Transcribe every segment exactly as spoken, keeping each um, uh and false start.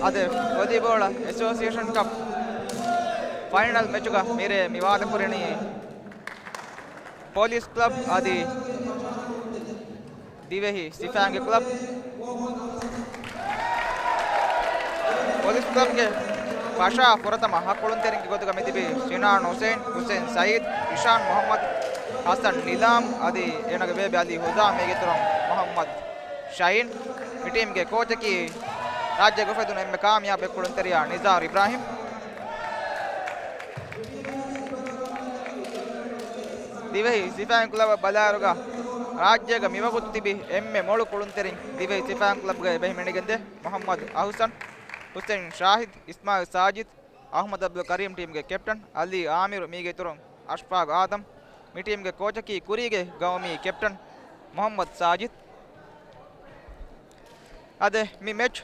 އަދި ވޮލީބޯޅަ އެސޯސިއޭޝަން ކަޕް ފައިނަލް މެޗުގަ މިރޭ މި ވާދަކުރަނީ ޕޮލިސް ކްލަބް އަދި ދިވެހި ސިފައިންގެ ކްލަބް. ޕޮލިސް ކްލަބްގެ ފަށާ ފުރަތަމަ ހަ ކުޅުންތެރިންގެ ގޮތުގަ މިތިބީ ޝިނާން ހުސެން، ހުސެން ސައީދް، އިޝާން މުހައްމަދު، ހަސަން ނިލާމް އަދި އޭނާގެ ބޭބެ އަލީ ހުދާ، މީގެ އިތުރުން މުހައްމަދު ޝައިން. މި ޓީމްގެ ކޯޗަކީ ރާއްޖޭގަ އުފެދުނު އެންމެ ކާމިޔާބު ކުޅުންތެރިޔާ ނިޒާރު އިބްރާހިމް. ދިވެހި ސިފައިން ކްލަބަށް ބަލާއިރުގަ ރާއްޖޭގަ މިވަގުތު ތިބި އެންމެ މޮޅު ކުޅުންތެރިން ދިވެހި ސިފައިން ކްލަބްގައި ބެހި މިނިގެންދޭ މުހައްމަދު އަހުސަން، ހުސެން ޝާހިދް، އިސްމާއިލް ސާޖިދް، އަހުމަދު އަބްދުލް ކަރީމް ޓީމްގެ ކެޕްޓަން، އަލީ އާމިރު މީގެ އިތުރުން އަޝްފާގު އާދަމް. މި ޓީމްގެ ކޯޗަކީ ކުރީގެ ގައުމީ ކެޕްޓަން މުހައްމަދު ސާޖިދް. އަދެ މި މެޗް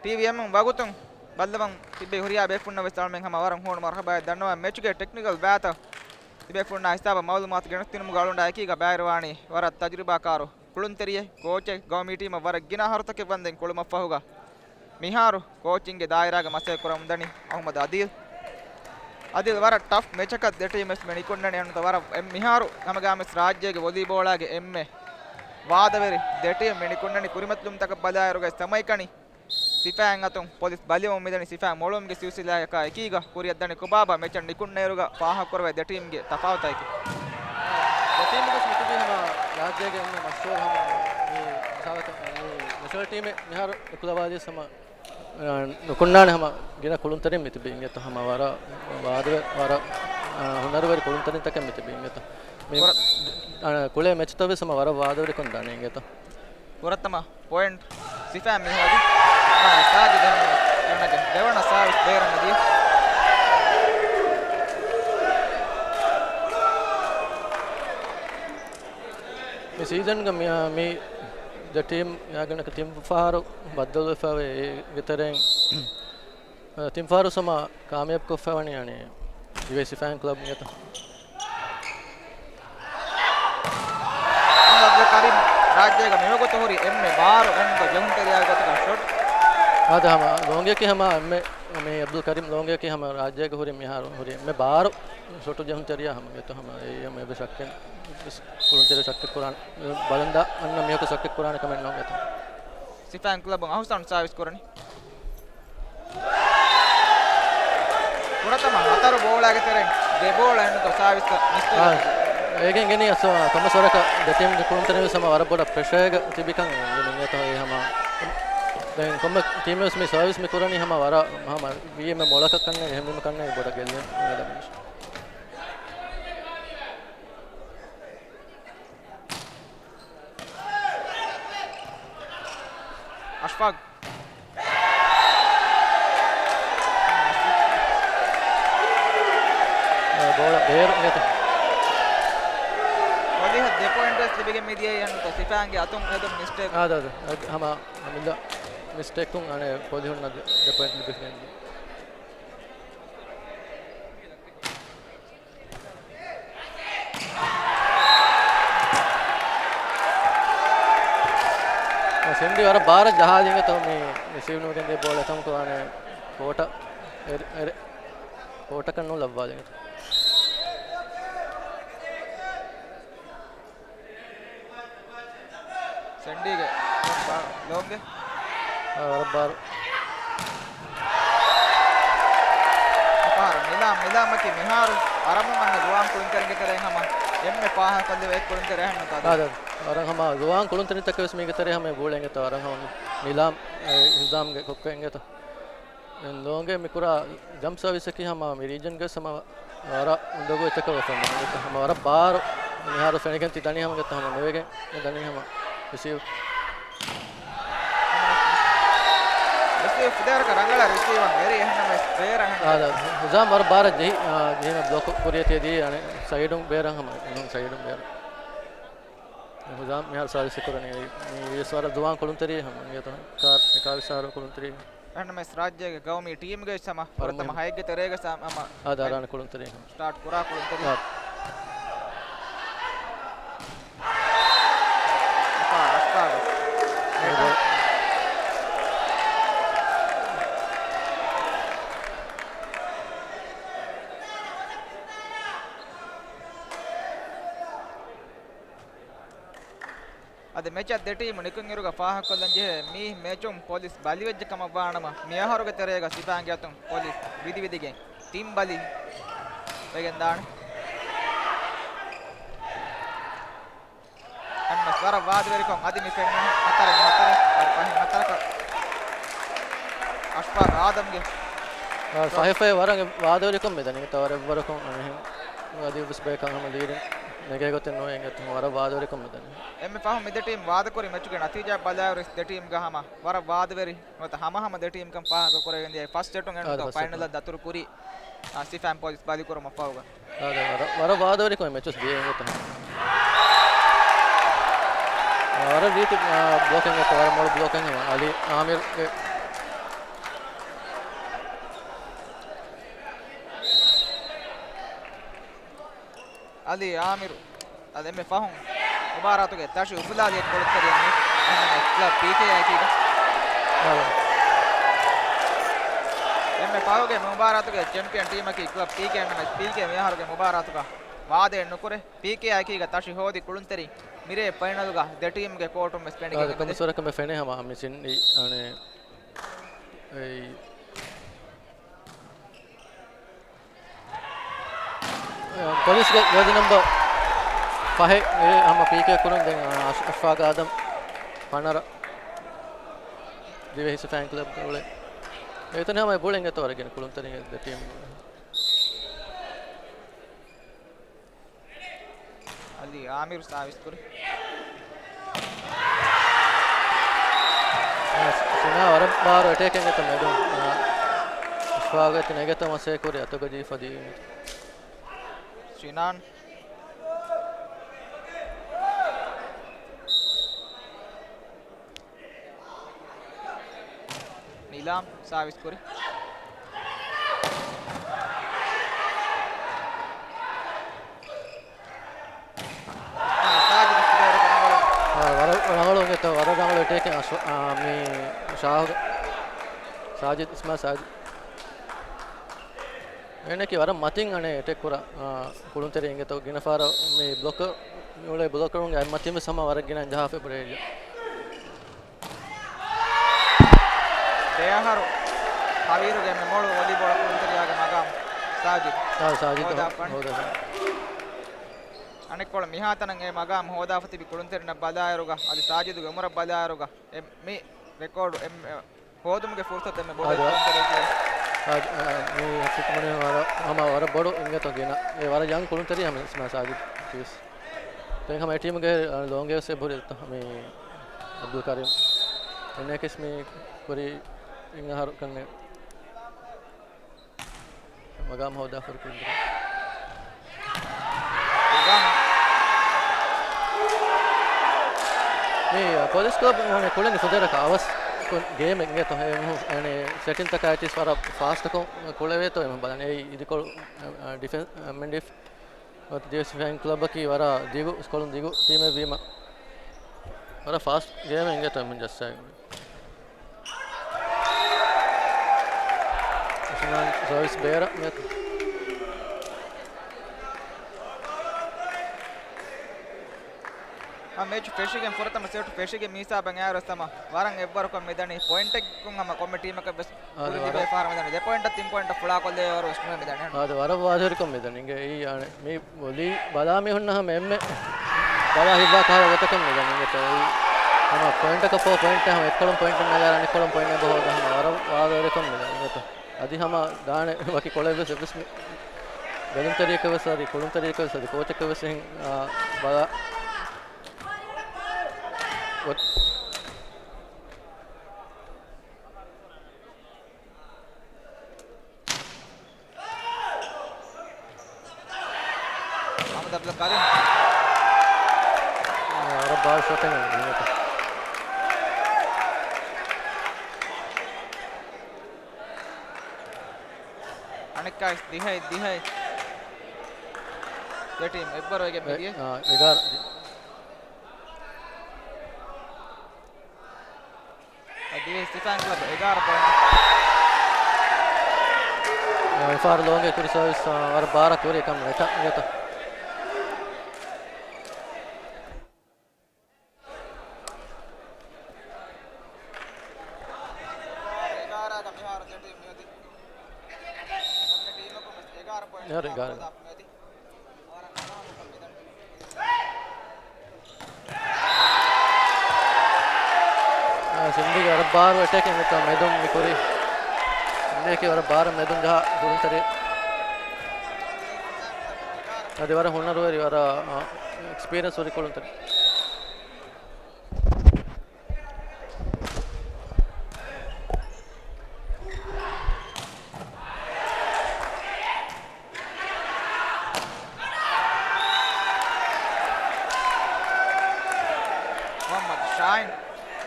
ޓީވީއެމް ވަގުތުން ބައްލަވަން ތިއްބެވި ހުރިހާ ބޭފުންނަށް ވެސް އަޅުމެން ހަމަ ވަރަށް ހޫނު މަރުހަބާއެއް ދަންނަވަން. މެޗުގެ ޓެކްނިކަލް ބައިތައް ތިބޭފުންނާ ހިސާބަށް މައުލޫމާތު ގެނެސްދިނުމުގަ އަޅުގަނޑާ އެކީގަ ބައިވެރިވާނީ ވަރަށް ތަޖުރިބާކާރު ކުޅުންތެރިއެއް، ކޯޗެއް، ގައުމީ ޓީމަށް ވަރަށް ގިނަ އަހަރުތަކެއް ވަންދެން ކުޅުމަށްފަހުގަ މިހާރު ކޯޗިންގެ ދާއިރާގަ މަސައްކަތް ކުރަމުންދަނީ އަހުމަދު އަދީލް. އަދީލް ވަރަށް ޓަފް މެޗަކަށް ދެ ޓީމް ވެސް މި ނިކުންނަނީ. އެންނުތަ ވަރަށް އެ މިހާރު ހަމަގާމިސް ރާއްޖޭގެ ވޮލީބޯޅާގެ އެންމެ ވާދަވެރި ދެ ޓީމް މި ނިކުންނަނީ. ކުރިމަތިލުންތަކަށް ބަލާއިރުގައި ސަމައިކަނި ސިފައިން އަތުން ޕޮލިސް ބަލިވަމުން މިދަނީ. ސިފައިން މޮޅުވުމުގެ ސިލްސިލާއަކާ އެކީގަ ކުރިއަށްދަނީ ކޮބާބާ މެޗަށް ނިކުންނައިރުގަ ފާހަގަކުރެވޭ ދެ ޓީމްގެ ތަފާތުތަކެއް. ދެ ޓީމުގެ މިތިބީ ހަމަ ރާއްޖޭގެ އެންމެ މަޝްހޫރު ހަމަ މި މިސާލަކަށް މި ނެޝަނަލް ޓީމެއް މިހާރު އެކުލަވާލިޔަސް ހަމަ ނުކުންނާނެ ހަމަ ގިނަ ކުޅުންތެރިން މިތިބީ އިނގޭތޯ ހަމަ ވަރަށް ވާދަވެ-، ވަރަށް، އާ، ހުނަރުވެރި ކުޅުންތެރިންތަކެއް މިތިބީ އިނގޭތޯ. މި، ކުރ-، އާ، ކުޅޭ މެޗްތައް ވެސް ހަމަ ވަރަށް ވާދަވެރިކޮށް ދަނީ އިނގޭތޯ. ފުރަތަމަ ޕޮއިންޓް ސިފައިން މި ހޯދި. ސާޖިދަށް ދެވަނަ ސާވިސް ބޭރަށް ދިޔަ. މި ސީޒަންގަ މި، މި ދެ ޓީމް އާގަނޑަކަށް ތިން ފަހަރު ބައްދަލުވެފަވޭ. އޭގެ ތެރެއިން ތިން ފަހަރު ހަމަ ކާމިޔާބު ކޮށްފަވަނީ އަނެއް ދިވެހި ސިފައިން ކްލަބް އިނގޭތޯ. އަބްދުލް ކަރީމް ރާއްޖޭގަ މިވަގުތު ހުރި އެންމެ ބާރު އެންމެ ޖެހުންތެރިޔާގެ ގޮތުގަ ޝޮޓް. އާދެ ހަމަ ލޯނގެއަކީ ހަމަ އެންމެ، މި އަބްދުލް ކަރީމް ލޯނގެއަކީ ހަމަ ރާއްޖޭގަ ހުރި މިހާރު ހުރި އެންމެ ބާރު ޝޮޓު ޖެހުންތެރިޔާ ހަމަ އިނގޭތޯ. ހަމަ އެއީ ހަމަ އެއްވެސް ޝައްކެއް ކުޅުންތެރި ޝައްކެއް ކުރާނެ، ބަލަންދާ އަންނަ މީހަކު ޝައްކެއް ކުރާނެ ކަމެއް ނޫން އިނގޭތޯ. ސިފައިން ކްލަބުން އަހުސަން ސާވިސް ކުރަނީ. ފުރަތަމަ ހަތަރު ބޯޅައިގެ ތެރެއިން ދެ ބޯޅަ އެންނުތޯ ސާވިސް މިސްކޮށް. އާ، އޭގެން ގެނީ އަސް ކޮންމެސް ވަރަކަށް ދެ ޓީމްގެ ކުޅުންތެރިން ވެސް ހަމަ ވަރަށް ބޮޑަށް ޕްރެޝަރެއްގަ ތިބިކަން އެނގެނީ އިނގޭތޯ. އެ ހަމަ ދެން ކޮންމެ ޓީމެއް ވެސް މި ސާވިސް މި ކުރަނީ ހަމަ ވަރަށް ހަމަ ވީ އެމް އެ މޮޅަކަށް ކަންނޭނގެ އެހެންވީމަ ކަންނޭނގެ ބޮޑަށް ގެއްލެން. އަޝްފާގް. އާ، ބޯޅަ ބޭރު އިނގޭތޯ. ޕޮލިހަށް ދެ ޕޮއިންޓް ވެސް ލިބިގެން މިދިޔައީ އެންނުތޯ ސިފައިންގެ އަތުން ހެދުނު މިސްޓޭކް. އާ، ދާ، ދާ. އަދި ހަމަ އަމިއްލަ މިސްޓޭކުން އަނެއް ޕޮލިހުންނަށް ދެ ޕޮއިންޓް ލިބިގެން. ސެންޑީ ވަރަށް ބާރަށް ޖަހާލި އިނގޭތޯ މި ރިސީވް ނުވެގެން ދިޔަ ބޯޅަ އެތަންކޮށް އަނެއް ކޯޓަށް އެ-، އެ-، ކޯޓަކަށް ނޫން ލައްވާލި އިނގޭތޯ. ސެންޑީގެ ބާ-، ލޯނގެ. އާ، ވަރަށް ބާރު. އެފަހަރު ނިލާމް، ނިލާމަކީ މިހާރު ވަރަށް އަންނަ ޒުވާން ކުޅުންތެރިންގެ ތެރެއިން ހަމަ އެންމެ ފާހަގަކޮށްލެވޭ ކުޅުންތެރި އެހެންނުތަ؟ އާ، ދާ، ވަރަށް ހަމަ ޒުވާން ކުޅުންތެރިންތަކެއް ވެސް މީގެ ތެރޭ ހަމަ ގުޅޭ އިނގޭތޯ ވަރަށް ހަމަ ނިލާމް، އެ، ހިޒާމްގެ ކޮއްކޮ އިނގޭތޯ. ދެން ލޯނގެ މި ކުރާ ޖަމްޕް ސާވިސް އަކީ ހަމަ މި ރީޖަންގެ ވެސް ހަމަ ވަރަށް އުނދަގޫ އެއްޗަކަށް ވެފަ އިނގޭތޯ. ހަމަ ވަރަށް ބާރު މިހާރު ފެނިގެން ތި ދަނީ ހަމަ އިނގޭތޯ ހަމަ ނުވެގެން ދަނީ ހަމަ ރިސީވް. ރިސީވް ފިދާރަކަށް ރަނގަޅަށް ރިސީވަށް ވެރި އެހެންނަމަވެސް ބޭރަށް ހަމަ. އާ، ދާ، ހުޒާމް ވަރަށް ބާރަށް ޖެހި، އާ، ޖެހިމަ ބްލޮކް ކުރިޔަށް ތިޔަ ދީ އަނެއް ސައިޑުން ބޭރަށް ހަމަ ނޫން ސައިޑުން ބޭރަށް. ހުޒާމް މިހާރު ސާވިސް ކުރަނީ ވީސް ވަރަށް ޒުވާން ކުޅުންތެރި ހަމަ އިނގޭތޯ. އެކާވީސް އަހަރު ކުޅުންތެރި. އެހެންނަމަވެސް ރާއްޖޭގެ ގައުމީ ޓީމްގެ ވެސް ހަމަ ވަރަށް ފުރަތަމަ މުހިންމު. ހައެއްގެ ތެރޭގަ ސަ-، ހަމަ އާ، ދާ ރާނެ ކުޅުންތެރި ހަމަ. ސްޓާޓް ކުރާ ކުޅުންތެރި. އާ. އެކާ ރަސްތާގަ. އެކާ. މެޗަށް ދެ ޓީމު ނިކުތް އިރުގަ ފާހަގަކޮށްލަން ޖެހޭ މި މެޗުން ޕޮލިސް ބަލިވެއްޖެ ކަމަށްވާނަމަ، މިއަހަރުގެ ތެރޭގަ ސިފައިންގެ އަތުން ޕޮލިސް ވިދިވިދިގެން ތިން ބަލި ވެގެންދާނެ. އެންމެ ވަރަށް ވާދަވެރިކޮށް އަދި މި ފެންނަނީ ހަތަރެއް ހަތަރެއް، ވަރަށް ފަހެއް ހަތަރަކަށް އަޝްފާގް އާދަމްގެ އާ، ފަހެ ފަހެ ވަރަށް ވާދަވެރިކޮށް މިދަނީ. ތަ ވަރަށް އެއްވަރަކުން އަނެއް އަދި ވެސް ބޭކަން ހަމަ ލީޑިން ނެގޭ ގޮތެއް ނުވޭ އިނގޭތޯ. ވަރަށް ވާދަވެރިކޮށް މިދަނީ. އެންމެ ފަހުން މި ދެ ޓީމް ވާދަކުރި މެޗުގެ ނަތީޖާ ބަލާއިރު ދެ ޓީމްގަ ހަމަ ވަރަށް ވާދަވެރި ނުވަތަ ހަމަހަމަ ދެ ޓީމްކަން ފާހަގަ ކުރެވެން ދިޔަ ފަސްޓް ސެޓުން އާދެ، އެންޑް ފަސްޓް ސެޓުން. ފައިނަލަށް ދަތުރު ކުރި، އާ، ސިފައިން ޕޮލިސް ބަލިކުރުމަށްފަހުގަ. އާދެ، ވަރަށް، ވަރަށް ވާދަވެރިކޮށް މެޗުސް ދިޔަ އިނގޭތޯ. ވަރަށް ރީތި، އާ، ބްލޮކިން އެއް، ވަރަށް މޮޅު ބްލޮކިން ހަމަ އަލީ އާމިރުގެ. އަލީ އާމިރު އަދި އެންމެ ފަހުން މުބާރާތުގެ ތަށި އުފުލާލި ކުޅުންތެރިޔާ ކްލަބް ޕީކޭއާއެކީގަ. އާ. އެންމެ ފަހުގެ މުބާރާތުގެ ޗެމްޕިއަން ޓީމަކީ ކްލަބް ޕީކޭ ނަމަ، ޕީކޭ މިއަހަރުގެ މުބާރާތުގަ ވާދައެއް ނުކުރޭ. ޕީކޭއާއެކީގަ ތަށި ހޯދި ކުޅުންތެރިން މިރޭ ފައިނަލުގަ ދެ ޓީމުގެ ކޯޓުން ވެސް ޕެނޑިގެން އެބަދޭ. ކޮންމެސްވަރަކަށް މި ފެނޭ ހަމަ މި ސިން އަނެއް އެއީ ޕޮލިސްގެ ޖާޒީ ނަމްބަރު ފަހެއް އެ ހަމަ ޕީކޭ ކުރުން ދެން އަޝް-، އަޝްފާގް އާދަމް ފަނަރަ ދިވެހި ސިފައިން ކްލަބްގެ އުޅެ. އެތަން ހަމަ ބުޅެން އެތޯ ވަރަށް ގިނަ ކުޅުންތެރިން ދެ ޓީމު. އަލީ އާމިރު ސާވިސް ކުރި. ސިނާ ވަރަށް ބާރު އެޓޭކެއް އެތަ މެދުން. އަޝްފާގް އެތި ނެގެތަ މަސޭ ކުރި އަތުގަ ޖީފަ ދީ. ސިނާން. ނިލާމް ސާވިސް ކުރި. އާ، ސާޖިދު ކުދޭރުގެ ރަނގަޅު. އާ، ވަރަށް ރަނގަޅު އިނގޭތޯ، ވަރަށް ރަނގަޅު އެޓޭކެއް އަޝް-، އާ، މި ޝާހުދު. ސާޖިދު، އިސްމާ ސާޖިދު. އޭނައަކީ ވަރަށް މަތިން އަނެއް އެޓެކް ކުރާ، އާ، ކުޅުންތެރި އިނގޭތޯ. ގިނަ ފަހަރަށް މި ބްލޮކަރު، މި އުޅޭ ބްލޮކަރުންގެ އަތް މަތިން ވެސް ހަމަ ވަރަށް ގިނަ ޖަހާފަ ބުރޭ އެރިއާ. ދެއަހަރު ހަވީރުގެ މި މޮޅު ވޮލީބޯޅަ ކުޅުންތެރިޔާގެ މަގާމް ސާޖިދު. އާ، ސާޖިދު ހޯދާފަން. ހޯދާފަން. އަނެއްކޮޅަށް މިހާތަނަށް އެ މަގާމް ހޯދާފަ ތިބި ކުޅުންތެރިންނަށް ބަލާއިރުގަ، އަދި ސާޖިދުގެ އުމުރަށް ބަލާއިރުގަ، އެ މި ރެކޯޑު އެ ހޯދުމުގެ ފުރުސަތު އެންމެ ބޮޑު އާދެ، ވަރަށް، ކުޅުންތެރިޔަކީ. އާދެ، އާ، މި ހުކުމުން ވަރަށް، ހަމަ ވަރަށް ބޮޑު އިނގޭތޯ ގިނަ. އެ ވަރަށް ޔަން ކުޅުންތެރި ހަމަ އިސްމާ ސާޖިދު ކީސް. ދެން ހަމަ އެ ޓީމުގެ، އާ، ލޯންގޭވްސް އެބަހުރި މި އަބްދުލް ކަރީމް. އެންއޭކެސް މި ކުރި އިން އަހަރު ކަންނެ މަގާމް ހޯދާފަރު ކުރިން. މި ޕޮލިސް ކްލަބް ކުޅެނީ ފުދޭވަރަކަށް އަވަސް ގޭމެއް އިނގޭތޯ. އެ މުހު-، އަނެ ސެޓިންތަކާ އެޓްލީސްޓް ވަރަށް ފާސްޓަކޮށް ކުޅެވޭތޯ އެމަ ބަލަން. އެއީ އިދިކޮޅު، އަ، ޑިފެންސް، އަ، މެން ޑިފް ނުވަތަ ދިވެހި ސިފައިން ކްލަބަކީ ވަރަށް ދިގު، ސްކޮޅުން ދިގު ޓީމެއް ވީމަ، ވަރަށް ފާސްޓް ގޭމެއް އިނގޭތޯ އެމުން ޖައްސާގެން. އިސްމާން ސާވިސް ބޭރަށް މިއަދު. އާ، މެޗު ފެށިގެން ފުރަތަމަ ސެޓު ފެށިގެން މިހިސާބަށް އައިރު ސަމަ ވަރަށް އެއްވަރުކޮށް މިދަނީ ޕޮއިންޓެއްގުން ހަމަ ކޮންމެ ޓީމަކަށް ވެސް އާދެ، ކުރި ވަރަށް ލިބޭ ފަހަރު މިދަނީ. ދެ ޕޮއިންޓަށް ތިން ޕޮއިންޓަށް ފުޅާކޮށްލެވޭ ވަރު ވެސް ނުވޭ މިދަނީ. އާދެ، ވަރަށް ވާދަވެރިކޮށް މިދަނީ. އިނގޭ އީ އާނެ މި ވޮލީ ބަލާ މީހުންނަށް ހަމަ އެންމެ ބަލާ ހިތްވާ ކަހަލަ ގޮތަކަށް މިދަނީ. އިނގޭތޯ އީ ހަމަ ޕޮއިންޓަކަށް ފޯ ޕޮއިންޓެއް ހަމަ އެއްކޮޅުން ޕޮއިންޓެއް ނަގާ އަނެއްކޮޅުން ޕޮއިންޓެއް އެބަ ހޯދާ ހަމަ ވަރަށް ވާދަވެރިކޮށް މިދަނީ. އިނގޭތޯ އަދި ހަމަ ދާނެ ވަކި ކޮޅެއް ވެސް އެއްވެސް މި ބެލުންތެރިޔަކަށް ވެސް އަދި ކުޅުންތެރިޔަކަށް ވެސް އަދި ކޯޗަކަށް ވެސް އެހެން، އާ، ބަލާ. މުހައްމަދު އަބްދުލް ކަރީމް. ވަރަށް ބާރު ޝޮޓެއް އިނގޭތޯ. އަނެއްކާވެސް ދިހައެއް ދިހައެއް. ދެ ޓީމް އެއްވަރު ވެގެން މިދިޔަ. އެ، އާ، އެގާރަ. ދިވެހި ސިފައިން ކްލަބް އެގާރަ ޕޮއިންޓް. އެފާރު ލޯނގެ ކުރި ސާވިސް، އާ، ވަރަށް ބާރަށް ކުރި ކަމަށް އެޓަ އިނގޭތޯ. އެހެރެ ގާރި. އާ، ސިންދީގެ ވަރަށް ބާރު އެޓޭކެއް ނެތާ މެދުން މި ކުރީ. ސިންދީގެ ވަރަށް ބާރަށް މެދުން ޖަހާ ކުޅުންތެރި. އަދި ވަރަށް ހުނަރުވެރި، ވަރަށް، އާ، އެކްސްޕީރިއެންސް ހުރި ކުޅުންތެރި. މުޙައްމަދު ޝާހިން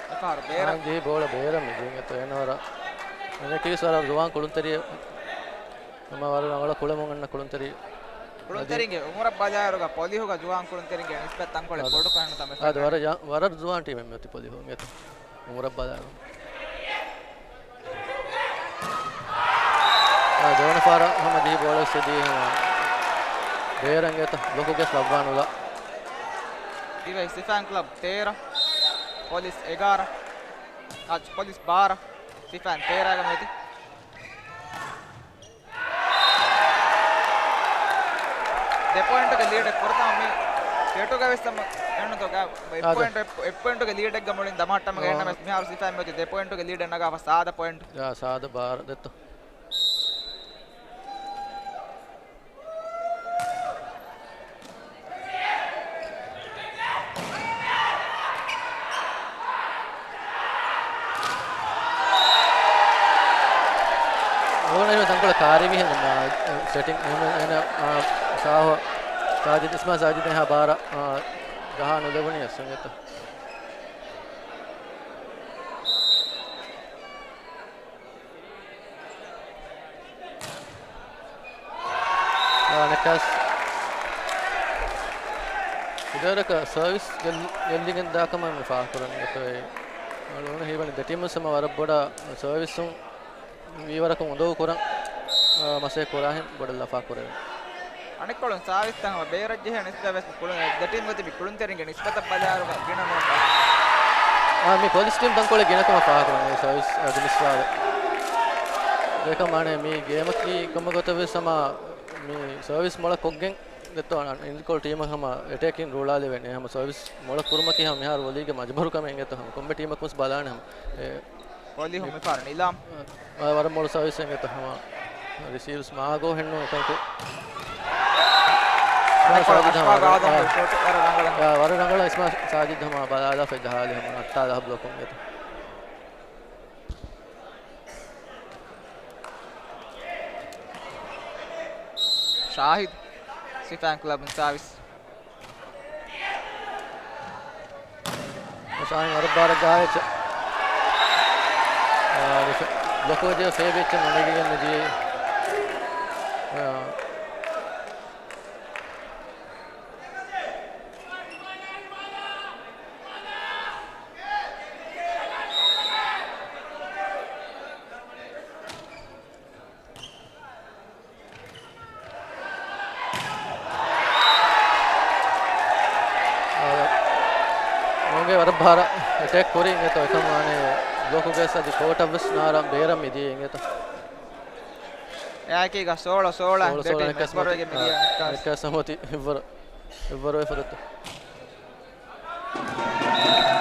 އެފަހަރު ބޭރަށް. ޝާހިން ޖެހި ބޯޅަ ބޭރަށް މި ޖެހިގެން އެތޯ އޭނަ ވަރަށް އެނެކީސް ވަރަށް ޒުވާން ކުޅުންތެރިއެއް. ހަމަ ވަރަށް ރަނގަޅަށް ކުޅެމުން އަންނަ ކުޅުންތެރި. ކުޅުންތެރިންގެ އުމުރަށް ބަލާއިރުގަ ޕޮލިހުގަ ޒުވާން ކުޅުންތެރިންގެ ނިސްބަތް ތަންކޮޅެއް ބޮޑުކަން ތަމެ އަދި ފެންނަ. ވަރަށް ޔަ-، ވަރަށް ޒުވާން ޓީމެއް މިއޮތީ ޕޮލިހު އިނގޭތޯ. އުމުރަށް ބަލާއިރު. އާ، ދެވަނަ ފަހަރަށް ހަމަ ޖެހި ބޯޅަ ސެދީ ހަމަ ބޭރަށް އިނގޭތޯ ބްލޮކުގެ ލައްވާނުލާ. ދިވެހި ސިފައިން ކްލަބް ތޭރަ، ޕޮލިސް އެގާރަ، އާ، ޕޮލިސް ބާރަ، ސިފައިން ތޭރަގަ މިއޮތީ. ދެ ޕޮއިންޓުގެ ލީޑެއް ފުރަތަމަ މި ސެޓުގަ ވެސް ހަމަ އެންނުތޯ ގާ އެއް އާދެ. ޕޮއިންޓު، އެއް، އެއް ޕޮއިންޓުގެ ލީޑެއްގަ މުޅިން ދަމާއްޓަމަ އާ. އެންނަމެސް މިހާރު ސިފައިން މިއޮތީ ދެ ޕޮއިންޓުގެ ލީޑެއް ނަގާފަ ސާދަ ޕޮއިންޓު. ޔާ، ސާދަ ބާރަ ދެއްތޯ. އޯނަ ތަންކޮޅެއް ކާރިވިހެން ސެޓިންގް އޭނަ، އޭނަ، އާ، ޝާހު ސާޖިދް، އިސްމާ ސާޖިދް އެހާ ބާރަ، އާ، ޖަހާ ނުލެވުނީ އެއްސުން އެތަ. އާ، ނެކްކާސް ކުދޭރަކަށް ސަރވިސް ގެއްލި-، ގެއްލިގެން ދާކަމަށް މި ފާހަގަކުރަން އެތޯ. އަޅުގަނޑު ހީވަނީ ދެ ޓީމު ހަމަ ވަރަށް ބޮޑަށް ސަރވިސުން ވީވަރަކުން އުނދަގޫ ކުރަން، އާ، މަސައްކަތް ކުރާހެން ބޮޑަށް ލަފާ ކުރެވެން. އަނެއްކޮޅުން ސާވިސްތައް ހަމަ ބޭރަށް ޖެހޭ ނިސްބަތް ވެސް ކުޅުން ދެ ޓީމްގެ ތިބި ކުޅުންތެރިންގެ ނިސްބަތަށް ބަލާއިރުގަ ގިނަ ނޫން. އާ، މި ޕޮލިސް ޓީމް ތަންކޮޅެއް ގިނަކަމަށް ފާހަގަކުރަން ސާވިސް އަދި މިސްވާލެއް. އެކަމާނެ މި ގޭމަކީ ކޮންމެ ގޮތަށް ވެސް ހަމަ މި ސާވިސް މޮޅަށް ކޮށްގެން ދެއްތޯ އިންކޮޅު ޓީމަށް ހަމަ އެޓޭކިން ރޫޅާލެވޭނެ. ހަމަ ސާވިސް މޮޅަށް ކުރުމަކީ ހަމަ މިހާރު ވޮލީގެ މަޖުބޫރުކަމެއް އިނގޭތޯ ހަމަ ކޮންމެ ޓީމަކުން ވެސް ބަލާނެ ހަމަ. އެ، ވޮލީ ހުން މިފަހަރު ނިލާމް. އާ، ވަރަށް މޮޅު ސާވިސް އިނގޭތޯ ހަމަ ރިސީވްސް މާގޯ ހެންނޫން އެކަންކު. އަނެއްކޮޅަށް ސާޖިދް ހަމަ އަޝްފާގް ވަރަށް، އާދަމްގެ އާ، ޝޮޓް ވަރަށް ރަނގަޅަށް. އާ، ވަރަށް ރަނގަޅަށް އިސްމާ ސާޖިދް ހަމަ ބަލާލާފަ ޖަހާލި ހަމަ ނައްޓާލާ ބްލޮކުން އެތަ. ޝާހިދް، ސިފައިން ކްލަބުން ސާވިސް. ޝާހިދް ވަރަށް ބާރަށް ޖަހާ އެއްޗެއް. އާ، ބްލޮކު ވެއްޖެ ފޭބި އެއްޗެއް ނުނެގިގެން މިދިޔައީ. އާ. އަޅުގަނޑު ވަރަށް ބާރަށް އެޓޭކް ކުރި އިނގޭތޯ އެކަމާނެ ބްލޮކުގެ ސަދި ކޯޓަށް ވެސް ނާރާ ބޭރަށް މިދިޔަ އިނގޭތޯ. އެއާއެކީގަ ސޯޅަ ސޯޅަ ސޯޅަ ސޯޅަ ދެޓީމް އެކަސް އެސްބަރުވެގެން މިދިޔަ އެކަސް އެކަސް ހަމަ އޮތީ އެއްވަރު، އެއްވަރު އެފަދަތު.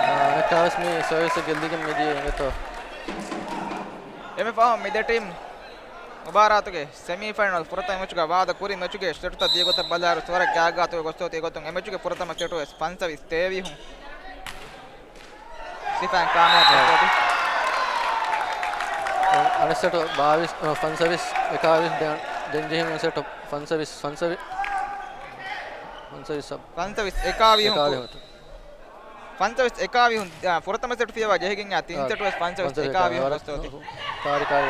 އާ، އަނެއްކާވެސް މި ސަރވިސް ގެއްލިގެން މިދިޔަ އިނގޭތޯ. އެންމެ ފަހުން މި ދެ ޓީމް މުބާރާތުގެ ސެމީ ފައިނަލް ފުރަތަމަ މެޗުގަ ވާދަ ކުރި މެޗުގެ ސެޓުތައް ދިޔަ ގޮތަށް ބަލާއިރު ވަރަށް ގާތްގާތުގެ ގޮސްތޯތީ ގޮތުން އެ މެޗުގެ ފުރަތަމަ ސެޓު ވެސް ފަންސަވީސް ތޭވީސް ހުން ސިފައިން ކާމިޔާބު ކޮށްފައި. އަނެއް ސެޓު ބާވީސް، އަ، ފަންސަވީސް އެކާވީސް ދެން، ދެން ޖެހި ސެޓު ފަންސަވީސް، ފަންސަވީސް، ފަންސަވީސް ސަބް. ފަންސަވީސް އެކާވީސް ހުން. އެކާވީސް ހުން. ފަންސަވީސް އެކާވީސް ހުން، އާ، ފުރަތަމަ ސެޓު ފިޔަވާ ޖެހިގެން އާ ތިން ސެޓު ވެސް ފަންސަވީސް އެކާވީސް ހުން ގޮސްތޯތީ. ކާރި، ކާރި،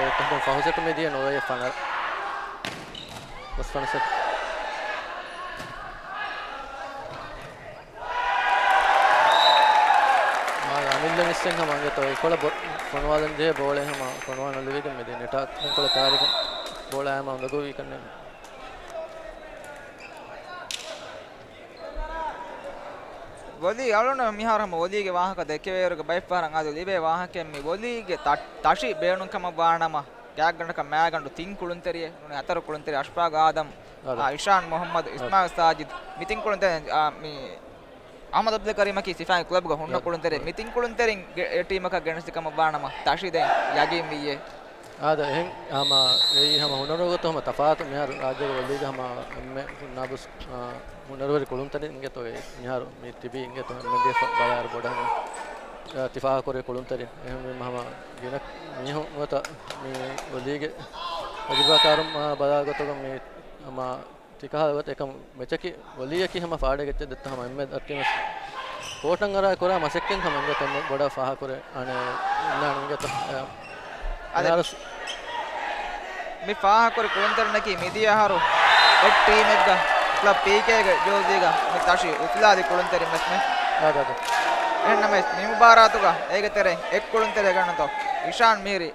ފަހު ސެޓު މިދިޔަ ނުވައެއް ފަނަރަ. ގޮސް ފަނަރަ ސެޓު. އަމިއްލަ މިސްއެއް ހަމަ އިނގޭތޯ އެކޮޅަށް ބޮ-، ފޮނުވާލަން ޖެހޭ ބޯޅަ ހަމަ ފޮނުވާ ނުލެވިގެން މިދިޔަ ނެޓާ ތަންކޮޅެއް ކާރިގެން ބޯޅަ ހަމަ އުނދަގޫވީ ކަންނޭނގެ. ވޮލީ އަޅުން މިހާރު ހަމަ ވޮލީގެ ވާހަކަ ދެކެވޭއިރުގެ ބައެއްފަހަރަށް އަދި ލިބޭ ވާހަކައެއް މި ވޮލީގެ ތަ-، ތަށި ބޭނުންކަމަށް ވާނަމަ، ގާތްގަނޑަކަށް މާގަނޑު ތިން ކުޅުންތެރިއެއް ނޫނީ، ހަތަރު ކުޅުންތެރި އަޝްފާގް އާދަމް، އާ، އިޝާން މުހައްމަދު، އިސްމާއިލް ސާޖިދް، މި ތިން ކުޅުންތެރި، އާ، މި އަޙްމަދު އަބްދުލް ކަރީމަކީ ސިފައިން ކްލަބުގަ ހުންނަ ކުޅުންތެރި، މި ތިން ކުޅުންތެރިން ގެ-، އެ ޓީމަކަށް ގެނެސްދި ކަމަށް ވާނަމަ، ތަށި ދެން ޔަގީން ވިއްޔޭ. އާދަ، އެހެން ހަމަ އެއީ ހަމަ ހުނަރުގަތު ހަމަ ތަފާތު މިހާރު ރާއްޖޭގެ ވޮލީގަ ހަމަ އެންމެ ނަބުސް، އާ، ހުނަރުވެރި ކުޅުންތެރިން އިނގޭތޯ މިހާރު މި ތިބީ އިނގޭތޯ އެމްއެންޑީއެފް ބަލާއިރު ބޮޑަށް ހަމަ، އާ، ތި ފާހަގަކުރި ކުޅުންތެރިން. އެހެންވީމަ ހަމަ ގިނަ މީހުން ނުވަތަ މި ވޮލީގެ ތަޖުރިބާކާރުން، އާ، ބަލާ ގޮތުގަ މި ހަމަ ތިކަހަލަ ގޮތަށް އެކަމް މެޗަކީ ވޮލީއަކީ ހަމަ ފާޑެއް ގެއްޗެއް ދެއްތަ ހަމަ އެންމެ ދައްޓިމެސް ކޯޓަށް އަރާ ކުރާ މަސައްކަތް ހަމަ އިނގޭތޯ އެންމެ ބޮޑަށް ފާހަގަކުރެ އަނެ އިންނާނެ އިނގޭތޯ. އަދި މިހާރު މި ފާހަގަކުރި ކުޅުންތެރިންނަކީ މިދިޔަ އަހަރު އެއް ޓީމެއްގަ ކްލަބް ޕީކޭގެ ޖޯޒީގަ މި ތަށި އުފުލާލި ކުޅުންތެރިން ވެސްމެ. އާދަ، އާދަ. އެހެންނަމަވެސް މި މުބާރާތުގަ އޭގެ ތެރެއިން އެއް ކުޅުންތެރި ގަންނަތޯ އިޝާން މީރި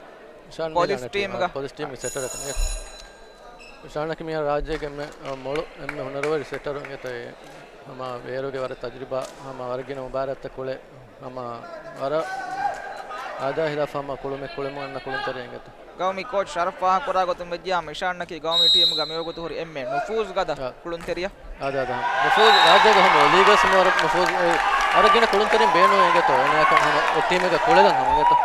އިޝާން ޕޮލިސް މީރި އަނެއް ޓީމްގަ. ޕޮލިސް ޓީމްގެ ސެޓަރ އެކަން. އިޝާނަކީ މިހާރު ރާއްޖޭގެ އެންމެ، އަ، މޮޅު އެންމެ ހުނަރުވެރި ސެޓަރު އިނގޭތޯ ހަމަ ބޭރުގެ ވަރަށް ތަޖުރިބާ، ހަމަ ވަރަށް ގިނަ މުބާރާތްތައް ކުޅޭ، ހަމަ ވަރަށް އާދައާ ހިލާފަށް ހަމަ ކުޅުމެއް ކުޅެމުން އަންނަ ކުޅުންތެރި އިނގޭތޯ. ގައުމީ ކޯޗް ޝަރަފް ފާހަގަކުރާ ގޮތުން ވެއްޖިއްޔާ އިޝާންއަކީ ގައުމީ ޓީމުގަ މިވަގުތު ހުރި އެންމެ ނުފޫޒުގަދަ އާ. ކުޅުންތެރިޔާ. އާދަ، އާދަ. ނުފޫޒު ރާއްޖޭގަ ހަމަ ވޮލީގަސް ވަރަށް ނުފޫޒު، އެ، ވަރަށް ގިނަ ކުޅުންތެރިން ބޭނުން އިނގޭތޯ. އެނެއަކަށް ހަމަ އެ ޓީމެއްގަ ކުޅެލަން ހަމަ އިނގޭތޯ.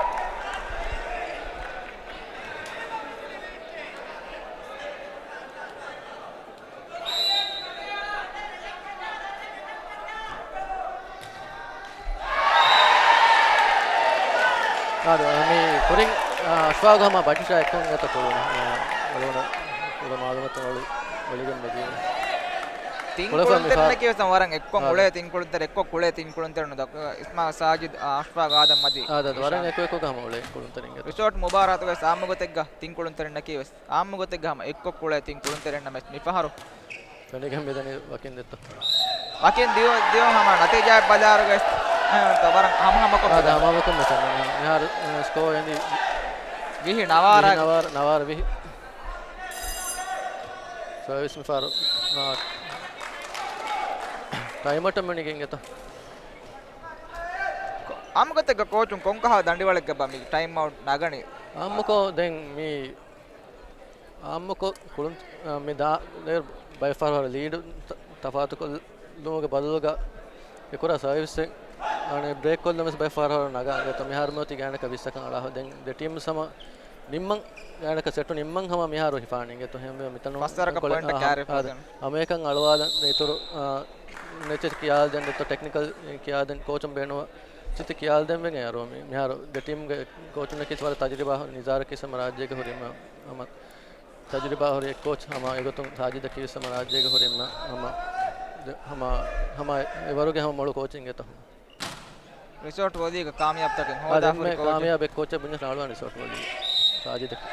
އާދަ، މި ކުރިން، އާ، އަޝްފާގް ހަމަ ބަޓިޝާ އެއްކަން އެތަ ކުޅުނު، އާ، އަޅުގަނޑު ކުޑަ މައުލޫމާތު އޮޅި، އޮޅިގެން މެދީ. ތިން ކުޅެފަ ކުޅުންތެރިންނަކީ ވެސް ވަރަށް އެއްކޮށް އާދަ. އުޅޭ ތިން ކުޅުންތެރި، އެއްކޮށް ކުޅޭ ތިން ކުޅުންތެރިން ދަ-، އިސްމާ ސާޖިދް، އާ، އަޝްފާގް އާދަމް އަދި އާދަ، ވަރަށް އިޝާން. އެކު އެކުގަ ހަމަ އުޅޭ ކުޅުންތެރިން އެތަ. ރިސޯޓް މުބާރާތުގަ ސާމު ގޮތެއްގަ ތިން ކުޅުންތެރިންނަކީ ވެސް އާއްމު ގޮތެއްގަ ހަމަ އެއްކޮށް ކުޅޭ ތިން ކުޅުންތެރިންނަމެސް މިފަހަރު ފެނިގެން މިދަނީ ވަކިން ދެއްތޯ. ވަކިން ދިޔު، ދިޔު ހަމަ ނަތީޖާއެއް ބަލާއިރުގަ ވެސް، އެ، ވަރަށް ހަމަހަމަކޮށް އާދަ، މިދަނީ. ހަމަހަމަކޮށް މިދަނީ. މިހާރު، އެ، ސްކޯ އެންޑި ވިހި ނަވާރަ. ވިހި ނަވާރަ، ނަވާރަ ވިހި. ސަރވިސް މިފަހަރު، އާ، ޓައިމް އައުޓަށް މިނިގެން އެތަ. އާއްމު ގޮތެއްގަ ކޯޗުން ކޮންކަހަލަ ދަނޑިވަޅެއްގަ ބާ މި ޓައިމް އައުޓް ނަގަނީ؟ އާއްމުކޮށް ދެން މި އާއްމުކޮށް ކުޅުން، އާ، މި ދާ، ބައެއް ފަހަރު ލީޑު ތަ-، ތަފާތުކޮށްލުމުގެ ބަދަލުގަ އެކުރާ ސަރވިސްއެއް، އަނެއް ބްރޭކް ކޮށްލަން ވެސް ބައެއް ފަހަރު ނަގާ އިނގޭތޯ. މިހާރު މިއޮތީ ގާތްގަނޑަކަށް ވިއްސަކަށް އަޅާ. ދެން ދެ ޓީމް ހަމަ ނިންމަން ގާތްގަނޑަކަށް ސެޓު ނިންމަން ހަމަ މިހާރު ހިފާނެ އިނގޭތޯ. ހަމަ މިތަނުން ފަސްވަރަކަށް ކޮޅެއް، ޕޮއިންޓަށް އާ، ކާރި އާ، ފަސް ދެން. ހަމައެކަން އަޅުވާލަން އިތުރު، އާ، ނެޗަރ ކިޔާލަދެން ދެއްތޯ، ޓެކްނިކަލް ކިޔާދެން ކޯޗުން ބޭނުން ޗިތި ކިޔާލަދެން ވެގެން އަރުވަމި. މިހާރު ދެ ޓީމްގެ ކޯޗުންނަކީ ވަރަށް ތަޖުރިބާ ނިޒާރަކީ ހަމަ ރާއްޖޭގަ ހުރި ހަމަ ތަޖުރިބާ ހުރި އެއް ކޯޗް ހަމަ އެގޮތުން ސާޖިދަކީ ވެސް ހަމަ ރާއްޖޭގަ ހުރި ހަމަ، ހަމަ، ހަމަ އެވަރުގެ ހަމަ މޮޅު ކޯޗެއް އިނގޭތޯ. ރިސޯޓް ވޮލީގަ ކާމިޔާބުތަކެއް ހޯދާ ހުރި ކޯޗެއް. ކާމިޔާބެއް ކޯޗެއް ބުންޏަސް އަޅުވާނެ ރިސޯޓް ވޮލީ ސާޖިދަކީ.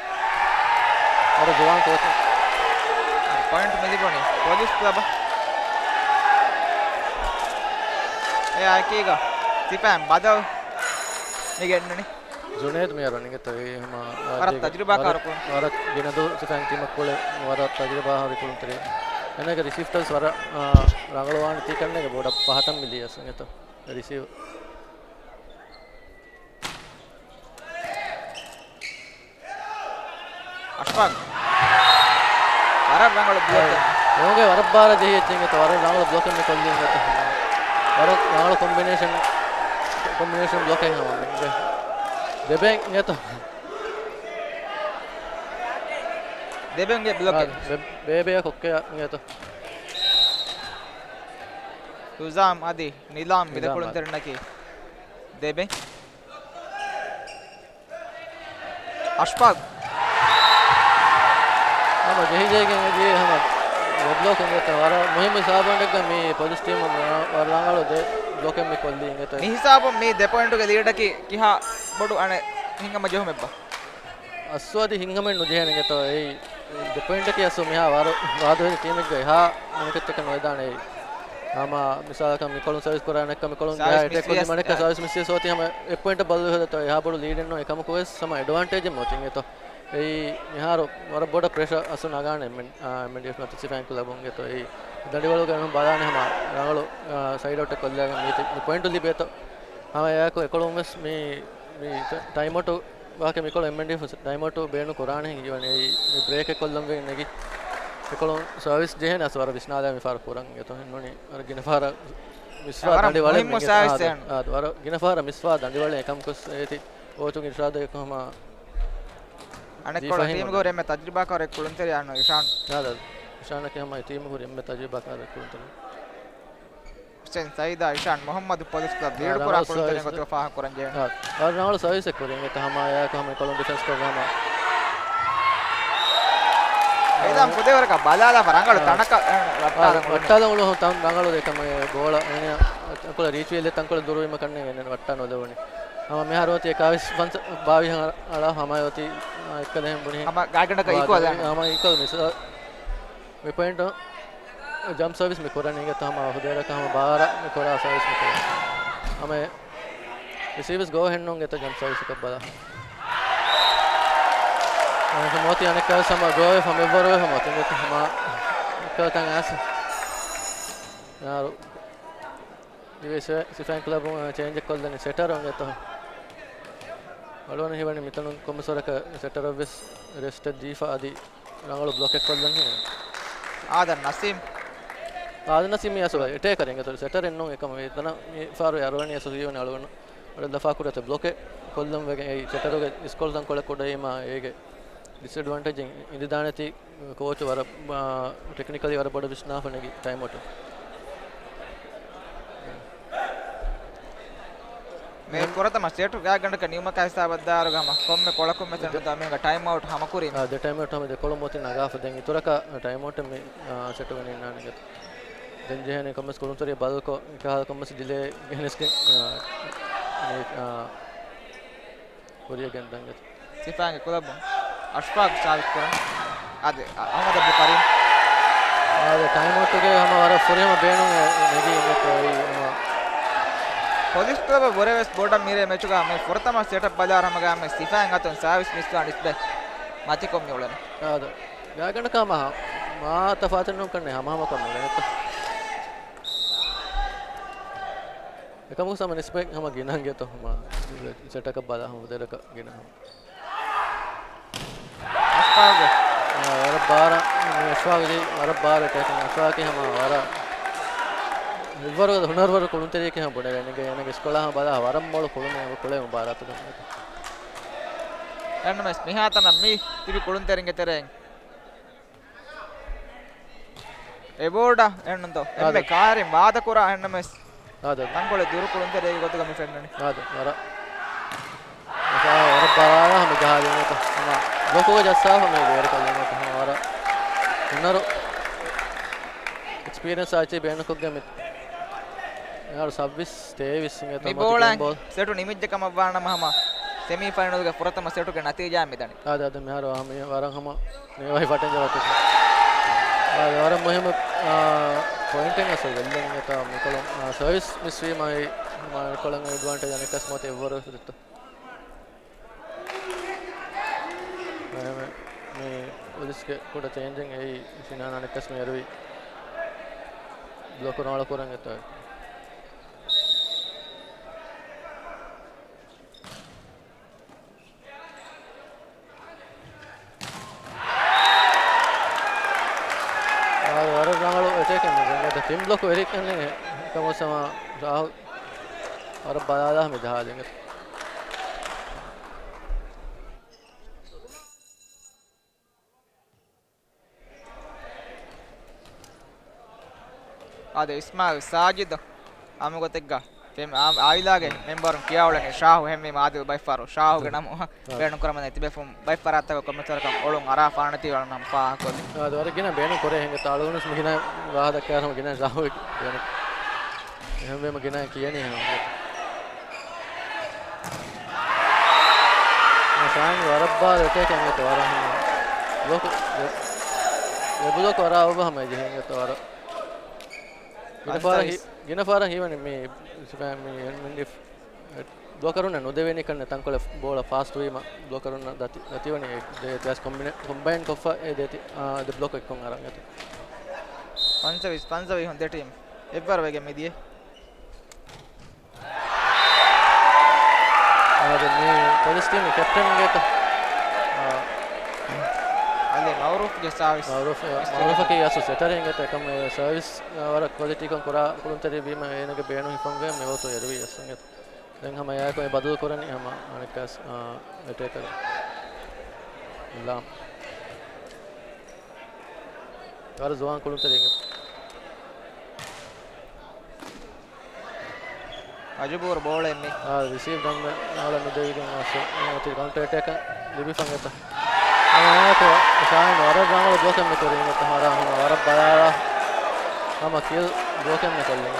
ވަރަށް ޖުވާން ކޯޗެއް. ޕޮއިންޓް މި ލިބުނީ ޕޮލިސް ކްލަބަށް. އެ އަކީގަ ސިފައިން ބަދަލު މި ގެންނަނީ. ޖުނޭދު މި އަރަނިގެ ތަވީ ހަމަ ވަރަށް ތަޖުރިބާކާރު ކުޅުން. ވަރަށް ގިނަ ދުވަސް ސިފައިން ޓީމަށް ކުޅެ ވަރަށް ތަޖުރިބާ ހުރި ކުޅުންތެރި. އެނެގެ ރިސީވް ޓަސް ވަރަށް، އާ، ރަނގަޅުވާނެ ތީ ކަންނޭގެ ބޮޑަށް ފަހަތަށް މި ލިޔަސް އިނގޭތޯ. ރިސީވް. އަޝްފާގް. ވަރަށް ރަނގަޅު ބްލޮކެއް. އެ، އެ ވަރަށް ބާރަށް ޖެހި އެއްޗެއް އިނގޭތޯ. ވަރަށް ރަނގަޅު ބްލޮކެއް މި ކޮށްލީ އިނގޭތޯ. ވަރަށް ރަނގަޅު ކޮމްބިނޭޝަން، ކޮމްބިނޭޝަން ބްލޮކެއް ހަމަ އިނގޭ. ދެބޭން އިނގޭތޯ. ދެބެންގެ ބްލޮކެއް. އާ، ބޭ-، ބޭބެއަށް ކޮއްކެއަށް އިނގޭތޯ. ހުޒާމް އަދި ނިޒާމް މި ދެ ނިޒާމް އަދި. ކުޅުންތެރިންނަކީ ދެބެން. އަޝްފާގް. ހަމަ ޖެހިޖެހިގެން އެދިޔަ ހަމަ ވެބްލޯކުން ގޮތަށް ވަރަށް މުހިއްމު ހިސާބުން ގަ މި ޕޮލިސް ޓީމުން ވަރަށް ރަނގަޅު ދެ ބްލޮކެއް މި ކޮށްލީ އިނގޭތޯ. މި ހިސާބުން މި ދެ ޕޮއިންޓުގެ ލީޑަކީ ކިހާ ބޮޑު އަނެއް ހިނގަމަ ޖެހުމެއްބާ؟ އަސްލު އަދި ހިނގަމެއް ނުޖެހޭނެ އިނގޭތޯ. އެއީ ދެ ޕޮއިންޓަކީ އަސްލު މިހާ ވަރު ވާދަވެރި ޓީމެއްގަ އެހާ އަނެކަށް އެކަން ނުވެދާނެ އެއީ. ހަމަ މިސާލަކަށް މިކޮޅުން ސަރވިސް ކުރާ އަނެއްކާ މިކޮޅުން ސަރވިސް އެހާ އެޓޭކް މިސް ކޮށްލީމަ ވިޔަސް. އަނެއްކާ ސަރވިސް މިސް ވިޔަސް އޮތީ ހަމަ އެއް ޕޮއިންޓަށް ބަލަ ހެދޭތޯ. އެހާ ބޮޑު ލީޑެއް ނޫން އެކަމަކު ވެސް ހަމަ އެޑްވާންޓޭޖެއް މަތިން އިނގޭތޯ. އެއީ މިހާރު ވަރަށް ބޮޑަށް ޕްރެޝަ އަސްލު ނަގާނެ އެމް-، އާ، އެމްއެންޑީއެފް ނުވަތަ ސިފައިން ކްލަބުން އިނގޭތޯ. އެއީ ދަނޑިވަޅުގަ އެމީހުން ބަލާނެ ހަމަ ރަނގަޅު، އާ، ސައިޑް އައުޓެއް ކޮށްލާގެން މީތި މި ޕޮއިންޓު ލިބޭތޯ. ހަމަ އެއާއެކު އެކޮޅުން ވެސް މި، މި ޓަ-، ޓައިމް އައުޓު ވާހަކަ މިކޮޅު އެމްއެންޑީ ޓައިމްއައުޓް ބޭނުން ކުރާނެ ހިނގިވަނީ. އެއީ މި ބްރޭކެއް ކޮށްލަން ވެގެން ނެގި އެކޮޅުން ސަރވިސް ޖެހޭނެ އަސް ވަރަށް ވިސްނާލާ މި ފާރު ކުރަން އެތޯ ހެންނުނީ. ވަރަށް ގިނަ ފާރަށް މިސްވާ ވަރަށް ދަނޑިވަޅެއް މުހިއްމު މެން ސާވިސް އާ، އެއް ވަރަށް ގިނަ ފާރަށް މިސްވާ ދަނޑިވަޅެއް އެކަމަކުސް އޭތި ކޯޗުގެ އިރުޝާދު އެކަމަށް އަނެއްކޮޅަށް ދީފަހި ޓީމްގެ ހުރި އެންމެ ތަޖުރިބާކާރު ކުޅުންތެރި އަންނަ އިޝާން. އާދަ، އިޝާނަކީ ހަމަ އެ ޓީމްގެ ހުރި އެންމެ ތަޖުރިބާކާރު ކުޅުންތެރި. ހުސެން ސައީދާ އިޝާން މުހައްމަދު ޕޮލިސް ކްލަބް ލީޑު ކުރާ ކުޅުންތެރިން ގޮތުގަ ފާހަގަކުރަން ޖެހޭނެ. އާ، ވަރަށް ރަނގަޅު ސަރވިސް ކުރިން އެތަ ހަމަ އެއާއެކު ހަމަ ކޮޅުން ޑިފެންސް ކޮށް ހަމަ. އެދާން ފުދޭވަރަކަށް ބަލާލާފަ ރަނގަޅު އާ، ތަނަކަށް އެ، ވައްޓާލަން އުޅުނު. ވައްޓާލަން އުޅުނު ތަން ރަނގަޅު ދެކަމަ އެ ގޯޅަ އެނެ ތަންކޮޅެއް ރީޗްވިއެލެ ތަންކޮޅެއް ދުރުވީމަ ކަންނޭނގެ އެނެ ވައްޓާ ނުލެވުނީ. ހަމަ މިހާރު އޮތީ އެކާވީސް ފަންސަ ބާވީސް އަޅާ ހަމަ އޮތީ، އާ، އެއްކަލެހެން ބުނި. ހަމަ ގާތްގަނޑަކަށް އާ، އީކޯ އަލާނެ. ހަމަ އީކޯ މިސް މި ޕޮއިންޓު ޖަމްޕް ސަރވިސް މި ކުރަނީ އިނގޭތަ ހަމަ ހުދޭރަކަށް ހަމަ ބާރަށް މި ކުރާ ސަރވިސް މި ކުރަނީ. ހަމަ ރިސީވަރސް ގޯ ހެންނުން އެތަ ޖަމްޕް ސަރވިސް އަކަށް ބަލާ. އަނެއްކާ މޯތި އަނެއްކާ ހަމަ ގޯ ވެފަ މެއްވަރު ވެފަ މޯތި އިނގޭތަ ހަމަ އެއްކަލަކަށް އައިސް. ޔާރު. ދިވެހި ސިފައިން ކްލަބުން ޗޭންޖެއް ކޮށްލަނީ ސެޓަރު އިނގޭތަ. އަޅުގަނޑު ހީވަނީ މިތަނުން ކޮންމެސް ވަރަކަށް ސެޓަރަށް ވެސް ރެސްޓެއް ދީފަ އަދި ރަނގަޅު ބްލޮކެއް ކޮށްލަން ހެން. އާދަން ނަސީމް. އާދަން ނަސީމް މި އަސުލު އެޓޭކަރެއް އިނގޭތަ ސެޓަރެއް ނޫން އެކަމަށް ވެ. ތަނަށް މި ފާރު އަރުވަނީ އަސުލު ހީވަނީ އަޅުގަނޑު ވަރަށް ލަފާ ކުރިއަތޮ ބްލޮކެއް ކޮށްލަން ވެގެން އެއީ ސެޓަރުގެ ސްކޯލް ތަންކޮޅެއް ކުޑައީމާ އޭގެ ޑިސްއެޑްވާންޓޭޖެއް އިނދިދާނެތީ ކޯޗު ވަރަށް، އާ، ޓެކްނިކަލީ ވަރަށް ބޮޑަށް ވިސްނާފަ ނެގި ޓައިމްއައުޓު. މި ފުރަތަމަ ސެޓު ގާތްގަނޑަކަށް ނިމުމަކާ ހިސާބަށް ދާއިރުގަ ހަމަ ކޮންމެ ކޮޅަކުން މެސެޖް ނުދާ މީހުންގެ ޓައިމްއައުޓް ހަމަކުރީމަ. އާ، ދެ ޓައިމްއައުޓް ހަމަ ދެ ކޮޅުން މޯތި ނަގާފަ ދެން އިތުރަކަށް ޓައިމްއައުޓެއް މި، އާ، ސެޓުގަ ނިންނާނެ ގެ. ދެން ޖެހޭނެ ކޮންމެސް ކުޅުންތެރި ބަލަކޮށް އެކަހަލަ ކޮންމެސް ޑިލޭ ގެނެސްގެން، އާ، މި، އާ، ކުރިއަށް ގެންދަން ގެ. ސިފައިންގެ ކުލަބުން އަޝްފާގް ސާބިތު ކުރަން. އާދެ، އަ-، އަހުމަދު އަބްދުލް ކަރީމް. އާދެ، ޓައިމްއައުޓުގެ ހަމަ ވަރަށް ފުރިހަމަ ބޭނުން އެ-، ނެގީ އިނގޭތޯ އެއީ ހަމަ. ޕޮލިސް ކްލަބަށް ވުރެ ވެސް ބޮޑަށް މިރޭ މެޗުގަ މި ފުރަތަމަ ސެޓަޕް ބަލާ ހަމަގަ މި ސިފައިން އަތުން ސާވިސް މިސްވާ ނިސްބަތް މަތިކޮށް މި އުޅެނީ. އާދެ، ގާތްގަނޑަކަށް ހަމަ މާ ތަފާތެއް ނޫން ކަންނޭ ހަމަހަމަކޮށް މި އުޅެނީތޯ. އެކަމަކު ހަމަ ނިސްބަތް ހަމަ ގިނަ އިނގޭތޯ ހަމަ ސެޓަކަށް ބަލާ ހަމަ ދެރަކަށް ގިނަ ހަމަ. އަޝްފާގު. އާ، ވަރަށް ބާރަށް މި އަޝްފާގު ޖެހި ވަރަށް ބާރަށް ޓޭކިން އަޝްފާގު ހަމަ ވަރަށް އެއްވަރުގަ ހުނަރުވަރު ކުޅުންތެރިއެކޭ ހަމަ ބުނެލެ އެނގޭ އޭނަގެ ސްކޯލާ ހަމަ ބަލާ ވަރަށް މޮޅު ކުޅުން އެބަ ކުޅޭ މުބާރާތުގަ. އެންމެސް މިހާތަނަށް މި ތިބި ކުޅުންތެރިންގެ ތެރެއިން އެ ބޯޑަށް އެންނުންތޯ؟ އެންމެ އާދެ. ކާރިން ވާދަކުރާ އެންނަމެސް އާދެ. ތަންކޮޅެއް ދުރުކުޅުންތެރިއެއްގެ ގޮތުގަ މި ފެންނަނީ. އާދެ. ވަރަށް. ވަރަށް ބާރަށް ހަމަ ޖަހާލީމަތަ. ހަމަ ބްލޮކުގަ ޖައްސާފަ މީގެ ވެރިކޮށްލީމަތަ. ހަމަ ވަރަށް ހުނަރު އެކްސްޕީރިއެންސް އާއްޗެއް ބޭނުންކޮށްގެން މި މިހާރު ސައްވީސް ތޭވީސް އިނގޭތޯ މި މަތި ބޯޅަ ގެން ބޯލް. ސެޓު ނިމިއްޖެ ކަމަށްވާނަމަ ހަމަ ސެމީ ފައިނަލްގެ ފުރަތަމަ ސެޓުގެ ނަތީޖާ މިދަނީ. އާދެ، އާދެ، މިހާރު ވަރަށް ހަމަ ނޭވާއި ފަޓެންޖަރ އޮތީ. އާދެ، ވަރަށް މުހިއްމު، އާ، ޕޮއިންޓެއް އަސް ގެއްލެން އެތާ މިކޮޅުން، އާ، ސަރވިސް މިސްވީމާ މިކޮޅުން އެޑްވާންޓޭޖް އަނެއްކާސް މަތި އެއްވަރު ދެއްތޯ. އެހެންވެ، މި ޕޮލިސްގެ ކުޑަ ޗޭންޖެއް އެއީ ސިނާން އަނެއްކާސް މި އެރުވި ބްލޮކު ރަނގަޅަށް ކުރަން އެތާ. އާ، ވަރަށް ރަނގަޅު އެޓޭކެއް މި ގެންގަތަ ތިން ބްލޮކު ވެރިކަން އެކަމު ސަމާ ޝާހު ވަރަށް ބަލާލާ މި ޖަހާލިނގެ. އާދެ، އިސްމާއިލް ސާޖިދު ހަމަ ގޮތެއްގަ ފެމް-، އާ-، އާއިލާގެ މެމްބަރުން ކިޔާ އުޅެނީ ޝާހު އެހެންވީމަ އާދިލް ބައިފަރު ޝާހުގެ ނަމު ބޭނުން ކުރަމުން ތިބޭފުން ބައިފަރާތަކަށް ކޮންމެސްވަރަކަށް އޮޅުން އަރާ ފާނެތީ ވަޅުން ހަމަ ފާހަގަކޮށްލި. އާދެ، ވަރަށް ގިނަ ބޭނުން ކުރޭ ހިނގަތާ އަޅުގަނޑު ވެސް މި ގިނަ ވާހަކަ ދައްކާ ހަމަ ގިނަ ޝާހު ބޭނުން. އެހެންވީމަ ގިނަ ކިޔަނީ ހަމަ. ފާން ވަރަށް ބާރު އެޓޭކެއް އިނގޭތޯ ވަރަށް ހަމަ. ބްލޮކު، އެ، އެ ބްލޮކު ވަރަށް އައުބަ ހަމަ އެޖެހޭ އިނގޭތޯ ވަރަށް. ގިނަ ފާރަށް ހި-، ގިނަ ފާރަށް ހީވަނީ މި، މި އެމްއެންޑީ ބްލޮކަރުންނަށް ނުދެވޭނީ ކަންނޭ ތަންކޮޅެއް ބޯޅަ ފާސްޓް ވީމަ ބްލޮކަރުންނަށް ދަތި، ދަތިވަނީ އެ ދެ އެތި އަސް ކޮމްބިނެ-، ކޮމްބައިން ކޮށްފަ އެ ދެތި، އާ، ދެ ބްލޮކް އެއްކޮށް އަރަން އެތި. ފަންސަވީސް، ފަންސަވީސް ހުން ދެ ޓީމް އެއްވަރު ވެގެން މިދިޔަ. އާ، އަދި މި ޕޮލިސް ޓީމްގެ ކެޕްޓަން އިނގޭތަ؟ އާ، އަލީ މައުރޫފްގެ ސާވިސް. މައުރޫފް، މައުރޫފަކީ އަސްލު ސެޓަރެއް އިނގޭތަ؟ އެކަމް ސާވިސް، އާ، ވަރަށް ކޮލިޓީކޮށް ކުރާ ކުޅުންތެރި ވީމަ އޭނަގެ ބޭނުން ހިފަންވޭ މިވަގުތު އެރުވީ އަސްލު އިނގޭތަ؟ ދެން ހަމަ އެއާއެކު މި ބަދަލު ކުރަނީ ހަމަ އަނެއްކާސް، އާ، އެޓޭކަރު ލާމް. ވަރަށް ޒުވާން ކުޅުންތެރިއެއް. އަޖުބޫރު ބޯޅައެއް މި. އާ، ރިސީވް ދަން ނަވަލަ މި ދެވިގެން އަސް އޮތީ ކައުންޓަރ އެޓޭކަށް ލިބިފަން އެތަ. ހަމަ އެއާއެކު ޝާހިން ވަރަށް ރަނގަޅު ބްލޮކެއް މި ކުރީ އެތަ. ހަމަ ވަރަށް ބަލާލާ ހަމަ ކިލް ބްލޮކެއް މި ކޮށްލީ.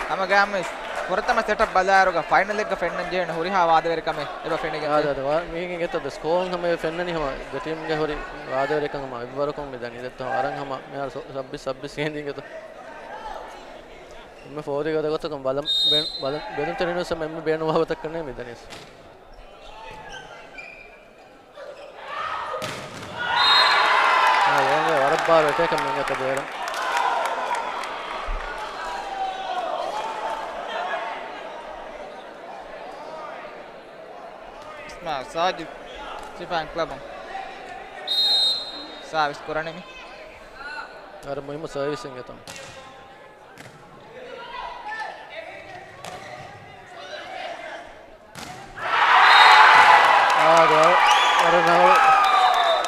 ހަމަ ގާމިސް ފުރަތަމަ ސެޓަޕް ބަލާއިރުގަ ފައިނަލެއްގަ ފެންނަން ޖެހޭނެ ހުރިހާ ވާދަވެރިކަމެއް އެބަ ފެނިގެން. އާދެ، އާދެ، ވާ-، މީގެން އެތަ ދެ ސްކޯރުން ހަމަ ފެންނަނީ ހަމަ ދެ ޓީމްގެ ހުރި ވާދަވެރިކަން ހަމަ އެއްވަރަކުން މި ދަނީ. ދެއްތަ ވަރަށް ހަމަ މިހާރު ސަ-، ސައްބީސް ސައްބީސް ހިނދީގެތަ. އެންމެ ފޯރީ ގަދަ ގޮތަކަށް ބަލަން ބެ-، ބަލަން ބެލުންތެރިންވެސް އެންމެ ބޭނުންވާ ގޮތަކަށް މި ދަނީ. އާ، ވަރަށް ބާރު އެޓޭކަށް މި އިނގޭތަ ބޭރަށް. ސާޖިދް ސިފައިން ކްލަބުން ސާވިސް ކުރަނީ މި. ވަރަށް މުހިއްމު ސާވިސް އިނގޭތަ. އާ، ވަރަށް ރަނގަޅު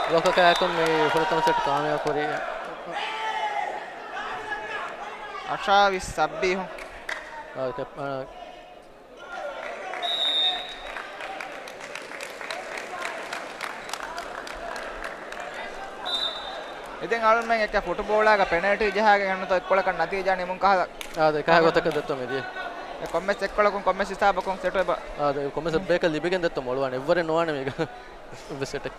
ބްލޮކަކާއެކު މި ފުރަތަމަ ސެޓް ކާމިޔާބު ކުރީ. އަށާވީސް ސައްބީހުން. އާ، ކެޕް-، އާ، އިދެން އަޅުމެން އެކަ ފުޓުބޯޅާގަ ޕެނަލްޓީ ޖަހާގެން އެންނަތޯ އެއްކޮޅަކަށް ނަތީޖާ ނިމުން ކަހަލަ. އާދެ، އެކަހަ ގޮތަކަށް ދެއްތޯ މިދިޔަ. އެ ކޮންމެސް އެއްކޮޅަކުން ކޮންމެސް ހިސާބަކުން ސެޓުވެބަ. އާދެ، ކޮންމެސް އެއްބަޔަކަށް ލިބިގެން ދެއްތޯ މޮޅުވާނެ. އެއްވަރެއް ނުވާނެ މީގަ. އެއްވެސް ސެޓެއް.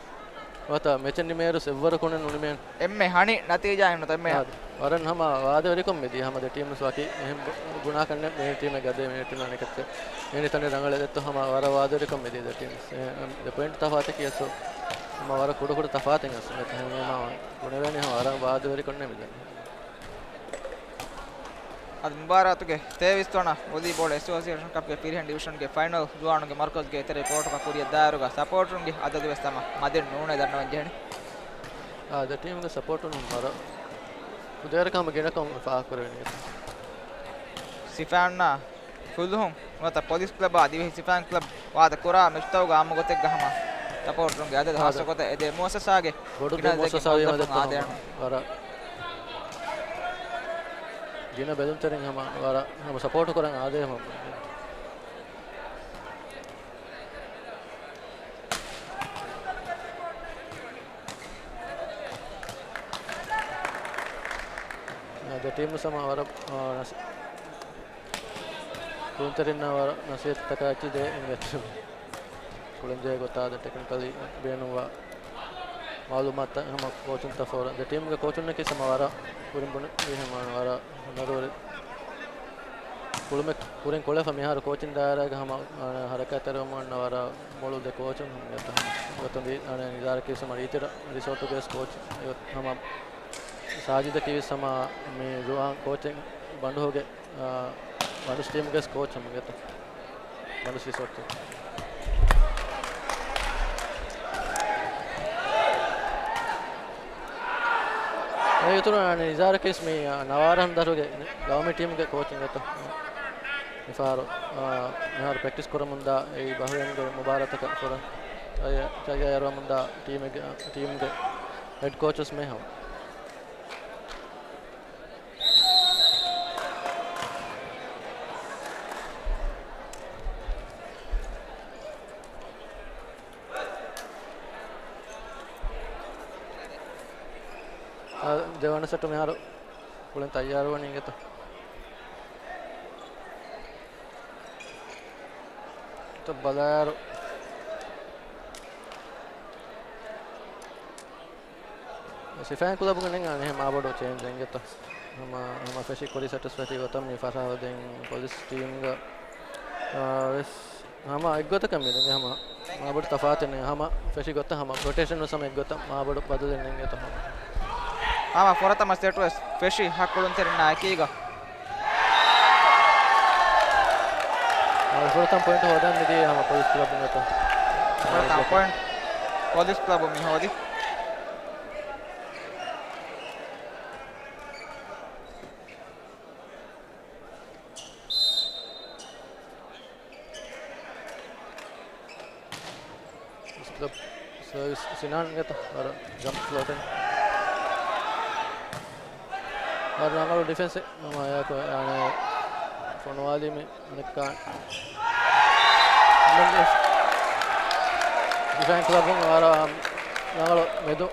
ނުވަތަ މެޗެއް ނިމޭއިރު އެއްވަރަކުން ނުނިމޭނެ. އެންމެ ހަނި ނަތީޖާއެއް ނުވަތަ އެންމެ. އާދެ. ވަރަށް ހަމަ ވާދަވެރިކޮށް މިދިޔަ ހަމަ ދެ ޓީމްސް ވަކި އެހެން ބު-، ބުނާކަންނެއް މި ޓީމެއް ގަދޭ މި ޓީމް އަނެކައްޗެއް. އެނި ތަނެއް ރަނގަޅަށް ދެއްތޯ ހަމަ ވަރަށް ވާދަވެރިކޮށް މިދިޔަ ދެ ޓީމްސް. އެ، އެ، ދެ ޕޮއިންޓް ތަފާތަކީ އަސް ހަމަ ވަރަށް ކުޑަކުޑަ ތަފާތެއް އަސް. އެ، ހަމަ ބުނެވޭނެ ހަމަ ވަރަށް ވާދަވެރިކޮށްނެ މިދަނީ. އަދި މުބާރާތުގެ ތޭވީސް ވަނަ ވޮލީބޯޅަ އެސޯސިއޭޝަން ކަޕްގެ ފިރިހެން ޑިވިޝަންގެ ފައިނަލް ޒުވާނުންގެ މަރުކަޒުގެ އެތެރެ ކޯޓުގަ ކުރިއަށް ދާއިރުގަ ސަޕޯޓުންގެ އަދަދުވެސް ހަމަ މަދެއް ނޫނޭ ދަންނަވަން ޖެހެނީ. އާ، ދެ ޓީމްގެ ސަޕޯޓުން ވަރަށް ކުދޭރަކަށް ހަމަ ގިނަކަން ފާހަގަކުރެވެނީ. ސިފައިންނާ ފުލުހުން ނުވަތަ ޕޮލިސް ކްލަބާ ދިވެހި ސިފައިން ކްލަބް ވާދަ ކުރާ މެޗްތަކުގަ އާއްމު ގޮތެއްގަ ހަމަ ސަޕޯޓުންގެ އަދަދު އާދެ. ހާއްސަ ގޮތަށް އެ ދެ މުއައްސަސާގެ ބޮޑު ދެ ގިނަ ދެއްކި މުއައްސަސާ ވީމަ ހަމަ ދެއްކި ވަރަށް ގިނަ ބެލުންތެރިން ހަމަ ވަރަށް ހަމަ ސަޕޯޓު ކުރަން އާދޭ ހަމަ. ދެ ޓީމް ސަމާ ވަރަށް، އާ، ނަސި-، ކުޅުންތެރިންނާ ވަރަށް ނަސީހަތްތަކާ އެއްޗެއް ދޭ އިނގޭތަ. ކުޅެންޖެހޭ ގޮތާ އަދި ޓެކްނިކަލީ ބޭނުންވާ މައުލޫމާތު ހަމަ ކޯޗުންތައް ފޯރަ. ދެ ޓީމްގެ ކޯޗުންނަކީ ސަމާ ވަރަށް ކުރިން ބުނެ ހަމަ ވަރަށް ހުނަރުވެރި ކުޅުމެއް ކުރިން ކުޅެފަ މިހާރު ކޯޗިން ދާއިރާގަ ހަމަ، އާ، ހަރަކާތްތެރިވަމުން ވަރަށް މޮޅު ދެ ކޯޗުން ހަމަ އެތަ ހަމަ. ގޮތުން ދީ-، އާ، ނިޒާރަކީ ސަމާ ރީތިރަ ރިސޯޓުގެ ކޯޗް ހަމަ ސާޖިދަކީ ސަމާ މި ޒުވާން ކޯޗެއް ބަނޑުހުގެ، އާ، ބަނޑުސް ޓީމްގެ ކޯޗް ހަމަ އެތަ. ބަނޑުސް ރިސޯޓް. އޭގެ އިތުރުން ނިޒާރަކީސް މި، އާ، ނަވާރަހަން ދަރުގެ ގައުމީ ޓީމްގެ ކޯޗު އެތަ. މިފަހަރު، އާ، މިހާރު ޕްރެކްޓިސް ކުރަމުންދާ އެއީ ބަހްރެއިންގެ މުބާރާތަކަށް ފުރަ ތައްޔާ-، ތައްޔާރުވަމުންދާ ޓީމެއްގެ، ޓީމްގެ ހެޑް ކޯޗަސް މޭ ހަމަ. އާ، ދެވަނަ ސެޓު މިހާރު ކުޅެން ތައްޔާރުވަނީ އިނގޭތަ؟ ތަ ބަލާއިރު. ސިފައިން ކުލަބުގަ ނެތް އަނެއް މާބޮޑު ޗޭންޖެއް އިނގޭތަ؟ ހަމަ، ހަމަ ފެށި ކުރި ސެޓުސް ފެށި ގޮތަށް މި ފަށާފަ ދެން ޕޮލިސް ޓީމްގަ، އާ، ވެސް ހަމަ އެއްގޮތަކަށް މިދަނީ ހަމަ މާބޮޑު ތަފާތެއް ނެތް. ހަމަ ފެށި ގޮތަށް ހަމަ ރޮޓޭޝަން ވެސް ހަމަ އެއްގޮތަށް މާބޮޑު ބަދަލެއް ނެތް އިނގޭތަ ހަމަ. ހަމަ ފުރަތަމަ ސެޓު ވެސް ފެށި ހަ ކުޅުންތެރިންނާ އެކީގަ. ފުރަތަމަ ޕޮއިންޓް ހޯދަން މިދިޔަ ހަމަ ޕޮލިސް ކްލަބު އިނގޭތޯ. ފުރަތަމަ ޕޮއިންޓް ޕޮލިސް ކްލަބު މި ހޯދި. ކްލަބް ސަރވިސް ސިނާން އިނގޭތޯ. ވަރަށް ޖަމްޕް ފްލޯޓެއް. ވަރަށް ރަނގަޅު ޑިފެންސެއް. ހަމަ އެއާއެކު އަނެއް ފޮނުވާލީ މި އަނެއްކާ. ސިފައިން ކްލަބުން ވަރަށް ރަނގަޅު މެދު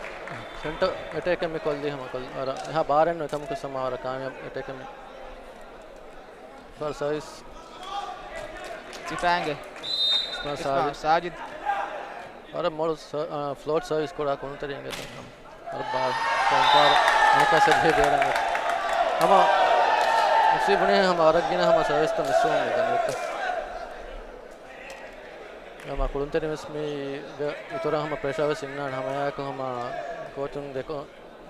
ސެންޓަރ އެޓޭކެއް މި ކޮށްލީ ހަމަ ކޮށް-، ވަރަށް އެހާ ބާރެއް ނުވޭ ކަމަކު ސަމާ ވަރަށް ކާމިޔާބު އެޓޭކެއް މި. ފަރު ސަރވިސް. ސިފައިންގެ. އިސްމާ ސާޖިދް. ސާޖިދް. ވަރަށް މޮޅު ސަ-، އާ، ފްލޯޓް ސަރވިސް ކުރާ ކުޅުންތެރި އިނގޭތޯ. ވަރަށް ބާރު. ކޮންކާރު އަނެއްކާ ސެއްލޭ ބޭރަށް. ހަމަ އެފްސީ ބުނޭ ހަމަ ވަރަށް ގިނަ ހަމަ ސަރވިސްތައް މިސްވުމުން މިދަނީ. ހަމަ ކުޅުންތެރިން ވެސް މީގެ އިތުރަށް ހަމަ ޕްރެޝާ ވެސް އިންނާނެ. ހަމައެއާއެކު ހަމަ ކޯޗުން ދެކޮ-،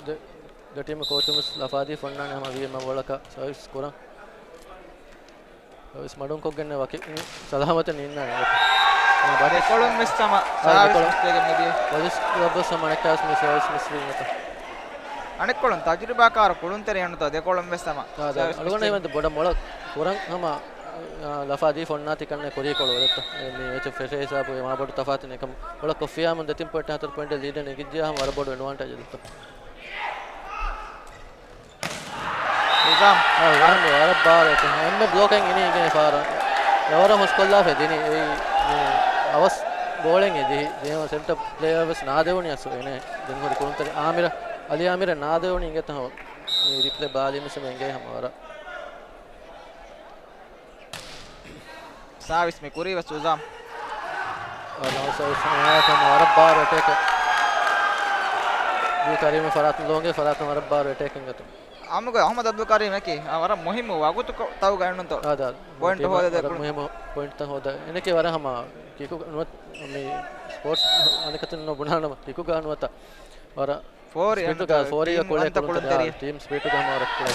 ދެ-، ދެ ޓީމު ކޯޗުން ވެސް ލަފާދީ ފޮންނާނެ ހަމަ ވީމަ ބޯޅަކަށް ސަރވިސް ކުރަން. ސަރވިސް މަޑުންކޮށްގެން ވަކި ސަލާމަތެއް ނީންނާނެ. ދެކޮޅުން ވެސް ހަމަ އާ، ސާވިސް ދެކޮޅުން. މިސްތެގެ މިދިޔަ. ޕޮލިސް ކްލަބް ވެސް ހަމަ އަނެއްކާސް މި ސަރވިސް މިސްވީމަތަ. އަނެއްކޮޅުން ތަޖުރިބާކާރު ކުޅުންތެރި އެންނުތޯ ދެކޮޅުން ވެސް ހަމަ. އާ، ދާ، ސަރވިސް އަޅުގަނޑު މިސްތެގެ. ހިމެން ބޮޑަށް މޮޅަށް ކުރަން ހަމަ، އާ، ލަފާދީ ފޮންނާތި ކަންނޭ ކުރީކޮޅު ވެދެއްތަ. މި މެޗު ފެށޭ ހިސާބު މާ ބޮޑު ތަފާތު ނެކަމް. ބޮޑަށް ކޮށްފިޔާމުން ދެތިން ޕޮއިންޓް ހަތަރު ޕޮއިންޓް ލީޑެއް ނެގިއްޖިޔާ ހަމަ ވަރަށް ބޮޑު އެޑްވާންޓޭޖެއް ދެއްތަ. ނިޒާމް. އާ، ވަރަށް ވަރަށް ބާރު އެކަ. އެންމެ ބްލޮކެއް އިނީ އިގެ ފާރަ. ވަރަށް ހުސްކޮށްލާފަ ދިނީ. އެއީ، މި އަވަސް ބޯޅެއް އެ ދިހި. ދޭމަ ސެންޓަ ޕްލޭޔަރ ވެސް ނާދެވުނީ އަސް އެނެ. ދެން ހުރި ކުޅުންތެރި އާމިރަ، އަލީ އާމިރަ ނާދެވުނީ އިނގޭތަ ހަމަ. މި ރިޕްލޭ ބާލީ މިސް އެނގޭ ހަމަ ވަރަށް. ސާވިސް މި ކުރީ ވެސް ނިޒާމް. އާ، ސާވިސް ވަރަށް ބާރު އެޓޭކެއް. ކަރީމް ފަރާތުން ލޯނގެ ފަރާތުން ވަރަށް ބާރު އެޓޭކެއް ގަތުން. އަމުގަ އަޙްމަދު އަބްދުލް ކަރީމް އެކީ، އާ، ވަރަށް މުހިއްމު ވަގުތު ތައުގަ އެންނުންތޯ. އާ، ދާ، ޕޮއިންޓް ޓީމަށް ހޯދަ ވަރަށް ދެކުނު. މުހިއްމު ޕޮއިންޓްތައް ހޯދަ. އެނެކޭ ވަރަށް ހަމަ ކިކު ނުވަތަ މި ސްޕޯޓްސް އަނެކަތިން ނުބުނާނަމަ ކިކުގަ ނުވަތަ ވަރަށް ފޯރި ސްޕީޑުގަ އެންނަތަ ފޯރީގަ ޓީމް ކުޅޭ ވަންތަ ކުޅުންތެރި. ކުޅުންތެރި. ޓީމް ސްޕީޑުގަ ހަމަ ވަރަށް ކުޅޭ.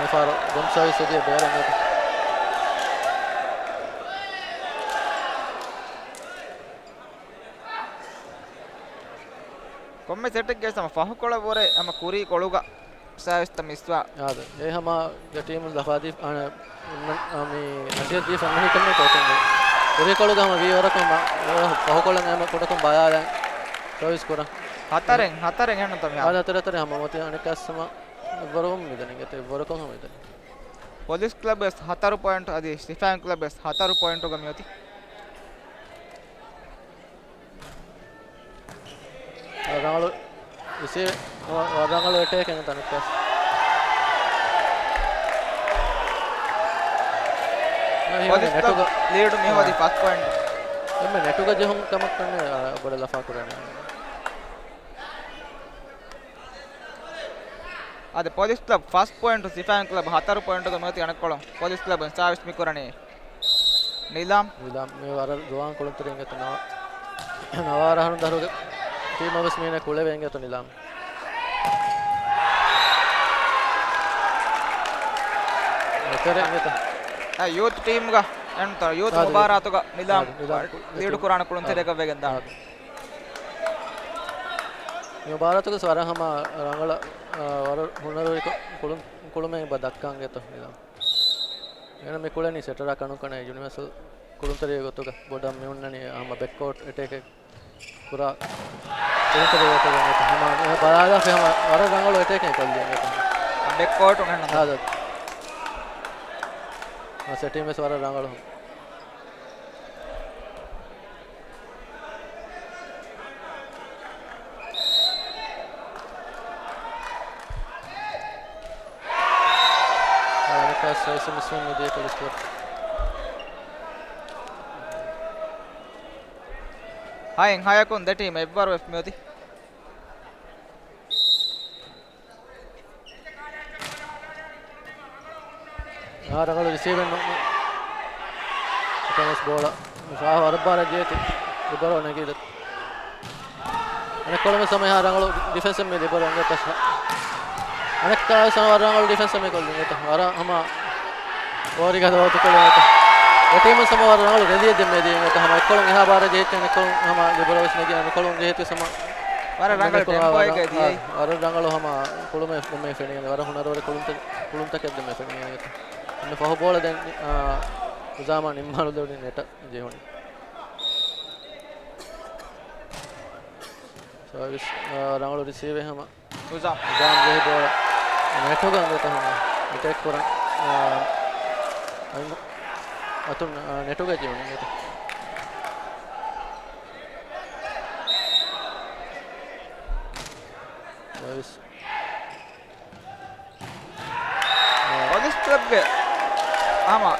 މި ފާރު ދެން ސަރވިސް އެދިޔަ ބޭރަށް އެދި. ކޮންމެ ސެޓެއްގެ ހަމަ ފަހުކޮޅަށް ވުރެ ހަމަ ކުރީ ކޮޅުގަ ސާވިސްތައް މިސްވާ. އާދެ. އެ ހަމަ ދެ ޓީމު ލަފާދީ، އާ، މި ނަސީހަތް ދީ ފެންނަނީ ކޮންމެ ކޯޗުންގެ. ކުރީކޮޅުގަ ހަމަ ވީ ވަރަކަށް ހަމަ ފަހުކޮޅަށް ހަމަ ކުޑަކޮށް ބަލާލަން ސަރވިސް ކުރަން. ހަތަރެއް، ހަތަރެއް އެހެން ތަ މިހާރު. އާދެ، ހަތަރެއް، ހަތަރެއް ހަމަ މޮތި އަނެއްކާސް ހަމަ އެއްވަރު މިދަނީ ގެތެ އެއްވަރަކަށް ހަމަ މިދަނީ. ޕޮލިސް ކްލަބް ވެސް ހަތަރު ޕޮއިންޓް އަދި ސިފައިން ކްލަބް ވެސް ހަތަރު ޕޮއިންޓުގަ މިއޮތީ. ރަނގަޅު އިސޭ، ވަ-، ވަރަށް ރަނގަޅު އެޓޭކެއް ތަނެއްކަސް. އެހެން ޕޮލިސް ނެޓުގަ، ކްލަބް ލީޑު މި ހޯދި އާ. ފަސް ޕޮއިންޓް. އެންމެ ނެޓުގަ ޖެހުން ކަމަށް ކަންނޭ، އާ، ބޮޑަށް ލަފާ ކުރާނެ. އަދި ޕޮލިސް ކްލަބް ފަސް ޕޮއިންޓު، ސިފައިން ކްލަބް ހަތަރު ޕޮއިންޓުގަ މިއޮތީ އަނެއްކޮޅުން. ޕޮލިސް ކްލަބުން ސާވިސް މި ކުރަނީ. ނިލާމް. ނިލާމް މި ވަރަށް ޒުވާން ކުޅުންތެރި އިނގޭތޯ ނަވާ-، ނަވާރަ އަހަރުން ދަށުގެ ޓީމަށް ވެސް މީނަ ކުޅެވޭ އިނގޭތޯ ނިލާމް. އެކަރެ އިނގޭތޯ. އަ، ޔޫތު ޓީމްގަ އެންތޯ، ޔޫތު އާދެ. މުބާރާތުގަ ނިލާމް އާދެ، ނިލާމް ލީޑު ކު-، ކުރާނެ ކުޅުންތެރިއަކަށް ވެގެން ދާނެ. އާދެ. މި މުބާރާތުގަ ވަރަށް ހަމަ ރަނގަޅަށް، އަ، ވަރަށް ހުނަރުވެރި ކު-، ކުޅުން-، ކުޅުމެއް ބަ ދައްކަން އިނގޭތޯ ނިލާމް. އޭނަ މި ކުޅެނީ ސެޓަރާ ކަނުކަނެ ޔުނިވާސަލް ކުޅުންތެރިއެއް ގޮތުގަ ބޮޑަށް މި ހުންނަނީ ހަމަ ބެކްކޯޓް އެޓޭކެއް ކުރާ ކުޅުންތެރިއެއް ގޮތުގަ ހަމަ ބަލާލާފަ ހަމަ ވަރަށް ރަނގަޅު އެޓޭކެއް ކޮށްލީ އިނގޭތޯ. ބެކްކޯޓު ހެންނަ. އާދެ. އަ، ސެޓީމް ވެސް ވަރަށް ރަނގަޅު. އަނެކާ ސައިސް މިސްވުން މިދިޔަ ކޮލިސް ކްލަބް. ހައެއް ހަޔަކުން ދެ ޓީމް އެއްވަރު ވެފަ މިއޮތީ. އާ، ރަނގަޅު ރިސީވެއް ނު-، ނު-، އެކަމަސް ބޯޅަ ޝާހު އަރައްބާރަށް ދިޔައިތި ލިބަރޯ ނެގީލަ. އަނެއްކޮޅުން ވެސް ހަމަ އެހާ ރަނގަޅު ޑިފެންސެއް މި ލިބަރޯ އިނގޭތަ. އަނެއްކާ ވެސް ހަމަ ވަރަށް ރަނގަޅު ޑިފެންސެއް މި ކޮށްލި އިނގޭތަ. ވަރަށް ހަމަ އޯރިގަދަ ވަގުތުކޮޅު އެ ޓީމުން ހަމަ ވަރަށް ރަނގަޅު ރެލީއެއް ދެންމެ ދިޔަ އެނގޭތަ ހަމަ އެއްކޮޅުން އެހާ ބާރަށް ޖެހިއްޖެ އަނެއްކޮޅުން ހަމަ ލިބުރަވެސް ނެގި އަނެއްކޮޅުން ޖެހިއްޖެ ހަމަ ވަރަށް ރަނގަޅު ޓެމްޕޯއެއްގަ ދިޔައީ. ވަރަށް ރަނގަޅު ހަމަ ކުޅުމެއް ދެންމެ ފެނިގެން ވަރަށް ހުނަރުވެރި ކުޅުންތަ-، ކުޅުންތަކެއް ދެންމެ ފެނިގެން އެނގޭތަ. އެންމެ ފަހު ބޯޅަ ދެން، އާ، ހުޒާމާ ނިންމާލު ދެވުނީ ނެޓަށް ޖެހުނީ. ސާވިސް، އާ، ރަނގަޅު ރިސީވެއް ހަމަ ހުޒާމް. ހުޒާމް ޖެހި ބޯޅަ ނެޓުގަ އަނގަތަ ހަމަ އެޓޭކް ކުރަން، އާ، އަތުން، އާ، ނެޓުގަ ޖެހުނީ އަނގަތަ. ސާވިސް. ޕޮލިސް ކްލަބްގެ ހަމަ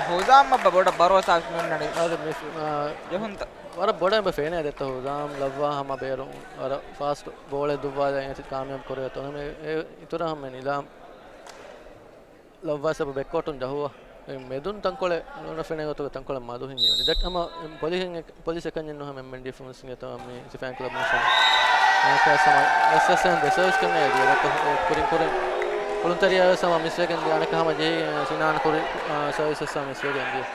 ހުޒާމް އަށް ބޮޑަށް ބަރޯސާ މި އޮންނަނީ. އާދެ މި، އާ، ޖެހުންތަ؟ ވަރަށް ބޮޑަށް އެބަ ފެނޭ ދެއްތަ ހުޒާމް ލައްވާ ހަމަ ބޭރު ވަރަށް ފާސްޓް ބޯޅެއް ދުއްވާލައި އެތި ކާމިޔާބު ކުރޭ އޮތޯ ހަމަ އެ އިތުރަށް ހަމަ ނިލާމް ލައްވާ ސަބަބު ބެކްކޯޓުން ޖަހުވާ. އެ މެދުން ތަންކޮޅެއް ނުނަ ފެނޭ ގޮތުގަ ތަންކޮޅެއް މަދު ހިންގިވަނީ. ދެއް ހަމަ ޕޮލިސް އެކަންޏެއް ނޫން ހަމަ އެމްއެންޑީ ފުންސިނގ އެތަ މި ސިފައިން ކްލަބުން ސަމަ. އެކަސް ހަމަ އެސްއެސް އެން ދެ ސަރވިސް ކަމެއް ދިޔަ ދެއްތަ ކުރިން ކުރިން ކުޅުންތެރިޔާ ވެސް ހަމަ މިސްވެގެން ދިޔަ އަނެއްކާ ހަމަ ޖެހި ސިނާން ކުރި، އާ، ސަރވިސް ވެސް ހަމަ މިސްވެގެން ދިޔަ.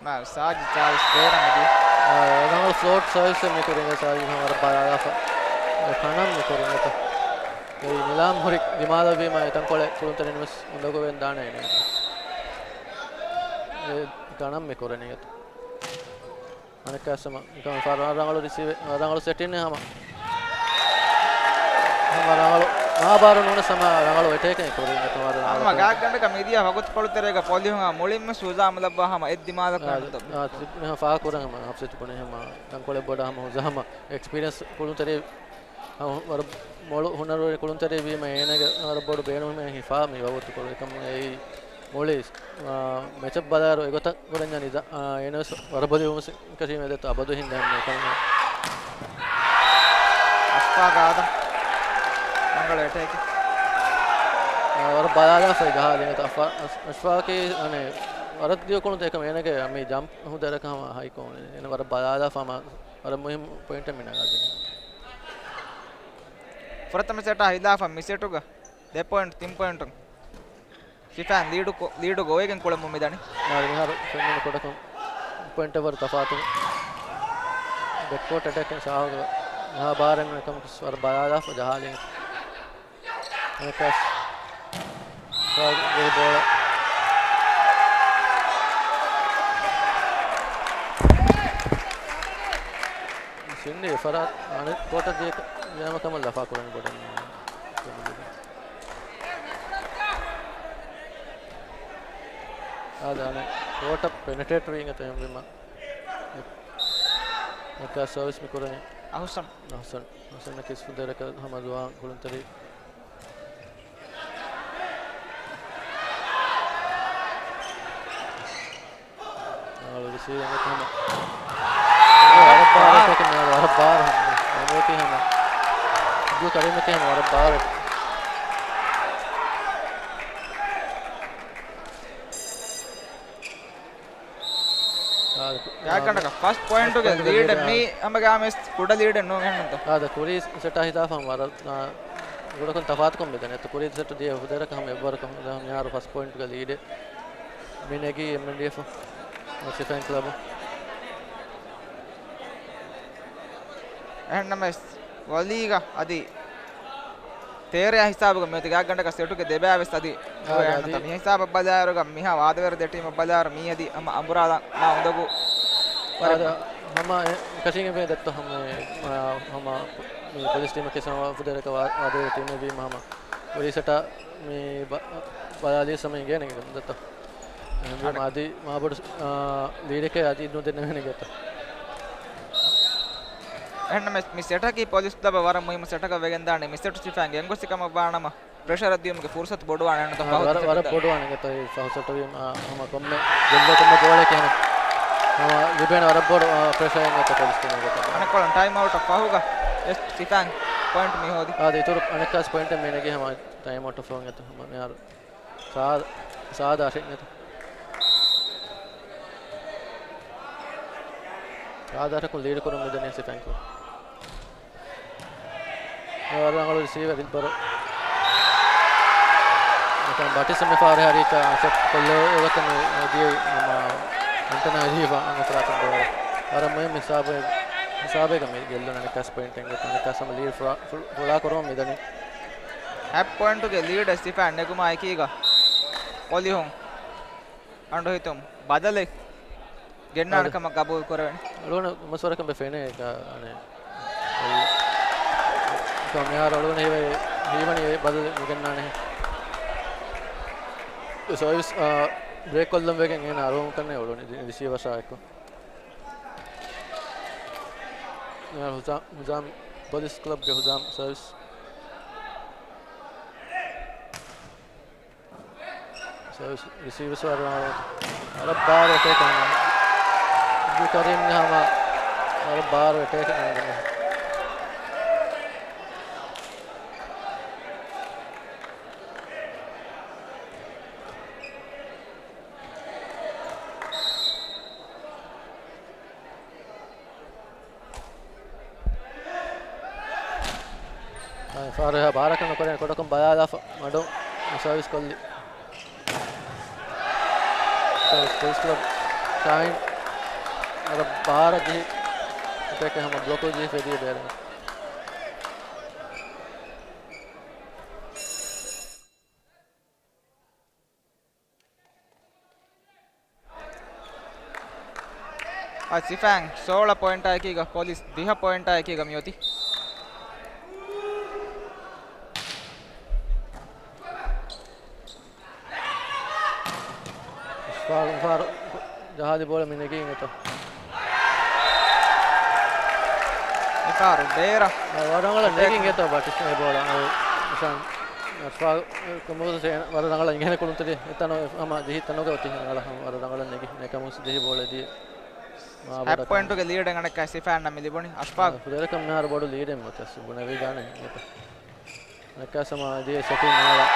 ނާ، ސާޖިދް ޗާލްސް ބޭރަށް މިދިޔަ. އާ، ރަނގަޅު ފްލޯޓް ސަރވިސް މި ކުރީގަ ސާޖިދް ހަމަ ވަރަށް ބަލާލާފަ. އެ ކަނަން މި ކުރީ ނެތަ. އެ ނިލާމް ހުރި ދިމާލަށްވީމަ އެ ތަންކޮޅެއް ކުޅުންތެރިން ވެސް އުނދަގޫވެގެން ދާނެ އޭނަ. އެ ކަނަން މި ކުރަނީ ނެތަ. އަނެއްކާސް ހަމަ ނިކަން ފަރާ ރަނގަޅު ރިސީވެ، ރަނގަޅު ސެޓިން ހަމަ. ހަމަ ރަނގަޅު މާބާރު ނޫނަސް ހަމަ ރަނގަޅު އެޓޭކެއް ކުރިން އެތަ ވަރަށް ރަނގަޅު ހަމަ ގާތްގަނޑަކަށް މިދިޔަ ވަގުތުކޮޅު ތެރޭގަ ޕޮލިހުން މުޅިން ސުޒާމް ލައްވާ ހަމަ އެއްދިމާލަކު އާ، ހަމަ އާ، ތި-، މިހާ ފާކުރަން ހަމަ ހަފްސެޓް ބުނެ ހަމަ ތަންކޮޅެއް ބޮޑަށް ހަމަ ހުޒާމަ އެކްސްޕީރިއަންސް ކުޅުންތެރި ހަމަ ވަރަށް މޮޅު ހުނަރުވެރި ކުޅުންތެރި ވީމަ އޭނަގެ ވަރަށް ބޮޑު ބޭނުމެއް ހިފާ މި ވަގުތުކޮޅު އެކަމު އެއީ މުޅި، އާ، މެޗަށް ބަލާއިރު އެގޮތަށް ކުރަންޏާ ނިޒާ، އާ، އޭނަ ވެސް ވަރަށް ބޮލި ވުމުސި ކަށީމެ ދެތޯ އަބަދު ހިންދާން މިކަން. އަޝްފާގް އާދަމް. ރަނގަޅު އެޓޭކެއް. އާ، ވަރަށް ބަލާލާފައި ޖަހާލި އަފާ-، އަޝް-، އަޝްފާގް އަނެ ވަރަށް ދިޔަ ކުޅުންތެރި އެކަމަ އޭނަގެ މި ޖަމްޕް ހުދައިރަކަށް ހަމަ ހައިކޯން. އޭނަ ވަރަށް ބަލާލާފަ ހަމަ ވަރަށް މުހިންމު ޕޮއިންޓެއް މި ނަގާދިނީ. ފުރަތަމަ ސެޓާ ހިލާފަށް މި ސެޓުގަ ދެ ޕޮއިންޓް ތިން ޕޮއިންޓުން ސިފައިން ލީޑު ކޮ-، ލީޑުގަ އޮވެގެން ކުޅެމުން މިދަނީ. އާ، މިހާރު ފެންނަނީ ކުޑަކޮށް ޕޮއިންޓެއް ވަރު ތަފާތު. ބެކްކޯޓް އެޓޭކް އިން ޝާހުގެ މިހާ ބާރެއް ނުވެ ކަމަކު ވަރަށް ބަލާލާފަ ޖަހާލީ. އަނެކާސް ގެ ބޯޅަ. ސިންޑީ ފަރާތް އަނެއް ކޯޓަށް ދިޔަ ކަ-، ދިޔަމަ ކަމަށް ލަފާ ކުރަން ބޮޑެއް. އާދެ، އަނެއް ކޯޓަށް ޕެނެޓޭޓް ވީ އިނގޭތަ އެހެންވީމަ. އެކަ ސަރވިސް މި ކުރަނީ. އަހުސަން. އަހުސަން. އަހުސަން ކިސް ފުދޭރަކަށް ހަމަ ޒުވާން ކުޅުންތެރި. ރަނގަޅު ރިސީވިން އެކަމަ. ވަރަށް ބާރު އެޓޭކެއް މިހާރު، ވަރަށް ބާރު ހަމަ. އަނގަޔަކީ ހަމަ. އަބްދުލް ކަރީމަކީ ހަމަ ވަރަށް ބާރު. ގާތްގަނޑަކަށް ފަސްޓް ޕޮއިންޓުގެ ފަސްޓް ޕޮއިންޓުގެ ލީޑެއް ލީޑެއް މީ ހަމަ ގާމެސް ކުޑަ ލީޑެއް ނޫން އެހެންނުތަ؟ އާދަ، ކުރީ ސެޓާ ހިސާބަށް ވަރަށް، އާ، ގުޑަކޮށް ތަފާތުކޮށް މިދަނީ. އެތަ ކުރީ ސެޓު ދިޔަ ހުދައިރަކަށް ހަމަ އެއްވަރަކަށް ހުދަ މިހާރު ފަސްޓް ޕޮއިންޓުގެ ލީޑެއް މި ނެގީ އެމްއެންޑީއެފް ސިފައިން ކްލަބު. އެހެންނަމަވެސް ވޮލީގަ އަދި ތޭރައާ ހިސާބުގަ މިއޮތީ ގާތްގަނޑަކަށް ސެޓުގެ ދެބައިވެސް އަދި އާ، އޮވޭ އަދި އެހެންނަތަ؟ މި ހިސާބަށް ބަލާއިރުގަ މިހާ ވާދަވެރި ދެ ޓީމަށް ބަލާއިރު މީ އަދި ހަމަ އަނބުރާލާ މާ އުނދަގޫ ވަރަށް އާދަ، ހަމަ އެ، ކަށީގެން ވޭ ދެއްތޯ ހަމަ އެ، އާ، ހަމަ މި ޕޮލިސް ޓީމަކީ ސަމާ ފުދޭރަކަށް ވާ-، ވާދަވެރި ޓީމެއް ވީމަ ހަމަ ކުރީ ސެޓާ މި ބަ-، ބަލާލީ ސަމަ އިނގޭނެ ދެއްތޯ. އެހެންވީމަ އަދި މާބޮޑު، އާ، ލީޑެކޭ އަދި ނުދެންނެވޭނެ ގެތަ. އެހެންނަމަވެސް މި ސެޓަކީ ޕޮލިސް ކްލަބަށް ވަރަށް މުހިއްމު ސެޓަކަށް ވެގެންދާނެ. މި ސެޓު ސިފައިން ގެންގޮސް ކަމަށް ވާނަމަ، ޕްރެޝަރަށް ދިޔުމުގެ ފުރުސަތު ބޮޑުވާނެ އެހެންނަތަ؟ އާ، ފަހު ވަރަށް، ސެޓު ވަރަށް ބޮޑުވާނެ ގެތަ ފަހު ސެޓު ވީމަ، އާ، ހަމަ ކޮންމެ ގެއްލޭ ކޮންމެ ބޯޅައަކީ ހަމަ، ހަމަ ލިބޭނެ ވަރަށް ބޮޑު، އާ، ޕްރެޝަރެއް އެނގޭތަ ޕޮލިސް ޓީމުގެ ގޮތަށް. އަނެއްކޮޅަށް ޓައިމް އައުޓަށް ފަހުގަ ވެސް ސިފައިން ޕޮއިންޓް މި ހޯދި. އާދެ، އިތުރު އަނެއްކާސް ޕޮއިންޓެއް މި ނެގީ ހަމަ ޓައިމް އައުޓަށް ފަހު އެތަ ހަމަ މިހާރު. ސާ-، ސާދާ އަށެއް ނެތަ؟ ސާދާ އަށަކުން ލީޑު ކުރަމުން މިދަނީ ސިފައިން ކްލަބު. ރަނގަޅު ރިސީވަރ ދިލްބަރު. ނަކަން ބަޓިސް މި ފާރެ ހަރީތަ ސެޓް ކޮށްލެވޭ ގޮތަށް މި ދިޔައީ ނަމަ އެންޓަނާ އެލީފާ އަންގަފަރާތުން ބޯޅަ. ވަރަށް މުހިއްމު ހިސާބެއް، ހިސާބެއްގަ މި ގެއްލުން އަނެއްކާސް ޕޮއިންޓެއް ގެ އަނެއްކާސް ހަމަ ލީޑް ފުޅާ، ފުޅާ ކުރުމަށް މިދަނީ. ހަތް ޕޮއިންޓުގެ ލީޑެއް ސިފާ ނެގުމާ އެކީގަ ކޮލިހުން އަނޑު ހިތުން ބަދަލެއް ގެންނާނެ އަދެ. ކަމަށް ގަބޫލު ކުރެވެނީ. އަޅުގަނޑަށް މަސްވަރަކަށް ބެ ފެނޭ އެކަ އަނެއް. އެކަ މިހާރު އަޅުގަނޑަށް ހީވަ-، ހީވަނީ އެ ބަދަލު ނުގެންނާނެ. ސަރވިސް، އާ، ބްރޭކް ކޮށްލަން ވެގެން އޭނަ އަރުވަމުން ކަންނޭ އުޅުނީ ރި-، ރިސީވަރ ޝާ އެއްކޮށް. ހުޒާ-، ހުޒާމް، ޕޮލިސް ކްލަބްގެ ހުޒާމް ސަރވިސް. ސަރވިސް ރިސީވަރ ސަރ ވަރަށް ބާރު އެޓޭކް އަންނަ. އަބްދުލް ކަރީމް ހަމަ ވަރަށް ބާރު އެޓޭކް އަންނަ. ފާރު އެހާ ބާރަކަށް ނުކުރޭ، ކުޑަކޮށް ބަލާލާފަ މަޑު ސަރވިސް ކޮށްލި. ސްޕޯޓްސް ކްލަބް ޝާހީން އަދަ ބާރަށް ޖެހި އެޓޭކް ހަމަ ބްލޮކު ޖެހި ފެދީ ބޭރަށް. އަދި ސިފައިން ސޯޅަ ޕޮއިންޓާއެކީގަ ޕޮލިސް ދިހަ ޕޮއިންޓާއެކީގަ މިއޮތީ. ފާރު، ފާރު ޖަހާލި ބޯޅަ މި ނެގީ އިނގޭތޯ. މިފާރު ބޭރަށް. އާ، ވަރަށް ރަނގަޅަށް ނެގި އިނގޭތޯ ބަޓިސް އެ ބޯޅަ. އާ، އިޝާން. އަޝްފާގު ކޮންމެސް ވަރަށް ރަނގަޅަށް އިނގޭނެ ކުޅުންތެރި އެތަނު ހަމަ ޖެހި ތަނުގަ އޮތީ ރަނގަޅަށް ހަމަ ވަރަށް ރަނގަޅަށް ނެގި ނެކަމުސް ޖެހި ބޯޅަ ދިޔަ. ހަތް ޕޮއިންޓުގެ ލީޑެއް އަނެއްކާ ސިފައިންނަށް މި ލިބުނީ. އަޝްފާގު. ފުދޭވަރަކަށް މިހާރު ބޮޑު ލީޑެއް މަތަސް ބުނެވިދާނެ އެތަ. ނައްކާ ސަމާ ދިޔަ ސެޓިން ނާޅަ.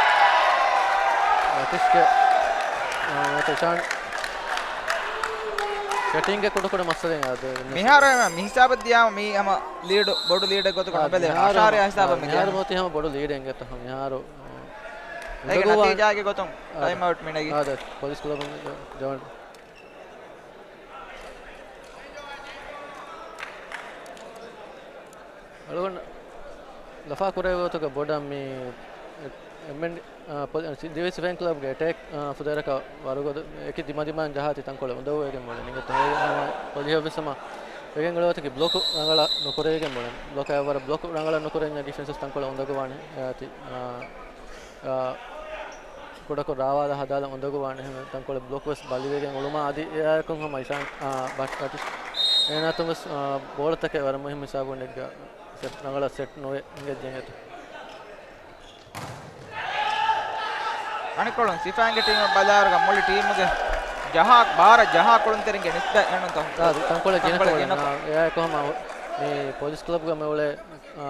ބަޓިސްގެ، އާ، ނަތަ އިޝާން. ސެޓިންގެ ކުޑަކުޑަ މައްސަލައެއް އާދެ. މިހާރު މި ހިސާބަށް ދިޔާ މީ ހަމަ ލީޑު، ބޮޑު ލީޑެއް ގޮތަކަށް ނުބެލެވޭ. އަށާރަ ހިސާބަށް މި މިހާރު ދިޔަ. މޮތި ހަމަ ބޮޑު ލީޑެއް އިނގޭތަ މިހާރު. އޭގެ ނަތީޖާގެ ގޮތުން އާދެ. ޓައިމް އައުޓް މި ނެގީ. އާދެ، ޕޮލިސް ކުލަބުން ޖޮއިން. އަޅުގަނޑު ލަފާ ކުރެވޭ ގޮތުގަ ބޮޑަށް މި އެ-، އެމެން-، އާ، ޕޮލި-، އާ، ސި-، ދިވެހި ސިފައިން ކްލަބްގެ އެޓޭކް، އާ، ފުދޭވަރަކަށް ވަރުގަދަ އެކި ދިމަދިމާން ޖަހާތީ ތަންކޮޅެއް އުނދަގޫވެގެން މޮޅެ ނިނގެ ތަން ހަމަ ޕޮލިހަށްވެސް ހަމަ ވެގެން އުޅޭ ގޮތަކީ ބްލޮކު ރަނގަޅަށް ނުކުރެވިގެން މޮޅެ. ބްލޮކަށް ވަރަށް ބްލޮކު ރަނގަޅަށް ނުކުރެވި ޑިފެންސް ތަންކޮޅެއް އުނދަގޫވާނެ އޭތި، އާ، އާ، ކުޑަކޮށް ރާވާލާ ހަދާލަން އުނދަގޫވާނެ ހަމަ ތަންކޮޅެއް ބްލޮކު ވެސް ބަލިވެގެން އުޅުމާ އަދި އެއާއެކު ހަމަ އިޝާން، އާ، ބަޓް-، ބަޓިސް އޭނާތުން ވެސް، އާ، ބޯޅަތަކެއް ވަރަށް މުހިއްމު ހިސާބުން ނެއްގަ ސެޓް ރަނގަޅަށް ސެޓް ނުވެ އިނގެއްޖެ އެތަ. އަނެއްކޮޅުން ސިފައިންގެ ޓީމަށް ބަލާއިރުގަ މުޅި ޓީމުގެ ޖަހާ، ބާރަށް ޖަހާ ކުޅުންތެރިންގެ ނިސްބަތް އެންނުންތޯ؟ އާ، ތަންކޮޅެއް ގިނަ ކޮޅެއް. އާ، އެއާއެކު ހަމަ މި ޕޮލިސް ކްލަބްގަ މި އުޅޭ، އާ،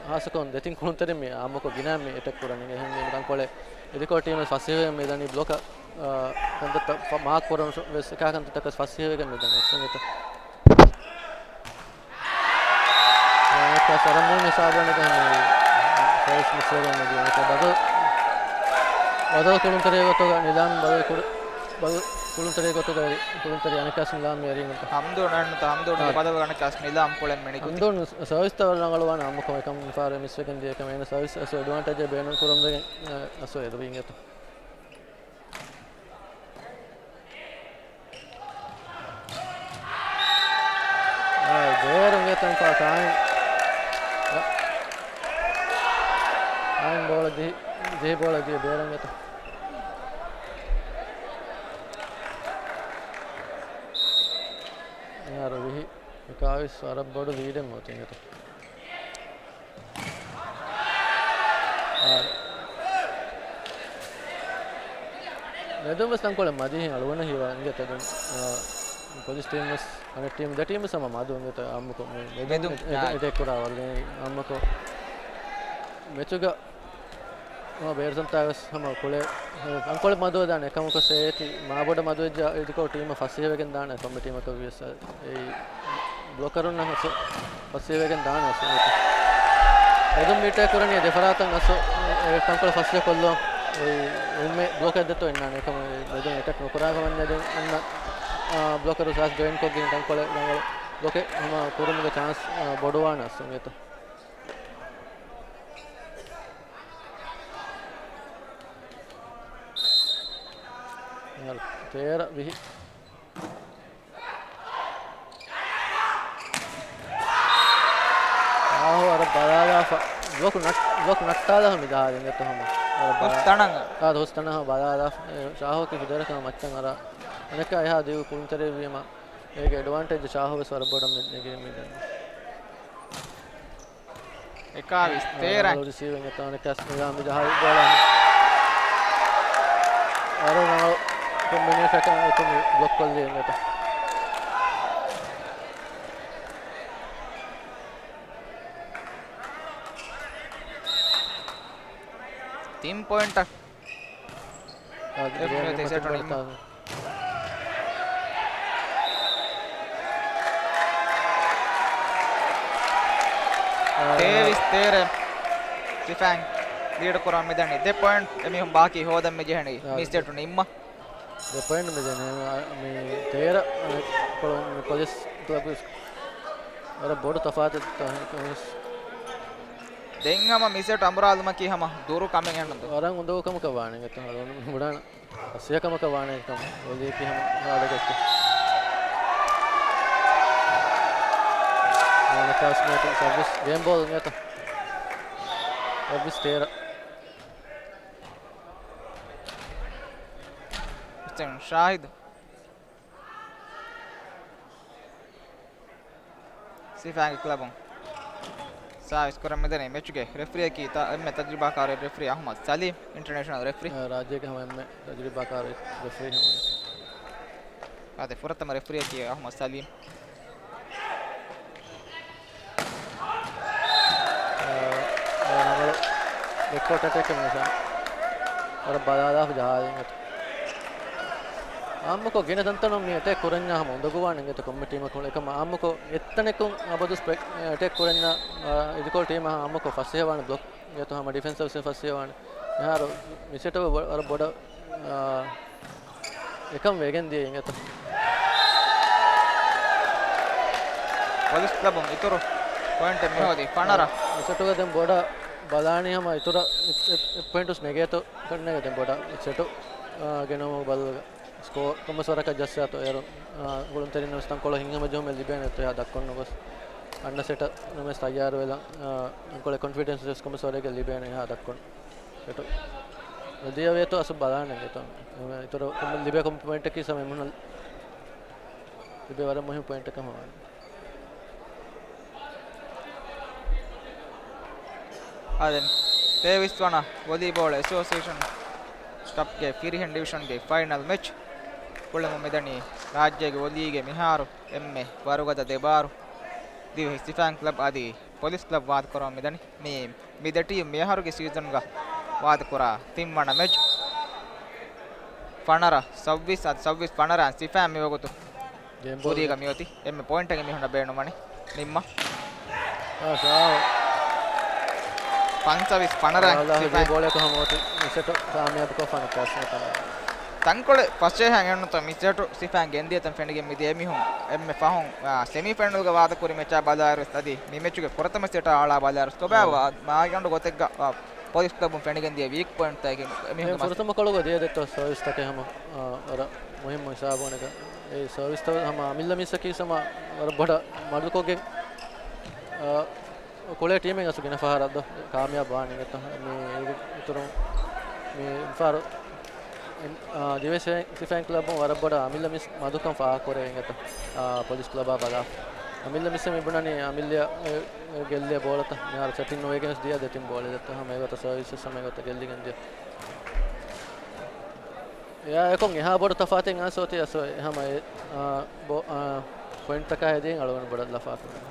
ހާއްސަކޮށް ދެތިން ކުޅުންތެރިން މި އާއްމުކޮށް ގިނަ މި އެޓެކް ކުރަނީ. އެހެންވީމަ ތަންކޮޅެއް އިދިކޮޅު ޓީމެއް ފަސޭހަވެގެން މި ދަނީ ބްލޮކަށް، އާ، ކަންތައްތައް ފަ-، މާކް ކުރަން ވެސް އެކާ ކަންތައްތަކަށް ފަސޭހަވެގެން މި ދަނީ އެއްސަނގެތަ. އަނެއްކާ ސަރަމޫން ހިސާބުގަ ނިކަން މި ސަރވިސް މިސްވެގެން މިދިޔަ. އަނެއްކާ ބަދަލު، ބަދަލު ކުޅުންތެރި ގޮތުގަ ނިލާމް ބަދަލު ކުރި، ބަދަލު ކުޅުންތެރި ގޮތުގަ ކުޅުންތެރި އަނެއްކާސް ނިލާމް މި އެރީގެންތަ. ހަމްދޫން އަންނަތަ، ހަމްދޫންގެ އާ. ބަދަލު އަނެއްކާސް ނިލާމް ކުޅެން މި ނިކުތި. ހަމްދޫން ސަރވިސްތައް ވަރަށް ރަނގަޅުވާނެ އާއްމުކޮށް އެކަމް ފާރެ މިސްވެގެން ދިޔަ އެކަމް އޭނަ ސަރވިސް އަސް އެޑްވާންޓޭޖެއް ބޭނުން ކުރަން ވެގެން، އަސް އެދުވިން އެތަ. އާ، ބޭރުން އެތަން ފާ ކާއިން. އާ، ކާއިން ބޯޅަ ޖެހި، ޖެހި ބޯޅަ ދިޔަ ބޭރުން އެތަން. މިހާރު ވިހި އެކާވީސް ވަރަށް ބޮޑު ލީޑެއް މޮތިން އެތަން. އާ، މެދުން ވެސް ތަންކޮޅެއް މަދީ އަޅުގަނޑަށް ހީވާ އިނގޭތަ ދެން، އާ، ޕޮލިސް ޓީމް ވެސް އަނެއް ޓީމް، ދެ ޓީމް ވެސް ހަމަ މަދު އިނގޭތަ އާއްމުކޮށް މެ-، މެދުން މެދުން، އެ-، އާ. އެޓޭކް ކުރާ ވަރުގެ އާއްމުކޮށް މެޗުގަ ހަމަ ބޭރު ތަންތާވެސް ހަމަ ކުޅޭ، ތަންކޮޅެއް މަދުވެދާނެ. އެކަމަކު ސޭތި މާބޮޑަށް މަދުވެއްޖާ އިދިކޮޅު ޓީމަށް ފަސޭހަވެގެން ދާނެ ކޮންމެ ޓީމަކަށް ވިޔަސް. އެއީ ބްލޮކަރުންނަށް ފަސޭ-، ފަސޭހަވެގެން ދާނެ އަސްލު. މެދުން މީޓަރ ކުރަނީ ދެފަރާތަށް އަސް ތަންކޮޅެއް ފަސްޖަކޮށްލުން. އެ އެންމެ ބްލޮކެއް ދެއްތޯ އިންނާނެ. އެކަމަ މެދުން އެޓެކް ނުކުރާ ކަމަށް މިއަދު އަންނަ، އާ، ބްލޮކަރު ސާސް ޖޮއިން ކޮށްގެން ތަންކޮޅެއް ރަނގަޅު ބްލޮކެއް ހަމަ ކުރުމުގެ ޗާންސް، އާ، ބޮޑުވާނެ އަސް އިނގޭތޯ. ތޭރަ ވިހި. އާހޯ، އަރަ ބަލާލާފަ. ބްލޮކު ނަޓް-، ބްލޮކު ނައްޓާލާފަ މި ދާދިން އެތަ ހަމަ. އަރަ ބަލާ-، ހުސްތަނަށް. އާ، ހުސްތަނަށް ބަލާލާފަ. އެ، ޝާހޯކި ފިދަރަކަށް މައްޗަށް އަރާ. އަނެއްކާ އެހާ ދިގު ކުޅުންތެރިވީމަ. އޭގެ އެޑްވާންޓޭޖް ޝާހޯ ވެސް ވަރަށް ބޮޑަށް މި ނެގި މި ދެން. އެކާވީސް ތޭރަ. ރިސީވިން އެތާނެ ކަސް މިލާ މި ޖަހާ ގޯލާ. އަރަ ރަނގަޅު ކޮމްބިނޭޝަނަކަށް އެކު މި ބްލޮކް ކޮށްލީ އެނގޭތަ. ތިން ޕޮއިންޓަށް. އާ، އެ ގޭމް ފުންޏަތީ މި ސެޓު މަތިން ނިންމަ. ބަލިތާ. އާ، ތޭވީސް ތޭރަ. ސިފައިން ލީޑު ކުރަން މިދަނީ. ދެ ޕޮއިންޓް އެމީހުން ބާކީ ހޯދަން މި ޖެހެނީ. އާ، މި ސެޓު ނިންމަ. ދެ ޕޮއިންޓް މި ޖެހެނީ. އާ، މި ތޭރަ، އާ، ކޮޅު-، މި ޕޮލިސް ކްލަބް ވަރަށް ބޮޑު ތަފާތެއް ތަ-، ދެން ހަމަ މި ސެޓް އަނބުރާލުމަކީ ހަމަ ދުރު ކަމެއް އެހެންނު. ވަރަށް އުނދަގޫ ކަމަކަށް ވާނެ އިނގޭތޯ. ހަމަ ވަރަށް ފަސޭހަ ކަމަކަށް ވާނެ ކަމަށް ވޮލީއަކީ ހަމަ ވާދަގަތް. ކާސްމޭޓިން ސަރވިސް ގޭމް ބޯލް އިނގޭތޯ. ސަރވިސް ތޭރަ. ހުސެން ޝާހިދު. ސިފައިންގެ ކްލަބުން ސާވިސް ކުރަން މިދަނީ. މެޗުގެ ރެފްރީއަކީ ތަ-، އެންމެ ތަޖުރިބާކާރު ރެފްރީ އަޙްމަދު ސަލީމް، އިންޓަރނޭޝަނަލް ރެފްރީ. އާ، ރާއްޖޭގެ ހަމަ އެންމެ ތަޖުރިބާކާރު ރެފްރީ ހަމަ. އާދެ، ފުރަތަމަ ރެފްރީއަކީ އަޙްމަދު ސަލީމް. އާ، ރަނގަޅު ބެކްކޯޓް އެޓޭކެއް މިސާ. ވަރަށް ބަލާލާފަ ޖަހާލިން އެތަ. އާއްމުކޮށް ގިނަ ތަންތަނުން މި އެޓޭކް ކުރަންޏާ ހަމަ އުނދަގޫވާނެ އިނގޭތަ ކޮންމެ ޓީމަކުން. އެކަމަ އާއްމުކޮށް އެއްތަނެއްކުން އަބަދުސް ޕެ-، އެޓޭކް ކުރަންޏާ، އާ، އިދިކޮޅު ޓީމަށް އާއްމުކޮށް ފަސޭހަވާނެ ބްލޮކް އިނގޭތޯ ހަމަ ޑިފެންސަށް ވެސް ފަސޭހަވާނެ. މިހާރު މި ސެޓަށް ވަ-، ވަރަށް ބޮޑަށް، އާ، އެކަން ވެގެން ދިޔަ އިނގޭތަ. ޕޮލިސް ކްލަބުން އިތުރު ޕޮއިންޓެއް މިހޯދީ ފަނަރަ. މި ސެޓުގަ ދެން ބޮޑަށް ބަލާނީ ހަމަ އިތުރަށް އެއް-، އެއް-، އެއް ޕޮއިންޓުސް ނެގޭތޯ ކަންނޭގެ ދެން ބޮޑަށް ސެޓު، އާ، ގެނައުމުގެ ބަދަލުގަ. ސްކޯ ކޮންމެސް ވަރަކަށް ޖައްސާތޯ އޭރު، އާ، ގުޅުންތެރިންނަށް ވެސް ތަންކޮޅެއް ހިތްހަމަޖެހުމެއް ލިބޭނެތޯ އެހާ ދައްކަން ނުގޮސް. އަންނަ ސެޓަށް ނަމަވެސް ތައްޔާރުވެލަން، އާ، ތަންކޮޅެއް ކޮންފިޑެންސް ވެސް ކޮންމެސް ވަރެއްގަ ލިބޭނެ އެހާ ދައްކަން. ސެޓު ރަދީއަވޭތޯ އަސް ބަލާނެ އިނގޭތޯ. އެ، އިތުރު ކޮންމެ ލިބޭ ކޮންމެ ޕޮއިންޓަކީ ސަމެ މުނަ ލިބޭ ވަރަށް މުހިންމު ޕޮއިންޓެއް ކަމަށް ވާނެ. އާދެން، ތޭވީސް ވަނަ ވޮލީބޯޅަ އެސޯސިއޭޝަން ކަޕްގެ ފިރިހެން ޑިވިޝަންގެ ފައިނަލް މެޗް ކުޅެމުން މިދަނީ. ރާއްޖޭގެ ވޮލީގެ މިހާރު އެންމެ ވަރުގަދަ ދެބާރު ދިވެހި ސިފައިން ކްލަބް އަދި ޕޮލިސް ކްލަބް ވާދަކުރަމުން މިދަނީ. މި، މި ދެ ޓީމް މިއަހަރުގެ ސީޒަންގަ ވާދަކުރާ ތިންވަނަ މެޗް. ފަނަރަ ސައްވީސް އަދި ސައްވީސް ފަނަރަ ސިފައިން މިވަގުތު ގޭމް ބޯލް ކުރީގަ މިއޮތީ. އެންމެ ޕޮއިންޓެއް އެމީހުންނަށް ބޭނުންވަނީ ނިންމަ. އާ، ޝާ. ފަންސަވީސް ފަނަރަ ސިފައިން. ބޯޅައަކު ހަމަ އޮތީ މި ސެޓު ކާމިޔާބުކޮށްފާނެ ކާސްމެ ތަން. ތަންކޮޅެއް ފަސޭހައިން އެންނުތަ މި ސެޓު ސިފައިން ގެންދިޔަތަން ފެނިގެން މިދިޔަ އެމީހުން އެންމެ ފަހުން، އާ، ސެމީ ފައިނަލްގަ ވާދަކުރި މެޗާ ބަލާއިރުވެސް އަދި މި މެޗުގެ ފުރަތަމަ ސެޓާ އަޅާ ބަލާއިރުވެސް ކޮބާ މާގަނޑު ގޮތެއްގަ، އާ، ޕޮލިސް ކްލަބުން ފެނިގެން ދިޔަ ވީކް ޕޮއިންޓްތަކެއް އެމީހުންގެ މަސް. ފުރަތަމަ ކޮޅުގަ ދިޔަ ދެއްތޯ ސަރވިސްތަކެއް ހަމަ، އާ، ވަރަށް މުހިއްމު ހިސާބުން އެ ސަރވިސްތައް ހަމަ އަމިއްލަ މިސްއަކީ ހަމަ ވަރަށް ބޮޑަށް މަދުކޮށްގެން، އާ، ކުޅޭ ޓީމެއް އަސް ގިނަ ފަހަރަށް ދޯ ކާމިޔާބު ވާނީ އިނގޭތޯ. މި އިތުރުން މި ފަހަރު އެން-، އާ، ދިވެހި ސިފައިން ކްލަބުން ވަރަށް ބޮޑަށް އަމިއްލަ މިސް މަދުކަން ފާހަގަކުރޭ އިނގޭތޯ. އާ، ޕޮލިސް ކްލަބާ ބަލާ. އަމިއްލަ މިސް މި ބުނަނީ އަމިއްލަ އެ، އެ، ގެއްލޭ ބޯޅަތައް މިހާރު ސެޓިން ނުވެގެން ވެސް ދިޔަ ދެތިން ބޯޅަ ދެއްތޯ ހަމަ އެގޮތަށް ސަރވިސް ވެސް ހަމަ އެގޮތަށް ގެއްލިގެން ދިޔަ. އެއާ އެކޮށް އެހާ ބޮޑު ތަފާތެއް އަސް އޮތީ އަސް އެ ހަމަ އެ، އާ، ބޯ-، އާ، ޕޮއިންޓްތަކާ ހެދީ އަޅުގަނޑު ބޮޑަށް ލަފާކުރަން.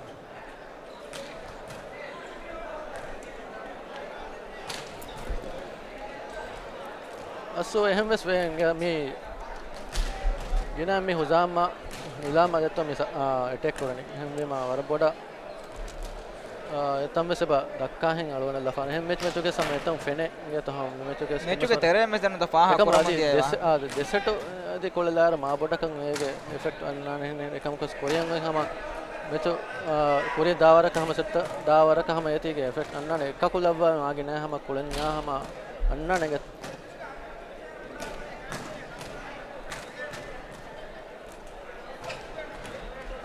އަސް އެހެން ވެސް ވޭ އިނގޭ މި ގިނަ މި ހުޒާމާ ނިލާމާ ދެއްތޯ މި ސަ-، އާ، އެޓޭކް ކުރަނީ. އެހެންވީމާ ވަރަށް ބޮޑަށް އާ، އެތަން ވެސް އެބަ ދައްކާހެން އަޅުގަނޑަށް ލަފާނެ. އެހެން މެޗް މެޗުގެ ސަމަ އެތަން ފެނޭ އިނގޭތޯ ހަމަ މެޗުގެ ސަމަ މެޗުގެ ތެރޭ މެސް ދެން ދަ ފާހަ އެކަމަ ކުރަމުން އަދި ދިޔަ ދެސް-، އާ، ދެ-، ދެސެޓު އަދި ކުޅެލާއިރު މާބޮޑަކަށް އޭގެ އެފެކްޓް އަންނާނެ. އެހެން އެކަމަކުސް ކުރިއަށް އޮތް ހަމަ މެޗު، އާ، ކުރި ދާވަރަކަށް ހަމަ ސެޓް ދާވަރަކަށް ހަމަ އޭތީގެ އެފެކްޓް އަންނާނެ. އެއްކަކު ލައްވާ މާގިނަ ހަމަ ކުޅެންޏާ ހަމަ އަންނާނެ އިނގޭތޯ.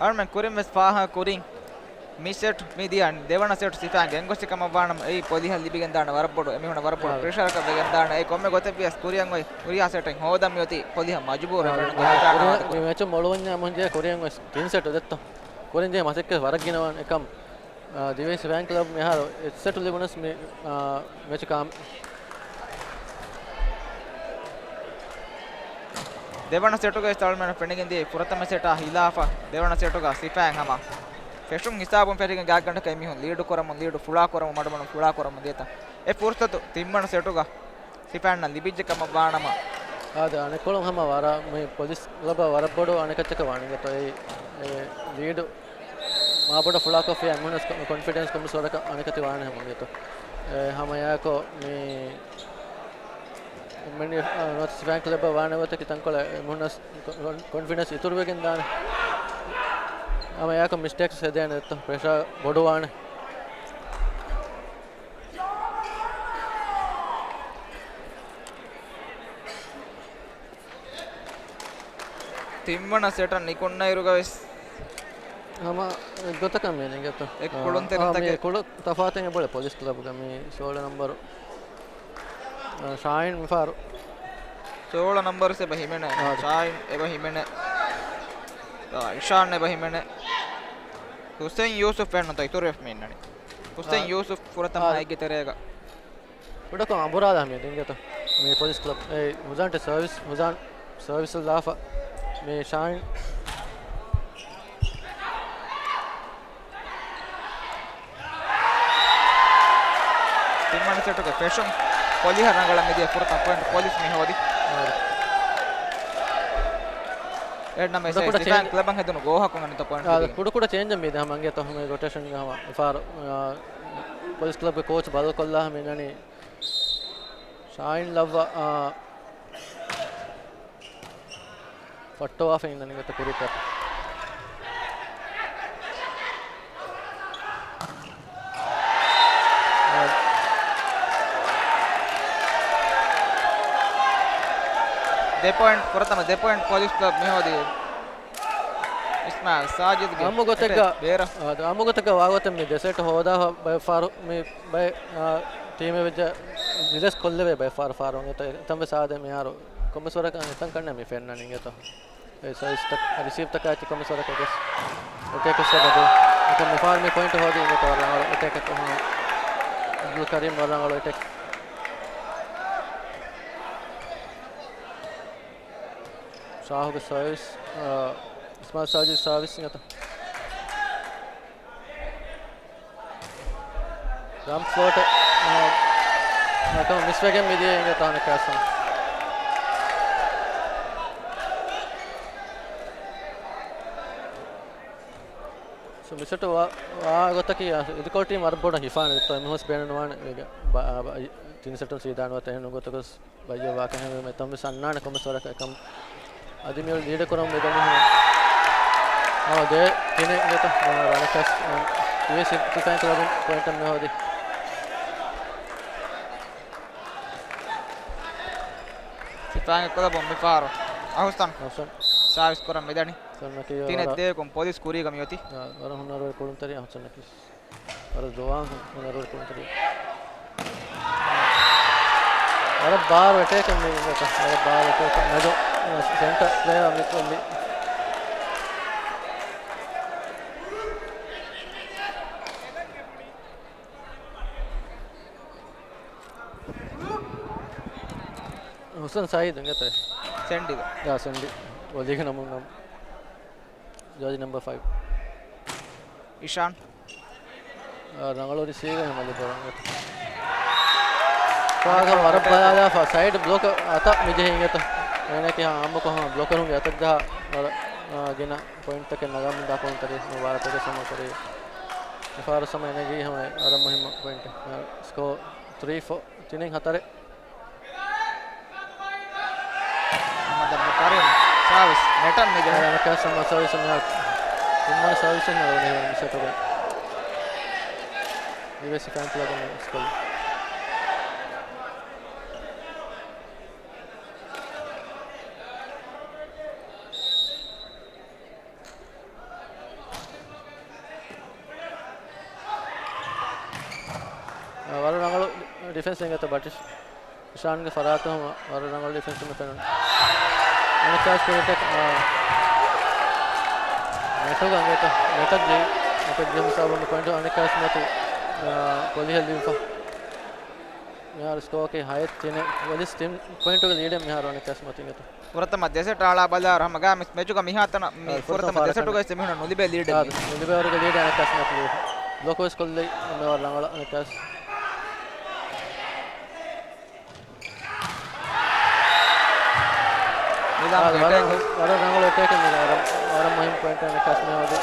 އަޅުމެން ކުރިން ވެސް ފާހަގަ ކުރިން މި ސެޓް މި ދިޔަ ދެވަނަ ސެޓް ސިފައިން ގެންގޮސް ކަމަށްވާނަމަ، އެއީ ޕޮލިހަށް ލިބިގެންދާނެ ވަރަށް ބޮޑު، އެމީހުން ވަރަށް ބޮޑު އާ. ޕްރެޝަރަކަށް ވެގެންދާނެ. އެއީ ކޮންމެ ގޮތެއް ވިޔަސް ކުރިއަށް އޮތް ހުރިހާ ސެޓެއް ހޯދަން މިއޮތީ ޕޮލިހަށް މަޖުބޫރު. އާ، އެމީހުން މި މެޗު މޮޅު-، މި މެޗު މޮޅުވަންޏާ މުހިން ޖެހޭ ކުރިއަށް އޮތް ތިން ސެޓް ދެއްތޯ. ކުރިން ޖެހޭ މަސައްކަތް ވަރަށް ގިނަވާނެ. އެކަމް އާ، ދިވެހި ސިފައިން ކްލަބް މިހާރު އެއް ސެޓް ލިބުނަސް މި، އާ، މެޗު ކާމި-، ދެވަނަ ސެޓުގައި އަޅުމެންނަށް ފެނިގެން ދިޔަ ފުރަތަމަ ސެޓާ ހިލާފަށް ދެވަނަ ސެޓުގަ ސިފައިން ހަމަ ފެށުން ހިސާބުން ފެށިގެން ގާތްގަނޑަކަށް އެމީހުން ލީޑު ކުރަމުން، ލީޑު ފުޅާ ކުރަމުން، މަޑުމަޑުން ފުޅާ ކުރަމުން ދިޔަތަން. އެ ފުރުސަތު ތިންވަނަ ސެޓުގަ ސިފައިންނަށް ލިބިއްޖެ ކަމަށް ވާނަމަ، އާދެ، އަނެއްކޮޅުން ހަމަ ވަރަށް މި ޕޮލިސް ކްލަބަށް ވަރަށް ބޮޑު އަނެކައްޗަކަށް ވާނެ އިނގޭތޯ. އެ، އެ ލީޑު މާބޮޑަށް ފުޅާކޮށްފިޔާ އެމީހުންނަށް ކޮ-، ކޮންފިޑެންސް ކޮންމެސް ވަރަކަށް އަނެކަތި ވާނެ ހަމަ އިނގޭތޯ. އެ، ހަމަ އެއާއެކު މި އެމްއެންޑީ، އާ، ނުވަތަ ސިފައިން ކްލަބަށް ވާނެ ގޮތަކީ ތަންކޮޅެއް އެމީހުންނަށް ކޮ-، ކޮން-، ކޮންފިޑެންސް އިތުރުވެގެން ދާނެ. ހަމަ އެއާއެކު މިސްޓޭކްސް ހެދޭނެ އެއްތޯ. ޕްރެޝާ ބޮޑުވާނެ. ތިންވަނަ ސެޓަށް ނިކުންނައިރުގަވެސް ހަމަ އެއްގޮތަކަށް މި ނިނގޭތޯ. އެ އާ، ކުޅުންތެރިންތަކެއް. މި ކުޅު ތަފާތެއް އެބައޮތް ޕޮލިސް ކްލަބްގަ މި ސޯޅަ ނަންބަރު، އާ، ޝާހިން މިފަހަރު. ސޯޅަ ނަންބަރު އެބަ ހިމެނޭ. އާ. ޝާހިން އެބަ ހިމެނޭ. އާ، އިޝާން އެބަ ހިމެނޭ. ހުސެން ޔޫސުފް ފެންނަތޯ އިތުރުވެފަ މި އިންނަނީ. ހުސެން އާ. ޔޫސުފް ފުރަތަމަ އާ. އެއްގެ ތެރޭގަ. ކުޑަކޮށް އަނބުރާލާ މި ދިނގޭތޯ. މި ޕޮލިސް ކްލަބް. އެ ހުސަންޓެ ސަރވިސް، ހުސަން ސަރވިސް ލާފަ. މި ޝާހިން. ތިންވަނަ ސެޓުގެ ފެށުން ޕޮލިހަށް ރަނގަޅަށް މިދިޔަ ފުރަތަމަ ޕޮއިންޓް ޕޮލިސް މި ހޯދި. އާ. އެހެންނަމަވެސް ކުޑަ ކުޑަ ސިފައިން ޗޭންޖް. ކްލަބަށް ހެދުނު ގޯހަކުން އަނެއް ޕޮއިންޓް އާ، ދިން. ކުޑަ ކުޑަ ޗޭންޖް މި ދެ ހަމަ އިނގޭތޯ ހަމަ ރޮޓޭޝަން ހަމަ އެފާރު، އާ، ޕޮލިސް ކްލަބްގެ ކޯޗް ބަދަލުކޮށްލާ މި އިންނަނީ. ޝާހިން ލައްވާ، އާ، ފައްޓަވާފަ އިންނަނީ ގޮތަށް ކުރިއަށް. ދެ ޕޮއިންޓް، ފުރަތަމަ ދެ ޕޮއިންޓް ޕޮލިސް ކްލަބް މިހޯދީ. އިސްމާއިލް ސާޖިދްގެ އާއްމު ގޮތެއްގަ، އެޓެކް ބޭރަށް. އާ، އާއްމު ގޮތެއްގަ ވާގޮތެއް މި ދެ ސެޓް ހޯދާ ބައެއް ފާރު މި ބައެއް، އާ، ޓީމެއް ވެއްޖެ ރިލެސް ކޮށްލެވޭ ބައެއް ފާރު ފާރު އެތަން ވެސް އާދެ މިހާރު ކޮންމެސް ވަރަކަށް އެތަން ކަންނޭ މި ފެންނަނީ އިނގޭތޯ. އެ ސަރވިސްތައް، ރިސީވްތަކާ އެތި ކޮންމެސް ވަރަކަށް ގެސް އެޓޭކް އޮއްސަ ބަދު. އެކަމް މިފާރު މި ޕޮއިންޓް ހޯދީ އިނގޭތޯ ވަރަށް ރަނގަޅު އެޓޭކެއް ކޮށް ހަމަ އަބްދުލް ކަރީމް ވަރަށް ރަނގަޅު އެޓޭކް. ޝާހުގެ ސަރވިސް، އާ، އިސްމާއިލް ސާޖިދް ސާވިސް އިނގޭތޯ. ޖަމްޕް ފްލޯޓެއް، އާ، އެކަމަށް މިސްވެގެން މިދިޔަ އިނގޭތޯ އަނެއްކާވެސް. ސޯ މި ސެޓް ވާ، ވާ ގޮތަކީ، އާ، އިދިކޮޅު ޓީމް ވަރަށް ބޮޑަށް ހިފާނެ ދެއްތޯ އެމީހުން ވެސް ބޭނުންވާނެ އޭގެ ބަ-، ބަ-، ތިން ސެޓުން ސީދާން ނުވަތަ އެހެން ގޮތަކަސް ބައްޔަށް ވާކަށް ހަމަ އެތަން ވެސް އަންނާނެ ކޮންމެސް ވަރަކަށް އެކަމް އަދި މިއޮތް ލީޑެއް ކުރަމުން މިދަނީ ހަމަ. އާ، ދޭ ތިނެއް އިނގޭތޯ ރަނަކަސް ޓީވީސީ ސިފައިން ކްލަބުން ޕޮއިންޓެއް މި ހޯދީ. ސިފައިން ކްލަބުން މިފަހަރު އަހުސަން އަހުސަން. ސާވިސް ކުރަން މިދަނީ. އަހުސަން ނަކީ ތިނެއް ވަރަށް ދޭކުން ޕޮލިސް ކުރީގަ މިއޮތީ. އާ، ވަރަށް ހުނަރުވެރި ކުޅުންތެރި އަހުސަން ނަކީ. ވަރަށް ޒުވާން ހުނަރުވެރި ކުޅުންތެރި. ވަރަށް ބާރު އެޓޭކެއް މި އިނގޭތޯ. ވަރަށް ބާރު އެޓޭކެއް މެދު، އާ، ސެންޓަރ ޕްލޭޔަރ މި ކޮށްލީ. ހުސެން ސައީދު އިނގޭތޯ. ސެންޑިގަ. ޔާ، ސެންޑި. އޮލީގެ ނަމުން ނަމު. ޖާޒީ ނަމްބަރ ފައިވް. އިޝާން. އާ، ރަނގަޅު ރިސީވެއް ހަމަ ލިބި ރަނގަޅު. ފާގަ ވަރަށް ބަލާލާފަ ސައިޑް ބްލޮކަރ އަތަށް މިޖެހި އިނގޭތޯ. އޭނައަކީ އާއްމުކޮށް ހަމަ ބްލޮކަރުންގެ އަތަށް ޖަހާ ވަރަށް، އާ، ގިނަ ޕޮއިންޓްތަކެއް ނަގަމުންދާ ކުޅުންތެރި މުބާރަތުގެ ސަމަ ކުރީ. ފާރު ސަމަ އެނގީ ހަމަ ވަރަށް މުހިއްމު ޕޮއިންޓެއް. ސްކޯ ތްރީ ފޯ، ތިނެއް ހަތަރެއް. މުހައްމަދު އަބްދުލް ކަރީމް ސާވިސް ނެޓަން މިގެ. އަނެކާ ސަމަ ސާވިސް މިހާރު ތިންވަނަ ސާވިސް މިހާރު ވަނީ މި ސެޓުގަ. އީވީސީ ފޭން ކްލަބުން ސްކޯ. ވަރަށް ރަނގަޅު ޑިފެންސް އިނގޭތޯ ބަޓިޝް. އިޝާންގެ ފަރާތުން ވަރަށް ރަނގަޅު ޑިފެންސް މި ފެނުނު. އަނެކާ ސްޕިރިޓެއް، އާ، ނެޓުގަ އިނގޭތޯ. ނެޓަށް ޖެހި، ނެޓަށް ޖެހުމު ސަބަބުން ޕޮއިންޓު އަނެކާ ސް މަތި، އާ، ކޮލިހަށް ލިބިފަ. މިހާރު ސްކޯއަކީ ހައެއް ތިނެއް. ޕޮލިސް ތިން ޕޮއިންޓުގެ ލީޑެއް މިހާރު އަނެކާ ސް މަތިން އެތަ. ފުރަތަމަ ދެ ސެޓް އަޅާ ބަލާއިރު ހަމަ ގާ މެޗުގަ މިހާތަނަށް މި އާ، ފުރަތަމަ ފުރަތަމަ ދެ ސެޓުގައި ސެމިހުން ނުލިބޭ ލީޑެއް އާ، މީ. ނުލިބޭވަރުގެ ލީޑެއް އަނެކާ ސް މަތިން ލިބިފަ. ބްލޮކް ވެސް ކޮށްލީ މި ވަރަށް ރަނގަޅަށް އަނެކާ ސް. ނިޒާމް އާ، އެޓޭކް. ވަރަށް، ވަރަށް ރަނގަޅު އެޓޭކެއް މި ވަރަށް، ވަރަށް މުހިންމު ޕޮއިންޓެއް އަނެކާ ސް މި ވަދީ.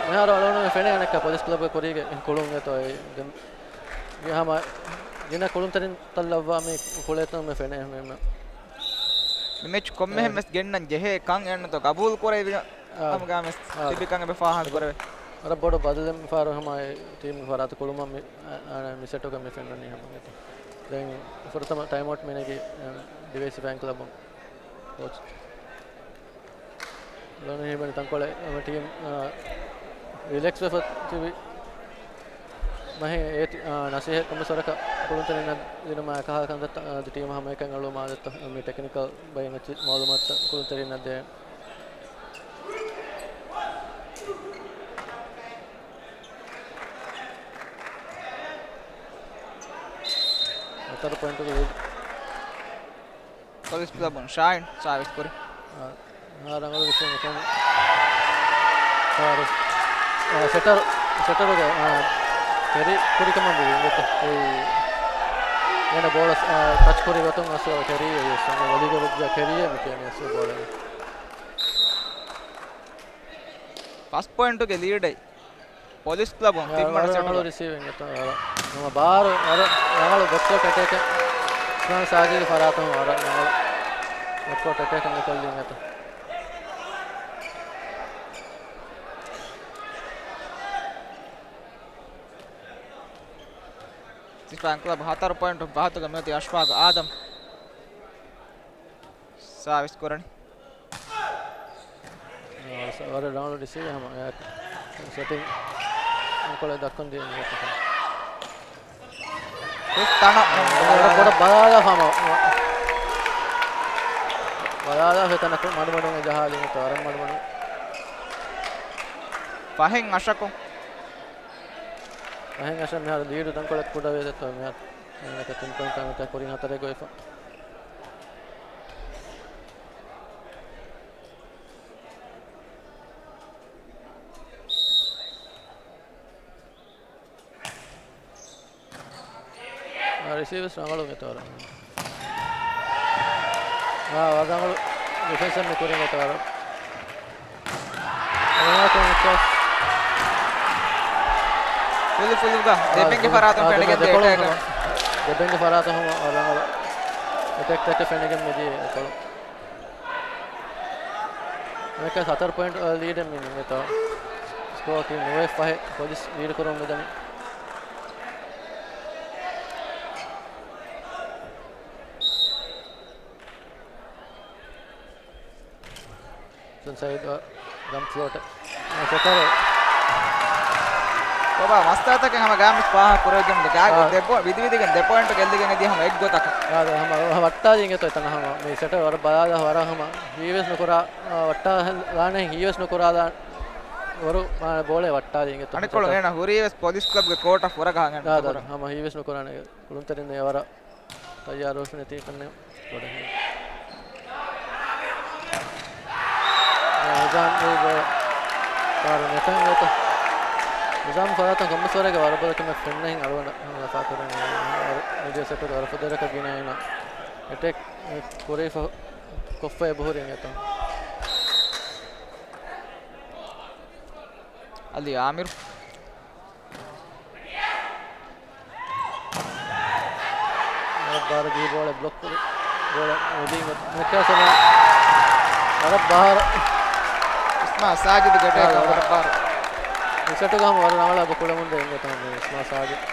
މިހާރު އަޅުގަނޑު މި ފެނޭ އަނެކާ ޕޮލިސް ކްލަބުގެ ކުރީގެ ކުޅުން އެތޯ އެ ދެން މި ހަމަ ގިނަ ކުޅުންތެރިން ތައްލައްވާ މި ކުޅޭތޯ މި ފެނޭ މި، މި. މި މެޗް ކޮންމެހެން އެ. ވެސް ގެންނަން ޖެހޭ ކަން އެންނަތޯ ގަބޫލު ކުރެވި އާ. ހަމަ ގާ މެސް އާ. ތިބިކަން އެބަ ފާހަގަ ކުރެވޭ. ވަރަށް ބޮޑު ބަދަލެއް މިފަހަރު ހަމަ އެ ޓީމްގެ ފަރާތު ކުޅުމަށް މި، އަ، އަ، މި ސެޓުގަ މި ފެންނަނީ ހަމަ ގެތި. ދެން ފުރަތަމަ ޓައިމް އައުޓް މި ނެގި، އަ، ޑިވެސި ފޭން ކްލަބުން ކޯޗް ލޯނެ ހީވަނީ ތަންކޮޅެއް ހަމަ ޓީމް، އަ، ރިލެކްސް ވެފަ ތިބި މަހެއް އޭތި، އާ، ނަސީހަތް ކޮންމެސް ވަރަކަށް ކުޅުންތެރިންނަށް ދިނުމާ އެކަހަލަ ކަންތައްތައް އަދި ޓީމް ހަމައެކަން އެޅުމާ އަދި މި ޓެކްނިކަލް ބައިން އެއްޗި މައުލޫމާތުތައް ކުޅުންތެރިންނަށް ދޭން. ހަތަރު ޕޮއިންޓުގެ ލީޑް. ޕޮލިސް ކްލަބުން ޝާހިން ސާވިސް ކުރި. އާ، އާ، ރަނގަޅު ވިޝިން އެކަން. ސާރު، އާ، ސެޓަރ، ސެޓަރުގެ، އާ، ކެރީ ކުރިކަމަށް މި ވިންގެތަ. އެ، އޭނަ ބޯޅަ، އާ، ޓަޗް ކުރި ގޮތުން އަސްވަރަށް ކެރީ ވެސް ވަލީގެ ވެއްޖާ ކެރީއޭ މި ކިޔަނީ އަސްވަރު ބޯޅަ. ފަސް ޕޮއިންޓުގެ ލީޑެއް. ޕޮލިސް ކްލަބުން ތިން ވަނަ ސެޓުގަ. ރިސީވިން އެތަ ވަރަށް. ނަމަ ބާރު ވަރަށް ރަނގަޅު ބެކްކޯޓް އެޓޭކެއް. އިސްމާއިލް ސާޖީގެ ފަރާތުން ވަރަށް ރަނގަޅު ބެކްކޯޓް އެޓޭކެއް މި ކޮށްލިން އެތަ. ތިފާން ކްލަބު ހަތަރު ޕޮއިންޓު ފަހަތުގަ މިއޮތީ އަޝްފާގު އާދަމް. ސާވިސް ކުރަނީ. އާ، ސަ-، ވަރަށް ރަނގަޅު ރިސީވް ހަމަ އެ ސެޓިންގް ކޮޅެއް ދައްކަން ދިޔަ ނުވަތަ. ތަނަ ވަރަށް ބޮޑަށް ބަލާލާފަ ހަމަ. ބަލާލާފަ ތަނަކު މަޑުމަޑުން އެ ޖަހާލީން އެތަ ވަރަށް މަޑުމަޑުން. ފަހެން އަށަކު. ފަހެން އަށަ މިހާރު ލީޑު ތަންކޮޅެއް ކުޑަވޭ ދެއްތޯ މިހާރު. އޭނަ ތިން ޕޮއިންޓް ކުރިން ހަތަރެއް ގޮވިފަ. އާ، ރިސީވް ވެސް ރަނގަޅު ގެތޯރ. އާ، ވަރަށް ރަނގަޅު ޑިފެންސް މި ކުރިން ގެތޯރ. ފުލު ފުލުގަ ދެބެންގެ ފަރާތުން ފެނިގެން ދޭ އެޓޭކަރ. ދެބެންގެ ފަރާތުން ހަމަ، ދެބެންގެ ފަރާތުން ހަމަ ވަރަށް ރަނގަޅު އެޓޭކްތަކެއް ފެނިގެން މިދިޔަ އެކޮޅު. އަނެކާ ހަތަރު ޕޮއިންޓް ލީޑެއް މި ނިންމިތޯ. ސްކޯއަކީ ނުވެ ފަހެއް ޕޮލިސް ލީޑް ކުރަމުން މިދަނީ. ސައިޑް ގަން ފްލޯޓެއް. ސެޓަރ. ބާބާ، މަސްތާތަކެއް ހަމަ ގާމިސް ފާހަ ކުރެވިގެން ދެ ގާ-، އާ. ދެ ބޯ-، ވިދިވިދިގެން ދެ ޕޮއިންޓު ގެއްލިގެން އެދި ހަމަ އެއްގޮތަކަށް. އާ، ދެ ހަމަ ވަ-، ވައްޓާލި އިނގޭތޯ އެތަނަށް ހަމަ. މި ސެޓަރ ވަރަށް ބަލާލާ ވަރަށް ހަމަ. ހީވެސް ނުކުރާ، އާ، ވައްޓާލާނެ ހީވެސް ނުކުރާލާ ވަރު، އާ، ބޯޅެ ވައްޓާލި އިނގޭތޯ. އަނެއްކޮޅު ސެޓަރ. އޭނަ ހުރީ ވެސް ޕޮލިސް ކްލަބްގެ ކޯޓަށް ފުރަގަހަން އާ، ދެ ނުކުރާ. ހަމަ ހީވެސް ނުކުރާނެ. ކުޅުންތެރިން އެވަރަށް ތައްޔާރުވެސް ނެތި ކަންނޭނގެ ބޮޑެތި. ނިޒާމް އެ ބޯ-، ފާރު ނެތަން ގޮތަށް. ނިޒާމް ފަރާތަށް ކޮންމެސް ވަރެއްގެ ވަރަށް ބޮޑަކަމެއް ފެންނަހިން އަޅުގަނޑަށް ހަމަ ލަފާކުރަނީ. މިދިޔަ ސެޓުގެ ވަރަށް ފުދޭވަރަކަށް ގިނަ އޭނަ އެޓޭކް ކުރެވިފަ ކޮށްފަ އެބަހުރި އިނގޭތޯ. އަލީ އާމިރު. ބާރަށް ޖެހި ބޯޅަ ބްލޮކް ކުރި ބޯޅަ އެދީ ނެކާސަމ ވަރަށް ބާރަށް. އިސްމާ ސާޖިދުގެ ޓޭކް ވަރަށް ބާރަށް. މި ސެޓުގަ ހަމަ ވަރަށް ރަނގަޅަށް އެބަ ކުޅެމުންދޭ އިނގޭތޯ ހަމަ އިސްމާ ސާޖިދު.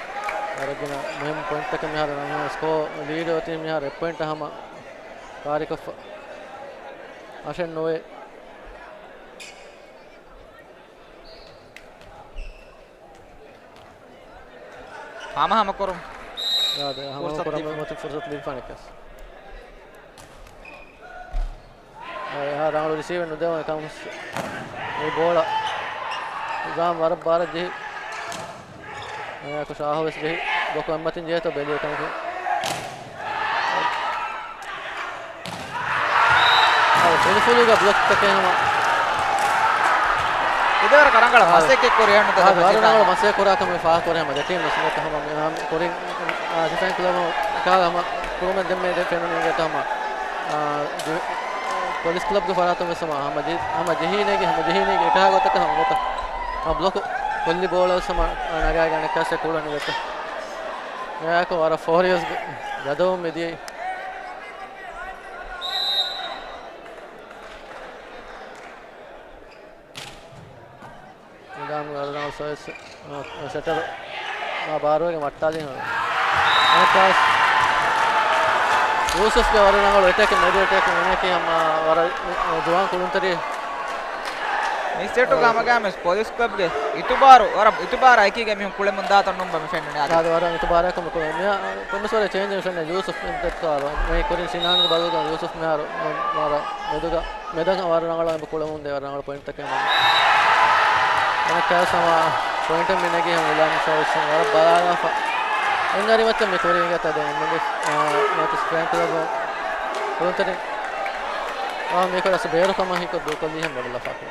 ވަރަށް ގިނަ މުހިއްމު ޕޮއިންޓްތަކެއް މިހާރު ނަމަ ސްކޯ ލީޑް އޮތީ މިހާރު އެއް ޕޮއިންޓަށް ހަމަ ކާރިކޮށްފަ އަށެއް ނުވޭ. ހަމަހަމަ ކުރުން. އާދެ، ހަމަ ފުރުސަތު ކުރަމުން ދީފަ. މަތި ފުރުސަތު ލިބިފާނެކަސް. އެހާ ރަނގަޅު ރިސީވެއް ނުދެވުނު ކަމަށް މި ބޯޅަ ނިޒާމް ވަރަށް ބާރަށް ޖެހި. އެއާކު ޝާހު ވެސް ޖެހި ބްލޮކު އެއްމަތިން ޖެހޭތޯ ބެލި އެކަމަކު. އާ، ފުލުފުލުގަ ބްލޮކްތަކެއް ހަމަ. އެދެވަރަކަށް ރަނގަޅަށް އާ، މަސައްކަތް ކުރި އެހެން ތަ އާ، ވަރަށް ރަނގަޅަށް މަސައްކަތް ކުރާ ކަމެއް ފާހަގަކުރި ހަމަ ދެޓީމް ވެސް ހަމަ، ހަމަ ކުރިން، އާ، ސިފައިން ކްލަބު ކާ ހަމަ ކުރުމެއް ދެންމެ ދެ ފެނުނީ އިނގޭތޯ ހަމަ، އާ، ޖި-، ޕޮލިސް ކްލަބްގެ ފަރާތުން ވެސް ހަމަ، ހަމަ ޖި-، ހަމަ ޖެހީނޭގެ، ހަމަ ޖެހީނޭގެ އެކަހާ ގޮތަކަށް ހަމަ ގޮތަށް އާ ބްލޮކު ކޮށްލި ބޯޅަ ވެސް ހަމަ ނަގާގެ އަނެއްކާސް ކުޅަނީ ގޮތަށް. އެއާކު ވަރަށް ފޯރިއަސް ގަދަވުން މިދިޔައީ. ނިޒާމް ވަރަށް ރަނގަޅު ސަރވިސް، އާ، ސެޓަރު، އާ، ބާރުވެގެން ވައްޓާލީ. އަނެއްކާސް ޔޫސުފްގެ ވަރަށް ރަނގަޅު އެޓޭކެއް، މެޑި އެޓޭކެއް އޭނައަކީ ހަމަ ވަރަށް ޖުވާން ކުޅުންތެރި. މި ސެޓުގަ އާ، ހަމަގައިމުވެސް ޕޮލިސް ކްލަބްގެ އިތުބާރު، ވަރަށް އިތުބާރާ އެކީގަ މީހުން ކުޅެމުން ދާތަން ނޫން ބަ މި ފެންނަނީ އާދެ. އާދެ، ވަރަށް އިތުބާރާ ކަމަކު މި ކޮންމެސް ވަރެއް ޗޭންޖެއް ފެންނަ ޔޫސުފް ދެއްތޯ އާރޯ. މި ކުރިން ސިނާންގެ ބަލުގަ ޔޫސުފް މިހާރު ވަރަށް މެދުގަ، މެދަށް ވަރަށް ރަނގަޅަށް އެބަ ކުޅެމުންދޭ، ވަރަށް ރަނގަޅު ޕޮއިންޓްތަކެއް ހަމަ. އަނެއްކާސް ހަމަ ޕޮއިންޓެއް މި ނެގީ ހަމަ އިލާމް ސާވިސް ވަރަށް ބަލާލާފަ. އެންނަރި މައްޗަށް މި ކުރީ އިނގޭތަ ދެން އެންމެ މި، އާ، މަތި ސްޕެއިން ކްލަބު ކުޅުންތެރިން. އާ، މީކޮށް އަސް ބޭރު ކަމަށް ހިކޮށް ދޫކޮށްލީ ހަމަ ބޮޑު ލަފާކު.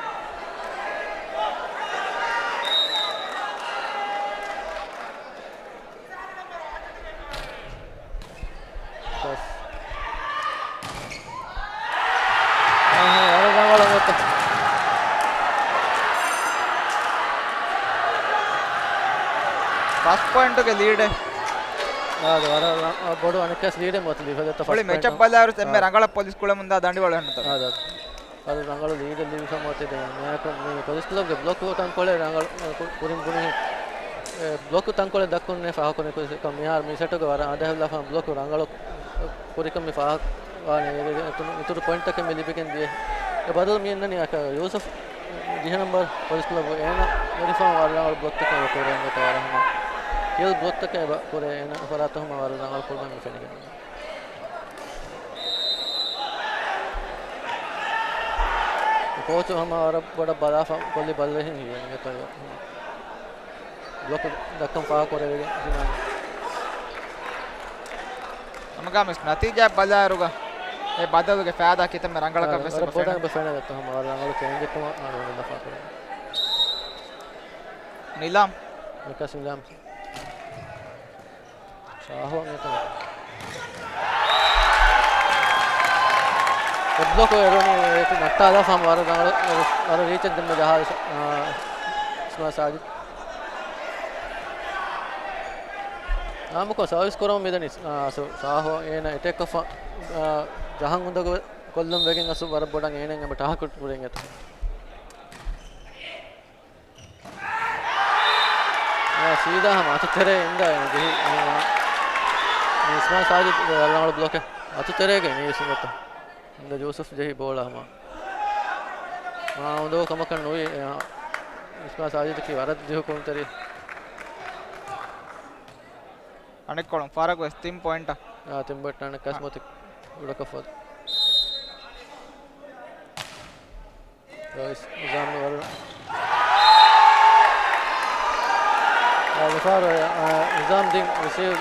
ބަސް. އަހަ، ވަރަށް ރަނގަޅަށް ވެއްޓަ. ފަސް ޕޮއިންޓުގެ ލީޑެއް. އާދެ، ވަރަށް ރަ-، ބޮޑު އަނެއްކާސް ލީޑެއް މޮތި ލިބިފަ ދެއްތަ ފަސް މުޅި މެޗަށް ޕޮއިންޓު. ބަލާއިރު އެންމެ އާ. ރަނގަޅަށް ޕޮލިސް ކުޅެމުންދާ ދަނޑިވަޅު އެހެންނުތަ؟ އާދެ. ވަރަށް ރަނގަޅު ލީޑެއް ލިބިފަ މޮތި ދެން މިއަކު މި ޕޮލިސް ކްލަބްގެ ބްލޮކު ތަންކޮޅެއް ރަނގަޅު، ކު-، ކުރިން ބުނި، އެ، ބްލޮކު ތަންކޮޅެއް ދައްކުން ފާހަގަކުރި ކުރިކަން މިހާރު މި ސެޓުގެ ވަރަށް އަނދަހެލް ލަފާ ބްލޮކު ރަނގަޅު ކުރިކަން މި ފާހަގަ ވާނެ. އެ، އެ، އެ، އިތުރު ޕޮއިންޓްތަކެއް މި ލިބިގެން ދިޔަ. އެ ބަދަލު މި އިންނަނީ އަކަ ޔޫސުފް ޖިހަ ނަމްބަރު ޕޮލިސް ކްލަބު އޭނަ ވެރިފަހުން ވަރަށް ރަނގަޅު ބްލޮކްތަކެއް ކުރޭ އިނގޭތަ ވަރަށް ހަމަ. ކިޔަލް ބްލޮކްތަކެއް އެބަ ކުރޭ އޭނަ ފަރާތު ހަމަ ވަރަށް ރަނގަޅު ކުރުމެއް މި ފެނިގެން. ކޯޗު ހަމަ ވަރަށް ބޮޑަށް ބަލާފަ ކޮށްލި ބަލަހެން ހީވެނި ގެތޮޔަ. ބްލޮކު ދައްކަން ފާހަގަކުރެވިގެން ހިނާން. ހަމަގާމިސް ނަތީޖާ ބަލާއިރުގަ އެ ބަދަލުގެ ފައިދާ ކިތަންމެ ރަނގަޅަކަށް ވެސް އެބަ ފެނެ. ބޮޑަށް ފެނެ ދެއްތޯ ހަމަ ވަރަށް ރަނގަޅު ޗޭންޖެއް ކަމަށް އަޅުގަނޑު ލަފާކުރެވެ. ނިލާމް. ނިކާސް ނިލާމް. ޝާހު އަނގޭތަ. އެ ބްލޮކު އެރުނީ ނައްޓާލާފަ ހަމަ ވަރަށް ރަނގަޅު، ވަރަށް ރީޗެއް ދެންމެ ޖަހާލި، އާ، އިސްމާ ސާޖިދް. އާއްމުކޮށް ސާވިސް ކުރަމުން މިދަނީ، އާ، ސު-، ޝާހު އޭނަ އެޓޭކްކޮށްފަ، އާ، ޖަހަން އުނދަގޫ ކޮށްލުން ވެގެން އަސް ވަރަށް ބޮޑަށް އޭނައަށް އެބަ ޓާކެޓް ކުރިން އެތަ. އާ، ސީދާ ހަމަ އަތު ތެރޭ އިންދާ އޭނަ ޖެހި، އާ، މި އިސްމާ ސާޖިދް ވަރަށް ރަނގަޅު ބްލޮކެއް. އަތު ތެރޭގަ އިނީ ސުންނަތަ. އިންދާ ޔޫސުފް ޖެހި ބޯޅަ ހަމަ. އާ، އުނދަގޫ ކަމަކަށް ނުވި، އާ، އިސްމާ ސާޖިދަކީ ވަރަށް ޖެހި ކުޅުންތެރި. އަނެއްކޮޅުން ފަރަގު ވެސް ތިން ޕޮއިންޓަށް. އާ، ތިން ޕޮއިންޓް އަނެއްކާސް އާ. މޮތި އުޑަކަށް ފޮދު. ރައީސް ނިޒާމް ވަރު-، އާ، މިފަހަރު، އާ، ނިޒާމް ދިން ރިސީވް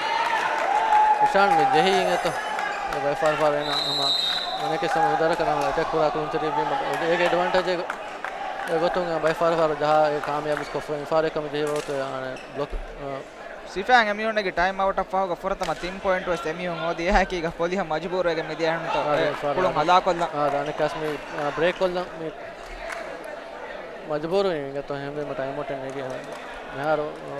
އިޝާން މި ޖެހީ އިނގޭތޯ. ބައި ފާރު ފާރު އޭނަ ހަމަ އަނެކެ ސަމަ މުދަރަކަށް ނަމަ އެޓެކް ކުރާ ކުޅުންތެރި ވީމަ އޭގެ އެޑްވާންޓޭޖް އެ ގޮތުން ބައި ފާރު ފާރު ޖަހާ އެ ކާމިޔާބު ކޮށްފަ މިފާރެއް ކަމަށް ޖެހި ވަގުތު އަނެ ބްލޮކް، އާ، ސިފައިން އެމީހުންނެގެ ޓައިމް އައުޓަށް ފަހުގަ ފުރަތަމަ ތިން ޕޮއިންޓް ވެސް އެމީހުން ހޯދި އެހާއެކީގަ ޕޮލިހަ މަޖުބޫރުވެގެން މިދިޔަ އެހެންތޯ އާ، އެ ފާރު ކުޅުން އާ، ހަލާކޮށްލަން. އާ، ދާނެ ކަސްމީ، އާ، ބްރޭކް ކޮށްލަން މި މަޖުބޫރު ވީ އިނގޭތޯ ހެންވީމަ ޓައިމް އައުޓެއް ނެގި މިހާރު، އާ،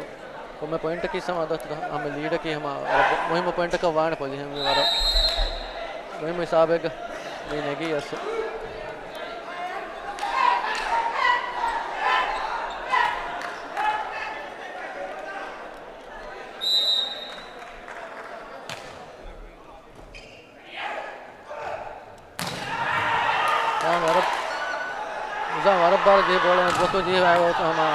ކޮންމެ ޕޮއިންޓަކީ ހަމަ އަދަ ހަމަ ލީޑަކީ ހަމަ ވަރަށް މުހިއްމު ޕޮއިންޓަކަށް ވާނެ ޕޮޒިޝަން ވަރަށް މުހިއްމު ހިސާބެއްގަ މި ނެގީ އަސް. ވަރަށް، ނިޒާމް ވަރަށް ބާރު ޖެހި ބޯޅަ ބްލޮކު ޖެހި ވަރަށް ހަމަ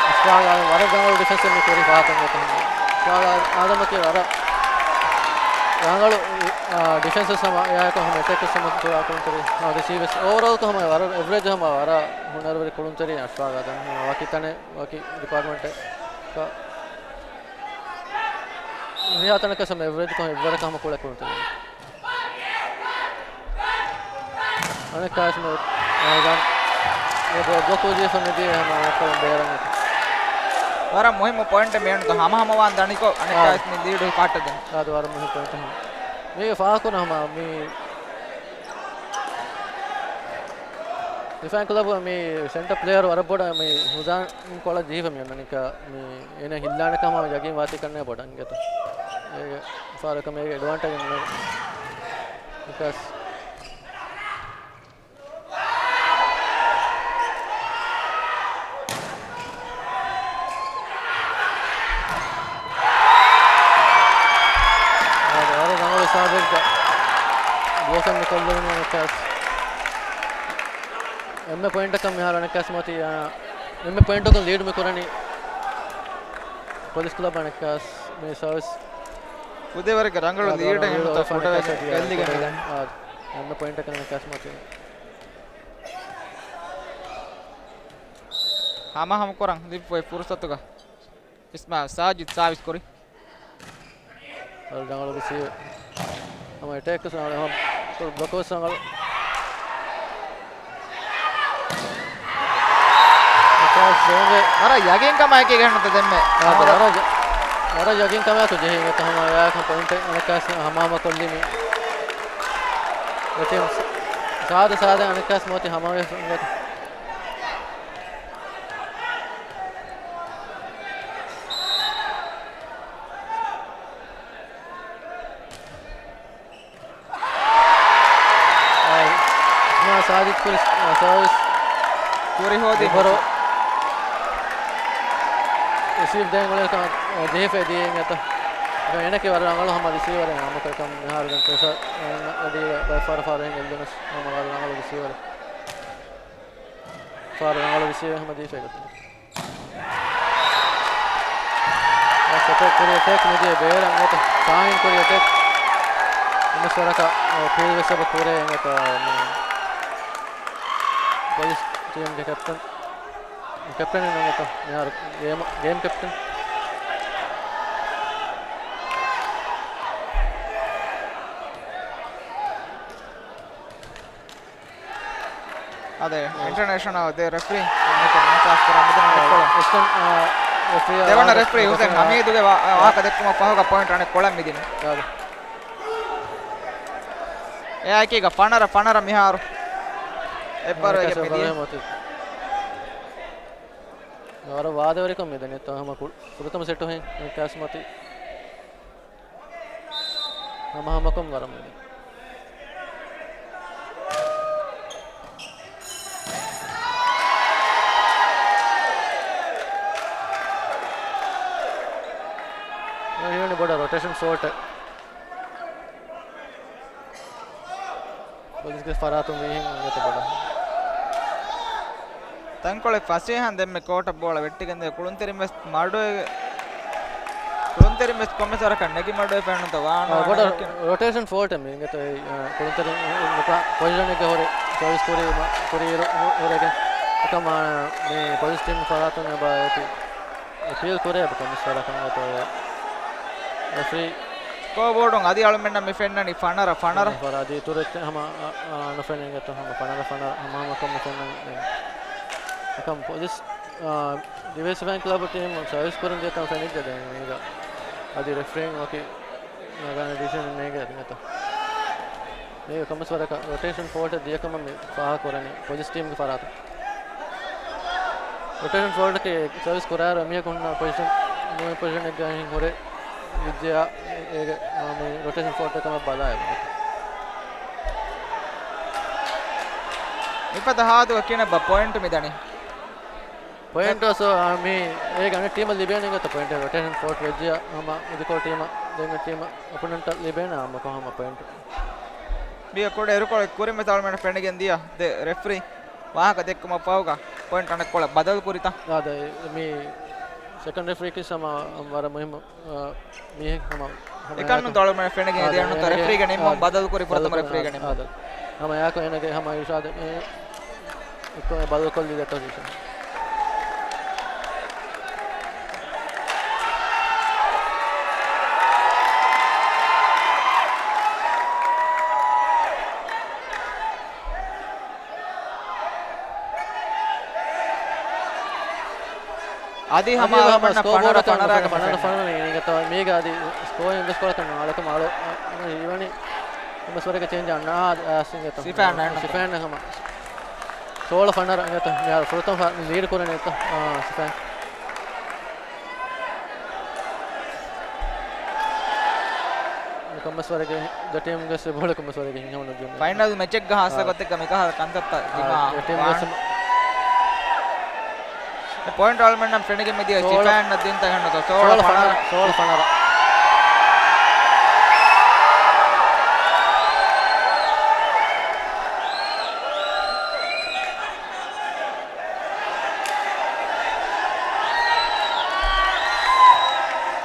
އަޝްފާގާ ވަރަށް ރަނގަޅު ޑިފެންސެއް މި ކުރި ފާހަކަ އަޝްފާގާ އާދަމަކީ ވަރަށް ރަނގަޅު، އާ، ޑިފެންސެއް ހަމަ އެއާއެކު ހަމަ އެޓެކެއް ހަމަ ކުރާ ކުޅުންތެރި ހަމަ ރިސީވްސް އޯވަރޯލް ހަމަ ވަރަށް އެވްރެޖް ހަމަ ވަރަށް ހުނަރުވެރި ކުޅުންތެރި އަޝްފާގާ ދެން ވަކި ތަނެއް ވަކި ޑިޕާޓްމަންޓެއް ހުރިހާ ތަނަކަށް ހަމަ އެވްރެޖް ކޮށް އެއްވަރަކަށް ހަމަ ކުޅެ ކުޅުންތެރި. އަނެއްކާސް މި އައިގަން އެ ބޯ ބްލޮކު ޖީފަ މިދިޔަ ހަމަ އަނެއްކޮޅުން ބޭރަށް އެކު. ވަރަށް މުހިއްމު ޕޮއިންޓެއް މި އެންނުތަ ހަމަ ހަމަ ވާން ދަނިކޮށް އަނެއްކާސް މި ލީޑު ކާޓަދެން. އާދު ވަރަށް މުހިއްމު ޕޮއިންޓެއް ހަމަ. މީ ފާހަކުން ހަމަ މީ ޑިފެން ކްލަބު މި ސެންޓަ ޕްލޭޔަރ ވަރަށް ބޮޑަށް މި ހުޒާން ކޮޅަށް ޖެހިފަ މި އަންނަނިކަ މި އޭނަ ހިއްލާނެ ކަމަށް ޔަގީން ވާތީ ކަންނޭ ބޮޑަށް އިނގޭތޯ. އޭގެ ފާރަކަށް މީގެ އެޑްވާންޓޭޖް ނު ނިކާސް. އާދެ، ވަރަށް ރަނގަޅު ސާބެއްގަ ބްލޮކެއް މި ކޮށްލެވުނީ ނިކާސް. އެންމެ ޕޮއިންޓަކަށް މިހާރު އަނެއްކާސް މަތި، އާ، އެންމެ ޕޮއިންޓަކުން ލީޑް މި ކުރަނީ ޕޮލިސް ކްލަބް އަނެއްކާސް މި ސަރވިސް. ކުދޭވަރެއްގެ ރަނގަޅު އާ، ލީޑެއް އެންމެ ފޮޓޯ ގެއްލިގެން މިދަނީ. އާ، އެންމެ ޕޮއިންޓަކަށް އަނެއްކާސް މަތި. ހަމަހަމަ ކުރަން ލިބިފައި ފުރުސަތުގަ. އިސްމާ ސާޖިދް ސާވިސް ކުރި. ރަނގަޅު ރިސީވް. ހަމަ އެޓޭކް ވެސް ރަނގަޅު، ހަމަ ބްލޮކް ވެސް ރަނގަޅު. ވަރަށް ޔަގީން ކަމާއެކީ ގެންނުތަ ދެންމެ. އާ، ވަރަށް ޔަ-، ވަރަށް ޔަގީން ކަމާއެކު ޖެހީ އެތަ ހަމަ އެއާކަން ޕޮއިންޓެއް އަނެއްކާސް ހަމަހަމަ ކޮށްލީމީ. އެ ޓީމް ސާދަ ސާދަ އަނެއްކާސް މޯތި ހަމަވެފަ އިނގޭތަ. އާ، ސާޖިދް ކުރި، އާ، ސާވިސް. ކުރި ހޯދި އިބަރޯ. ރިސީވް ދޭން ގުޅޭ ކަ-، ޖެހިފައި ދިޔައިން އެތަ. އެނަކި ވަރަށް ރަނގަޅު ހަމަ ރިސީވަރެއް ހަމަކަކަން މިހާރު ދެން ޕްރެޝަރ އަޑީގަ ބައެއް ފަހަރަށް ފަހަރަށް ހިނގައްލުނަސް ހަމަ ވަރަށް ރަނގަޅު ރިސީވަރެއް. ފާރު ރަނގަޅު ރިސީވެއް ހަމަ ދީފައި ގޮތުން. ސެޓެއް ކުރި އެޓެކް މިދިޔަ ބޭރަށް އެނގޭތަ. ސާހިން ކުރި އެޓެކް. އެންމެ ސޮރަކަ ފީލް ވެސް އެބަ ކުރޭ އެނގޭތަ. ޕޮލިސް ޓީމްގެ ކެޕްޓަން. ކެޕްޓަން އެނގޭތަ. މިހާރު ގޭމް، ގޭމް ކެޕްޓަން. އާދެ، އާ. އިންޓަރނޭޝަނަލް ދެ ރެފްރީ އާ. މިތަން އިންސާފް ކުރާ މިދަނީ އާ. އެއްކޮޅު. އިސްޓަން، އާ، ރެފްރީ ދެވަނަ އާ. ރެފްރީ އާ. ހުސެން ހަމީދުގެ ވާ-، އާ. ވާހަކަ ދެއްކުމަށް ފަހުގަ ޕޮއިންޓް އަނެއްކޮޅަށް މިދިނީ. އާ. އެއާއެކީގަ ފަނަރަ، ފަނަރަ މިހާރު. އެއްބަރު އެގެ މިދިނީ. ވަރަށް ވާދަވެރިކަން މިދަނީ. ތަ ހަމަ ކު-، ފުރަތަމަ ސެޓު ހެން ކާސް މަތި. ހަމަހަމަކޮށް ވަރަށް މެދު. އެ ހިޔަނި ބޮޑަށް ރޮޓޭޝަން ފޯލްޓެއް. ޕޮލިސްގެ ފަރާތުން ވީހެން އިނގޭތަ ބޮޑަށް. ތަންކޮޅެއް ފަސޭހަން ދެންމެ ކޯޓަށް ބޯޅަ ވެއްޓިގެންދޭ ކުޅުންތެރިން ވެސް މަޑުވެ-، ކުޅުންތެރިން ވެސް ކޮންމެސް ވަރަކަށް ނެގި މަޑުވެ ފެނުންތަ ވާން އާ، ވާން ބޮޑަށް އެކި-، ރޮޓޭޝަން ފޯލްޓެއް މި އިނގޭތޯ އެ، އާ، ކުޅުންތެރިން ނުކާ ޕޮޒިޝަނެއްގަ ހުރި ސަރވިސް ކުރީ މަ-، ކުރިއިރު ހު-، ހުރެގެން އެކަމާ މި ޕޮލިސް ޓީމް ފަރާތުން އެބަ އެތި އެޕީލް ކުރޭ ކޮންމެސް ވަރަކަށް އިނގޭތޯ އެ. ރެފްރީ ސްކޯ ބޯޑުން އަދި އަޅުމެންނަށް މި ފެންނަނީ ފަނަރަ، ފަނަރަ. ފަނަރަ އަދި އިތުރެއް ހަމަ، އަ، އަ، ނުފެނޭ އިނގޭތޯ ހަމަ ފަނަރަ، ފަނަރަ ހަމަހަމަކޮށް މި ފެންނަނީ. އެކަމް ޕޮލިސް، އާ، ޑިވެސް ބޭން ކްލަބު ޓީމު ސަރވިސް ކުރަން ޖެހޭތާ ފެނިއްޖެ ދެން މީގަ. އަދި ރެފްރީން ވަކި ނަގާނެ ޑިސިޝަން ނޭނގޭ އިނގޭތޯ. މީގަ ކޮންމެސް ވަރަކަށް ރޮޓޭޝަން ފޯލްޓެއް ދިޔަ ކަމަށް މި ފާހަގަ ކުރަނީ ޕޮލިސް ޓީމްގެ ފަރާތުން. ރޮޓޭޝަން ފޯލްޓަކީ ސަރވިސް ކުރާއިރު އެމީހަކު ހުންނަ ޕޮޒިޝަން ނޫން ޕޮޒިޝަނެއްގައި ހުރެ ވިއްޖެޔާ އޭގެ، އާ، މި ރޮޓޭޝަން ފޯލްޓް ކަމަށް ބަލާ. މިފަދަ ހާދަ ކިނަ ބަ ޕޮއިންޓު މިދަނީ. ޕޮއިންޓު ސޯ، އާ، މި އޭގެ އަނެއް ޓީމަށް ލިބޭނެ ގޮތަށް ޕޮއިންޓު ރޮޓޭޝަން ފޯލްޓް ވެއްޖެޔާ ހަމަ އިދިކޮޅު ޓީމަށް ދެން ޓީމަށް އޮޕޮނެންޓަށް ލިބޭނެ ހަމަ ކޮހަމަ ޕޮއިންޓު. މީގެ ކުޑަ އިރުކޮޅެއް ކުރިން މިސާލު މެން ފެނިގެން ދިޔަ ދެ ރެފްރީ ވާހަކަ ދެއްކުމަށް ފަހުގަ ޕޮއިންޓް އަނެއްކޮޅަށް ބަދަލު ކުރިތަ؟ އާދެ، މި ސެކަންޑް ރެފްރީ ކިސް ހަމަ ވަރަށް މުހިއްމު، އާ، މީހެއް ހަމަ، ހަމަ އެކަން އެހާކަން ނުދޮޅުމެ ފެނިގެން އާދެ، ދިޔަނުތަ އޭނަގެ، ރެފްރީގެ ނިންމުން އާ، ބަދަލު ކުރި ފުރަތަމަ ބަދަލު ރެފްރީގެ ކުރި، ނިންމުން. އާދެ. ހަމަ އެހާކަން އޭނަގެ ހަމަ އިރުޝާދެއް، އެ، އެއްކޮށް ބަދަލު ކޮށްލީ ދެ ޕޮޒިޝަން. އަދި ހަމަ އަޅުގަނޑަށް ސްކޯ ބޯޑަކަށް ފަނަރަ، ފަނަރަ، ފަނަރަ، ފަނަރަ ފަނަރަ ނީނގެތޯ މީގަ އަދި ސްކޯ އިން ދަސްކޮޅަކަށް ނާޅަކަށް މާޅޮ އިވަނި އެމަސްވަރެގެ ޗޭންޖް އަންނާ އާސިންގެތޯ. ސިފާން އަންނަ. ސިފާން ހަމަ ސޯޅަ ފަނަރަ އިނގޭތޯ. މިހާރު ފުރަތަމަ ފަ-، ލީޑް ކުރަނީތޯ، އާ، ސިފާން. ކޮންމެސްވަރެގެ ދެ ޓީމްގެ ސިބޮޅަ ކޮންމެސްވަރެގެ ހިނގަމުނު ޖުން. ފައިނަލް މެޗެއްގަ ހާސް އާ. ގޮތެއްގަ މިކަހަލަ ކަންތައްތައް އާ، ދިމާ ދެ ޓީމްގެ ވާން. ސި- ޕޮއިންޓް އަޅުމެންނަށް ފެނިގެން މިދިޔަ ސޯޅަ. ސިފާން ދިންތަ ހެންނުތޯ؟ ސޯޅަ ސޯޅަ ފަނަރަ. ފަނަރަ، ސޯޅަ ފަނަރަ.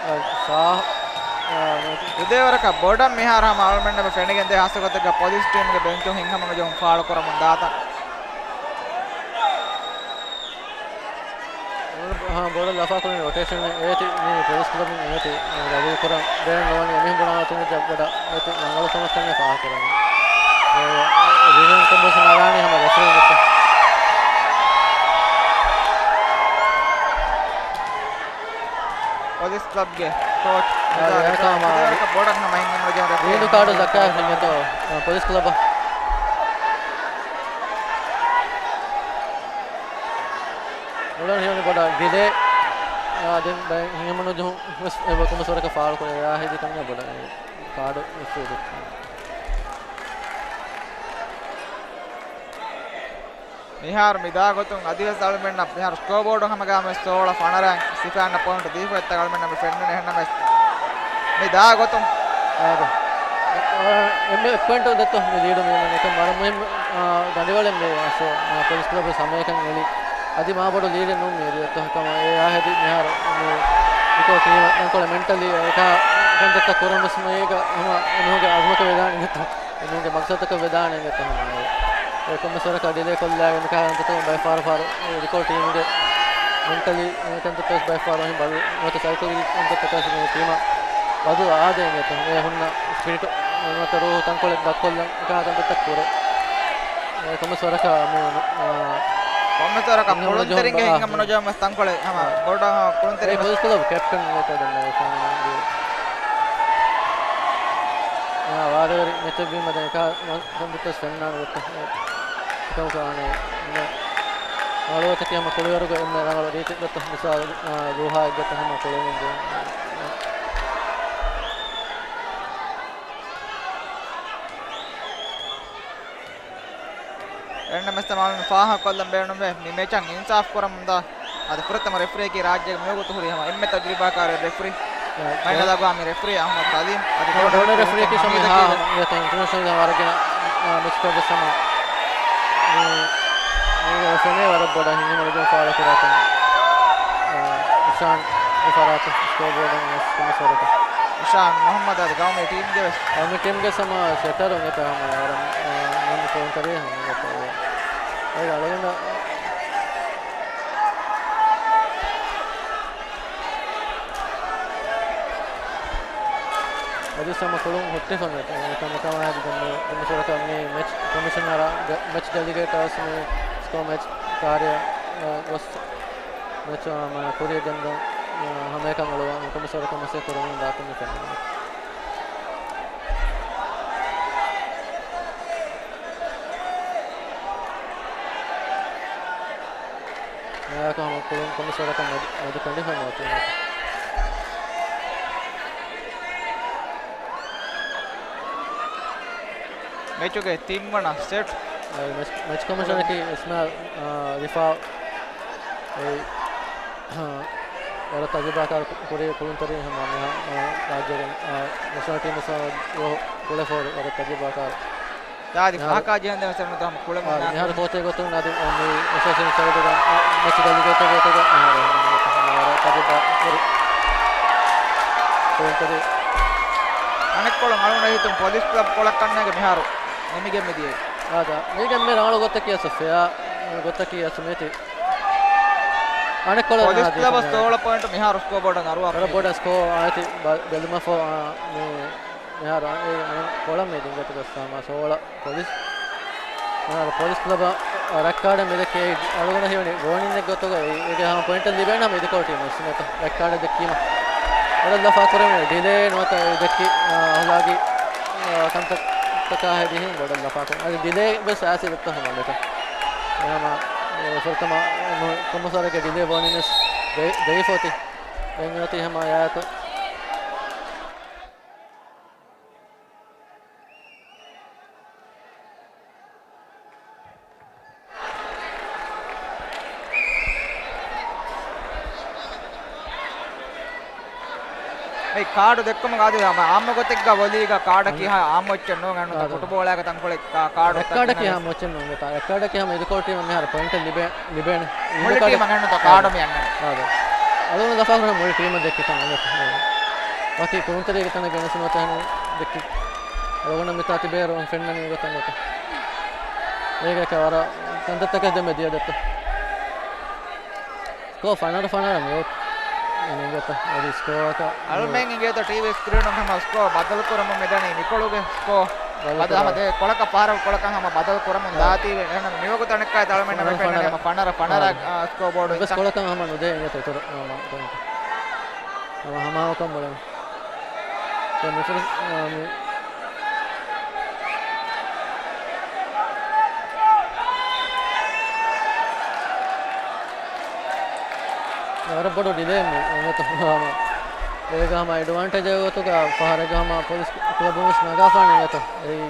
އަ، ސާ-، އަ، ހުދޭވަރަކަށް ބޮޑަށް މިހާރު ހަމަ އަޅުމެންނަށް ފެނިގެން ދޭ ހާސް ގޮތެއްގަ ޕޮލިސް ޓީމްގެ ބެންޗުން ހިނގަމުނު ޖެހުން ފާޅު ކުރަމުން ދާތަން. ހާ، ބޮޑަށް ލަފާކުރަނީ ރޮޓޭޝަން އޭތި މި ޕޮލިސް ކްލަބުން އޭތި ރަދު ކުރަން ބޭނުން ނުވަނީ އެމީހުން ބުނާ އޮތުން ޖަ-، ބޮޑަށް އޭތި ރަނގަޅު ކަމަށް ތަންޏާ ފާހަގަކުރަނީ. އެ، ރިވިއު ކޮމިޝަން އަރާނީ ހަމަ ރެފްރީން ގޮތަށް. ޕޮލިސް ކްލަބްގެ ކޯޗް އާ، އެކަމާ ބޮޑަށް ހަމަ ހިނގަމުނު ޖެހުނު ރެފްރީ ރީނދު ކާޑު ޒައްކާ ފެންނަތޯ، އާ، ޕޮލިސް ކްލަބަށް. އެޅުން ހިޔަނި ބޮޑަށް ޑިލޭ، އާ، ދެން ބައެއް ހިނގަމުނު ޖެހުން ވެސް އެ ކޮންމެސް ވަރަކަށް ފާޅު ކުރޭ، އެއާ ހެދި ކަންޏާ ބޮޑަށް ކާޑު ވެސް ދެއްކި. މިހާރު މި ދާ ގޮތުން އަދިވެސް އަޅުމެންނަށް މިހާރު ސްކޯ ބޯޑު ހަމަގާމެ ސޯޅަ ފަނަރަ ސިފާން ޕޮއިންޓް ދީފަ އެތަ އަޅުމެންނަށް މި ފެންނަން އެހެންނަމެސް މި ދާ ގޮތުން. އާދެ. އެ، އެ، އެ ޕޮއިންޓް ދެއްތޯ މި ލީޑު މި އެކަން ވަރަށް މުހިންމު، އާ، ގަނޑިވަޅެއް މި ސޯ، އާ، ޕޮލިސް ކްލަބު ސަމޭކަން އެޅި. އަދި މާ ބޮޑު ލީޑެއް ނޫން މި އެރިޔާ ތަކަމަ އެ އާހެދި މިހާރު މި އިކޯ ޓީމަށް ތަންކޮޅެއް މެންޓަލީ އެކާ ކަންތައްތައް ކުރަން ވެސް މީގަ ހަމަ އެމީހުންގެ އަޒުމަކަށް ވެދާނެ ގެތޯ. އެމީހުންގެ މަގްސަދަކަށް ވެދާނެ ގެތޯ ހަމަ އެ. އެ ކޮންމެސް ވަރަކަށް ޑިލޭ ކޮށްލާގެން މިކާ ކަންތައްތައް ބައެއް ފަހަރު ފަހަރު އެ ރިކޯޑް ޓީމުގެ މެންޓަލީ ކަންތައްތައް ވެސް ބައެއް ފަހަރު އޮތް ބަދު ނުވަތަ ސައިކޮލޮޖީ ކަންތައްތަކަށް މި ޓީމަށް ބަދު އާދޭ ގެތޯ. އެ ހުންނަ ސްޕިރިޓު ނުވަތަ ރޫހު ތަންކޮޅެއް ދަށްކޮށްލަން މިކާ ކަންތައްތައް ކުރޭ. އެ ކޮންމެސް ވަރަކަށް މި، އާ، ކޮންމެސް ވަރަކަށް ހިނގަމުނު ކުޅުންތެރިންގެ ޖެހުން ހިނގަމުނު ޖެހުން ވެސް ތަންކޮޅެއް ހަމަ އާ. ބޮޑަށް ހަމަ ކުޅުންތެރިން އެ ވެސް ޕޮލިސް ކްލަބް ކެޕްޓަން އެކަ ދެން އެ ފެންނަން އާ، ވާދަވެރި މެޗެއް ވީމަ ދެން އެކަ ކަންތައްތައް ފެންނާނެ ގޮތަށް އެކަމަކު އާނެ އެންމެ ރަނގަޅު ގޮތަކީ ހަމަ ކުޅިވަރުގެ އެންމެ ރަނގަޅު ރީތި ގޮތަށް މިސާލު، އާ، ރޫހާއެއް ގޮތަށް ހަމަ ކުޅެވެން ދޭ. އެންނަ މެސް މާލުން ފާހަގަކޮށްލަން ބޭނުންވޭ. މި މެޗަށް އިންސާފް ކުރަމުންދާ އަދި ފުރަތަމަ ރެފްރީއަކީ ރާއްޖޭގެ މިވަގުތު ހުރި ހަމަ އެންމެ ތަޖުރިބާކާރު ރެފްރީ. އާ، މައިނަލާގު މި ރެފްރީ އަޙްމަދު ސަލީމް. އަދި ދޯ ޑޯނަރ ރެފްރީއަކީ ހަމީދަކީ ހާ، ވެސް އިންޓަރނޭޝަނަލް ވަރަށް ގިނަ، އާ، މެޗްތައް ވެސް ހަމަ މި، މީގެ ފެނޭ ވަރަށް ބޮޑަށް ހިނގި މަޑުގެން ފާޅު ކުރާތަން. އާ، އިޝާން އެ ފަރާތު ސްކޯ ބޯޑުން ވެސް ކޮންމެސް ވަރަކަށް. އިޝާން މުޙައްމަދު އަދި ގައުމީ ޓީމްގެ ވެސް. ގައުމީ ޓީމްގެ ހަމަ ސެޓަރު އެތަ ހަމަ އަރަން، އާ، މުހިންމު ޕޮއިންޓަރެއް ހަމަ އެތަ. އޭގެ އަޅުގަނޑަށް އަދި ހަމަ ކުޅުން ހުއްޓިފަ މި ކަމަކަމާ ދެން މި ކޮންމެސް ވަރަކަށް މި މެޗް ކޮމިޝަނަރ މެޗް ޑެލިގޭޓަރސް މި ސްކޯ މެޗް ކާރިއަށް، އާ، ގޮސް މެޗް، އާ، ކުރިޔަށް ގެންދަން، އާ، ހަމައެކަން އުޅުވާ ކޮންމެސް ވަރަކަށް މަސައްކަތް ކުރަމުން ދާތަން މި ފެންނަނީ. މިއާކަށް ހަމަ ކުޅުން ކޮންމެސް ވަރަކަށް މެދު، މެދު ކަނޑިފަ މަތި. މެޗުގެ ތިންވަނަ ސެޓް. އެ، މެޗް، މެޗް ކޮމިޝަނަކީ އިސްމާއިލް، އާ، ރިފާ، އެ، އާ، ވަރަށް ތަޖުރިބާކާރު ކުރި ކުޅުންތެރިން ހަމަ މި، އާ، ރާއްޖޭގެ، އާ، ނެޝަނަލް ޓީމު ސާ ކުޅެފޯރު ވަރަށް ތަޖުރިބާކާރު. ދާދި މިހާރު، ފާކާ ޖެހެންދެން ވެސް އެންމެ ތަހަމަ ކުޅެމުން އާ، ނާ މިހާރު ކޯޗެއް ގޮތުން އަދި މި އެސޯސިއޭޝަން ސައިޑުގަ މެޗު ދަލިގެތެއް ގޮތުގަ މިހާރު ވަރަށް ތަޖުރިބާ ކުރި ކުޅުންތެރި. އަނެއްކޮޅުން އަޅުގަނޑަށް ހިތުން ޕޮލިސް ކްލަބް ކޮޅަށް ކަންނޭގެ މިހާރު ނިމިގެން މިދިޔައީ. އާދަ، މީގެ މި ރަނގަޅު ގޮތަކީ އަސް ފެއާ ގޮތަކީ އަސް މޭތި. އަނެއްކޮޅު ޕޮލިސް ކްލަބަށް ސޯޅަ ޕޮއިންޓު މިހާރު ސްކޯބޯޑަށް އަރުވާ ސޯޅަ ޕޮއިންޓު ސްކޯ އާއިތި ބަ-، ބެލުމަށްފަހު، އާ، މި މިހާރު އަ-، އެ އަނެއް ކޮޅަށް މި ދިންގަތުގަ ސާމާ ސޯޅަ ޕޮލިސް. މިހާރު ޕޮލިސް ކްލަބަށް ރައްކާޑަ މިދެކޭ އަޅުގަނޑަށް ހީވަނީ ވޯނިންއެއް ގޮތުގަ އެ-، އޭގެ ހަމަ ޕޮއިންޓެއް ލިބޭނަމަ އިދިކޮޅު ޓީމު އިސްނެތަ ރައްކާޑަ ދެއްކީމަ. ވަރަށް ލަފާ ކުރެވޭ ޑިލޭ ނުވަތަ އެ ދެއްކި، އާ، އަހުލާގީ، އާ، ކަންތައް ތަކާ ހެދި ހިން ވަރަށް ލަފާ ކުރެވޭ. އަދި ޑިލޭ ވެސް އާސި ދެއްތޯ ހަމަ މެތަ. އެ ހަމަ، އެ ފުރަތަމަ ކޮމިސަރގެ ޑިލޭ ވޯނިން ވެސް ދެ-، ދެވިފޯތި. ދެން އޮތީ ހަމަ ޔާކު. މި ކާޑު ދެއްކުމުގަ އަދި ހަމަ އާއްމު ގޮތެއްގަ ވޮލީގަ ކާޑަކީ ހަ-، އާއްމު އެއްޗެއް ނޫން އެންނުތަ ފުޓުބޯޅައިގަ ތަންކޮޅެއް ކާ-، ކާޑު ރެކާޑަކީ ހަމަ އެއްޗެއް ނޫން ގޮތާ. ރެކާޑަކީ ހަމަ އިދިކޮޅު ޓީމަށް މިހާރު ޕޮއިންޓެއް ލިބޭ، ލިބޭނެ. މުޅި ޓީމަށް އެންނުތަ ކާޑު މި އަންނަނީ. އާދެ. އަޅުގަނޑު ލަފާކުރާ މުޅި ޓީމަށް ދެއްކިތަން އެނގޭތަ. ވަކި ކުޅުންތެރިއެއްގެ ތަނަށް ގެނެސް ނުވަތަ އެހެން ދެއްކި. އަޅުގަނޑަށް މިތާ ތިބޭ ރޯން ފެންނަނީ ގޮތަށް ނުވަތަ. އޭގެ ވަރަށް ކަންތައްތަކެއް ދެމެ ދިޔަ ދެއްތޯ. ސްކޯ ފަނަރަ ފަނަރަ މިއޮތް. އިނގޭތަ އަދި ސްކޯއަކަށް އަޅުމެން އިނގޭތަ ޓީވީ ސްކްރީނުން ހަމަ ސްކޯ ބަދަލު ކުރަމުން މިދަނީ މިކޮޅުގެ ސްކޯ. ބަދަލު ބަދަ ހަމަ ކުރަމުން. ދޭ ކޮޅަކަށް ފަހަރަކު ކޮޅަކަށް ހަމަ ބަދަލު ކުރަމުން އާ. ދާތީވެ. އެހެން މިވަގުތު އަނެއްކާ ތަޅުމެން ފަނަރަ މެ ފެންނަނީ ފަނަރަ. ހަމަ ފަނަރަ، އާ. އާ، ސްކޯ ބޯޑު ވެސް ކޮޅަކަށް ހަމަ ނުދޭ އިނގޭތަ އިތުރު. ހަމަ، ހަމަ ހަމަހަމަކޮށް މުޅެން. ދެން މި ފުރަ-، އާ، މި ވަރަށް ބޮޑު ޑިލޭ މި އެނގޭތޯ ހަމަ. އޭގަ ހަމަ އެޑްވާންޓޭޖް ގޮތުގަ ފަހަރެއްގަ ހަމަ ޕޮލިސް ކްލަބުން ވެސް ނަގާފާނެ އިނގޭތޯ. އެއީ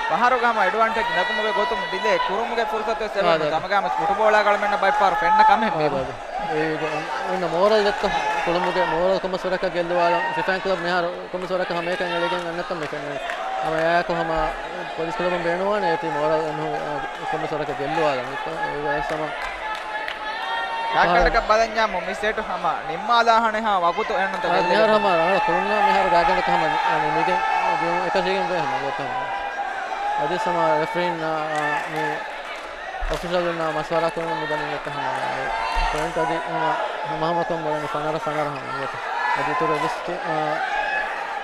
ފަހަރުގަ ހަމަ އެޑްވާންޓޭޖް ނެގުމުގެ ގޮތުން ޑިލޭ ކުރުމުގެ ފުރުސަތު ވެސް އާ، އެބަ ދެ، ދެ. ހަމަގައިމުވެސް ފުޓުބޯޅަ ގަޅުމެންނަށް ބައެއްފަހަރު ފެންނަ ކަމެއް އާ، މީ. ދެ، ދެ. އޭގެ އިން މޯރަލް ދެއްތޯ؟ ކުޅުމުގެ މޯރަލް ކޮންމެސް ވަރަކަށް ގެއްލުވާލަން. ސިފައިން ކްލަބް މިހާރު ކޮންމެސް ވަރަކަށް ހަމައެކަން އެޅިގެން އަންނަތަން މި ފެންނަނީ. ހަމަ އެއާއެކު ހަމަ ޕޮލިސް ކްލަބުން ބޭނުންވާނެ އޭތި މޯރަލް އެންހު-، އާ، ކޮންމެސް ވަރަކަށް ގެއްލުވާލަން. އެއީ ވެސް ހަމަ ގާތްގަނޑަކަށް ބަލަންޏާމު މި ސެޓް ހަމަ ނިންމާލާހަނެހާ ވަގުތު އެހެންނުތަ އާ، ގެއްލިގެން. މިހާރު ހަމަ ރަނގަޅަށް ކުޅުންނާ މިހާރު ގާތްގަނޑަކަށް ހަމަ ނި-، ނިމިގެން ދިޔުން އެކަށީގެން ވޭ ހަމަ ގޮތަށް. އަދި ހަމަ ރެފްރީން، އާ، މި އޮފިޝަލުންނާ މަޝްވަރާ ކުރުމުން މިދަނީ އެތަ ހަމަ ޕޮއިންޓް އަދި ހަމަ ހަމަހަމަކޮށް މިދަނީ ފަނަރަ ފަނަރަ ހަމަ އިނގޭތަ. އަދި އިތުރު އެއްވެސް ޓީ-، އާ،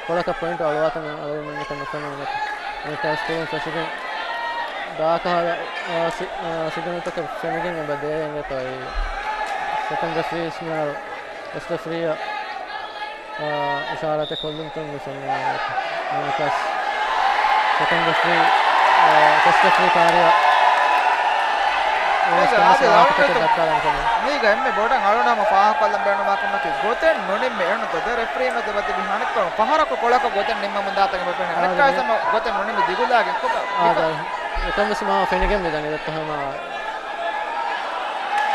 ކޮޅަކަށް ޕޮއިންޓް އަޅުވާތަން އަޅުގަނޑުމެންނަކަށް ނުފެނޭ އިނގޭތަ. އަނެއްކާވެސް ކުރިން ފެށިގެން ދާކަހަލަ، އާ، ސި-، އާ، ސިގްނަލްތަކެއް ފެނިގެން އެބަ ދޭ އިނގޭތަ. އެ ސެކަންޑް ރެފްރީސް މިހާރު އެސް ރެފްރީއަށް، އާ، އިޝާރާތެއް ކޮށްލުންތައް މި ފެންނަނީ. އަނެއްކާވެސް ސެކަންޑް ރެފްރީ، އާ، ފަސްޓް ރެފްރީ ކާރިއަށް އެވެސް މީގަ ކޮންމެސް އާދެ ވާހަކަތަކެއް ދައްކާލަން ފެންނަނީ. މީގަ އެންމެ ބޮޑަށް އަޅުގަނޑު ހަމަ ފާހަގަކޮށްލަން ބޭނުންވާ ކަމަކީ ގޮތެއް ނުނިންމި އެންނުތަ ދެ ރެފްރީ މެދު އެބަތިބި ހަނެއްކޮޅު ފަހަރަކު ކޮޅަކަށް ގޮތެއް ނިންމަމުން ދާތަން އެބަ ފެނޭ. އާދެ. އަނެއްކާވެސް ހަމަ ގޮތެއް ނުނިންމި ދިގުލާގެ ކޮބާ؟ އާދެ. އެކަންވެސް މާ ފެނިގެން މިދަނީ ދެއްތަ ހަމަ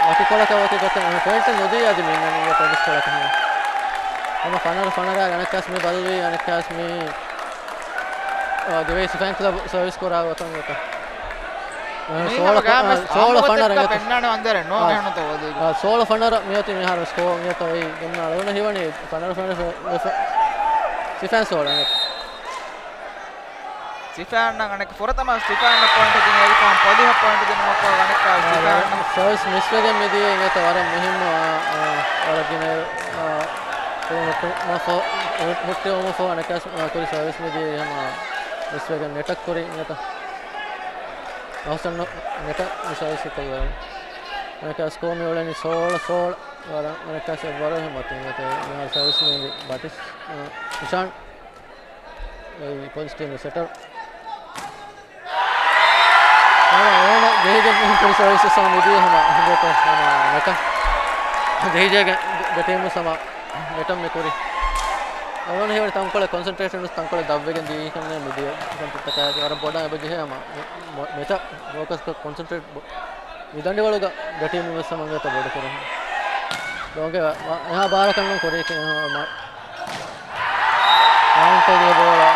ވަކި ކޮޅަކަށް ވަކި ގޮތެއް ޕޮއިންޓެއް ނުދީ އަދި މި އިންނަނީ ޕޮލިސް ކޮޅަކަށް ހަމަ. ހަމަ ފަނަރަ ފަނަރަ އަނެއްކާސް މި ބަދަލުވީ އަނެއްކާސް މި، އާ، ދިވެހި ސިފައިން ކްލަބު ސަރވިސް ކުރާ ގޮތަށް އިނގޭތަ. އާ، މީ ސޯޅަ ހަމަ ފަ-، ގާމެސް އާ، ސޯޅަ އާއްމު ފަނަރަ ގޮތެއްގަ އިނގޭތަ. ފެންނާނެ ވަންދެރެ ނޯ އާ، އެހަނުތަ ވަލީގަ. އާ، ސޯޅަ ފަނަރަ މިއޮތީ މިހާރު ސްކޯ އިނގޭތަ އޮތް ގެންނަ އަޅުގަނޑަށް ހީވަނީ ފަނަރަ ފަނަރަ ފަ-، ފަ-، ސިފައިން ސޯޅަ އިނގޭތަ. ސިފައިންނަށް އަނެއް ފުރަތަމަ ސިފައިންނަށް ޕޮއިންޓް ދިނީ އެގޮތަށް ޕޮލިހަށް ޕޮއިންޓް ދިނުމަށްފަހު އަނެއްކާ ސިފައިންނަށް ސަރވިސް މިސްވެގެން މިދިޔަ އިނގޭތަ ވަރަށް މުހިއްމު، އާ، އާ، ވަރަށް ގިނަ، އާ، ހުއްޓުމަށްފަހު، ހުއްޓުމަށްފަހު އަނެއްކާ، އާ، ކުރި ސަރވިސް މިދިޔަ ހަމަ މިސްވެގެން ނެޓަށް ކުރި އިނގޭތަ. އަހުސަން ނެޓަށް މި ސަރވިސް ކޮށްލަން. އަނެއްކާ ސްކޯ މި އުޅެނީ ސޯޅަ ސޯޅަ. ވަރަށް އަނެއްކާ ސެ ވަރަށް ހަމަ ތިން ގޮތެއް މިހާރު ސަރވިސް މީން ބަޓިސް، އާ، އިޝާން. އެ ޕޮލިސް ޓީމު ސެޓަރ. އޭނަ، އޭނަ ޖެހިގެން ކުރި ސަރވިސް ހަމަ މިދިޔަ ހަމަ ހިނގޭތޯ ހަމަ ނެޓަށް. ޖެހިޖެހިގެން ގެ ޓީމު ހަމަ ނެޓަށް މި ކުރި. އަޅުގަނޑު ހީވަނީ ތަންކޮޅެއް ކޮންސެންޓްރޭޝަން ވެސް ތަންކޮޅެއް ދަށްވެގެން ދިޔައީކަން މިދިޔަ ކަންތައްތަކާއި ވަރަށް ބޮޑަށް އެބަ ޖެހޭ ހަމަ މެ-، މެޗަށް ފޯކަސްކޮށް ކޮންސެންޓްރޭޓް ބޮ-، މިދަނޑިވަޅުގަ ދެޓީމު ވެސް ހަމަ އަނގަތައް ބޮޑުކުރަން. ދޯނގެ ވަ-، ވަ-، އެހާ ބާރަކަށް ނޫން ކުރީކީ އެހާ މަ-، މާއުންޓެއްގެ ބޯޅަ،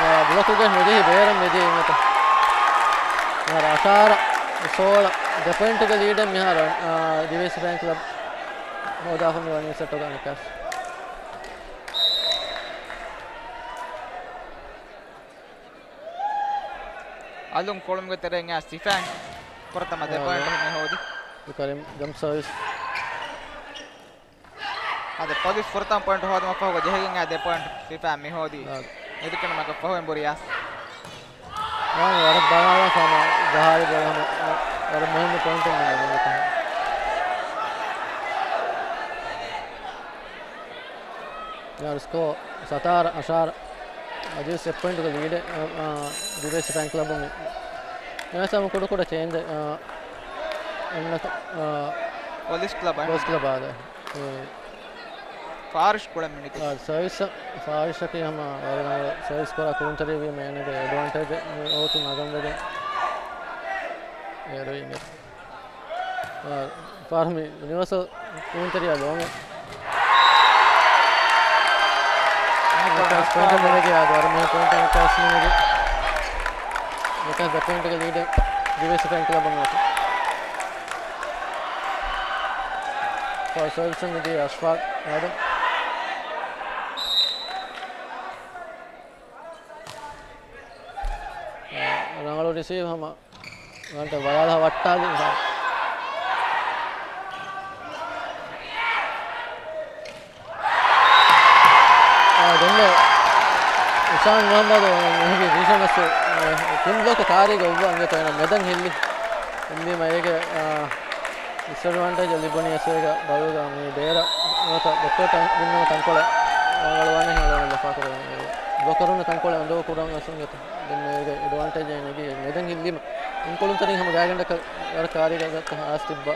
އާ، ބްލޮކުގެ މިދިޔަ ބޭރަށް މިދިޔަ އިނގޭތަ. މިހާރު އަށާރަ ސޯޅަ ދެ ޕޮއިންޓުގެ ލީޑެއް މިހާރު، އާ، ދިވެހި ސިފައިން ކްލަބް ހޯދާފަ މި ވަނީ ސެޓް ގަނެކާސް. އަލުން ކޮޅުމުގެ ތެރެއިން އައި ސިފައިން ފުރަތަމަ ދެ ޕޮއިންޓު މި ހޯދި. ކަރީމް ޖަމްޕް ސަރވިސް. އާދެ، ޕޮލިސް ފުރަތަމަ ޕޮއިންޓު ހޯދުމަށް ފަހުގަ ޖެހިގެން އައި ދެ ޕޮއިންޓު ސިފައިން މި ހޯދީ. އާދެ. މިދިކުނުމަކަށް ފަހު އެނބުރިޔާސް. ވަރަށް ބަލާލާފަ ހަމަ ޖަހާލި ބޯޅަ ހަމަ ވަރަށް މުހިންމު ޕޮއިންޓެއް މި އެނގިފަ. މިހާރު ސްކޯ ސަތާރަ އަށާރަ. އަދިވެސް އެއް ޕޮއިންޓުގެ ލީޑެއް، އާ، ދިވެހި ސިފައިން ކްލަބުން މި. އެހެންވެސް ހަމަ ކުޑަކުޑަ ޗޭންޖެއް، އާ، އެންނަތަ، އާ، ޕޮލިސް ކްލަބަށް. ޕޮލިސް ކްލަބާ ދެ. އެ. ފާރިޝް ކުޅެން މިނިޓު. އާ، ސަރވިސް، ފާރިޝަކީ ހަމަ ވަރަށް ސަރވިސް ކުރާ ކުޅުންތެރިޔާ ވީމަ އޭނަގެ އެޑްވާންޓޭޖް އޯތު ނަގަން ވެގެން އޭރު އިނގޭ. އާ، ފާރު މި ޔުނިވާސަލް ކުޅުންތެރިޔާ ލޯނގެ. އާ، އެކަސް ޕޮއިންޓެއް މިނެގި އާދެ، ވަރަށް މުހިންމު ޕޮއިންޓެއް އެކަސް މިނެގި. އެކަސް ދެ ޕޮއިންޓުގެ ލީޑެއް ދިވެހި ސިފައިން ކްލަބަށް އޮތީ. ފާސް ސަރވިސް މިދިޔަ އަޝްފާޤް އާދަމް. ރަނގަޅު ރިސީވް ހަމަ ގަންޓަ ބަލާލާ ވައްޓާލި. އާ، ދެން އިޝާން މުހައްމަދު މީގެ ވިޝަން އަސް ތިން ބްލޮކު ކާރީގަ އޮއްވާ އިނގޭތޯ އޭނަ މެދަން ހިއްލި. ހިއްލީމަ އޭގެ، އާ، ޑިސްއެޑްވާންޓޭޖް ލިބުނީ އަސޭގަ ބަލުގަ މި ބޭރަށް ނުވަތަ ދެކޯޓަށް ގިންނަމަ ތަންކޮޅެއް ރަނގަޅުވާނެ ހިނގަޅުވާނެ ލަފާކުރެވެނީ. ބްލޮކަރުން ތަންކޮޅެއް އަނދޯ ކުރަން އަސުން ގެތަ. ދެން މީގެ އެޑްވާންޓޭޖް ނެގި މެދަން ހިއްލީމަ އިންކޮޅުންތެރިން ހަމަ ގާތްގަނޑަކަށް ވަރަށް ކާރީގަ ގަތަ އާސް ތިއްބަ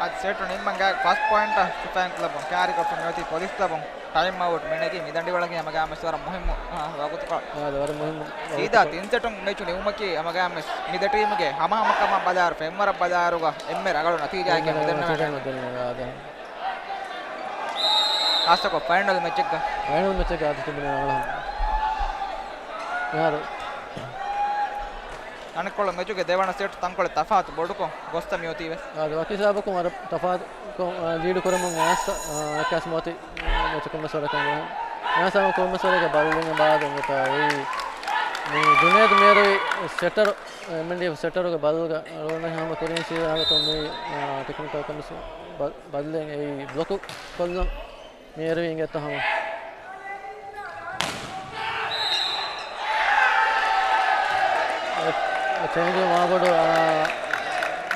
އަދި ސެޓު ނިންމަން ގާތް ފަސް ޕޮއިންޓަށް ސިފައިން ކްލަބުން ކާރިކޮށްފަ މިއޮތީ ޕޮލިސް ކްލަބުން. ޓައިމް އައުޓް މިނެގީ މިދަނޑިވަޅަކީ ހަމަގާމެސް ވަރަށް މުހިއްމު، އާ، ވަގުތުކޮޅެއް. އާ، ވަރަށް މުހިއްމު ސީދާ ވަގުތުކޮޅެއް. ތިން ސެޓުން މެޗު ނިމުމަކީ ހަމަގާމެސް މި ދެ ޓީމުގެ ހަމަހަމަކަމަށް ބަލާއިރު ފެންވަރަށް ބަލާއިރުގަ އެންމެ ރަނގަޅު ނަތީޖާއެކޭ މިދެންނެވެނީ. ހާއްސަކޮށް ފައިނަލް މެޗެއްގަ. ފައިނަލް މެޗެއްގަ އަދި ތިބުނީ ރަނގަޅު ހަމަ. މިހާރު އަނެއްކޮޅު މެޗުގެ ދެވަނަ ސެޓް ތަންކޮޅެއް ތަފާތު ބޮޑުކޮށް ގޮސްތަ މިއޮތީވެސް. އާ، ވަކި ހިސާބަކުން ވަރަށް ތަފާތުކޮށް، އާ، ލީޑު ކުރަމުން އައިސް، އާ، އެކަސް މޮތި، އާ، މެޗަކުން ވެސް ވަރަކަށް ނުހެން. އެހާ ސަމަ ކުރުމަސްވަރެއްގަ ބަލުލިން ބާދެން ގޮތާ އެއީ މި ޖުނޭދު މޭރުވި ސެޓަރު، އެމްއެންޑީއެފް ސެޓަރުގެ ބަލުގަ އަޅުގަނޑު ހަމަ ކުރިން ސީދާ ގޮތަށް މި، އާ، ޓެކްނިކަލް ކޮމިސް ބަ-، ބަލިލެން އެއީ ބްލޮކު ކޮށްލަން. މި އެރުވި އިނގޭތޯ ހަމަ. އެ، އެ ޗޭންޖު މާބޮޑު، އާ،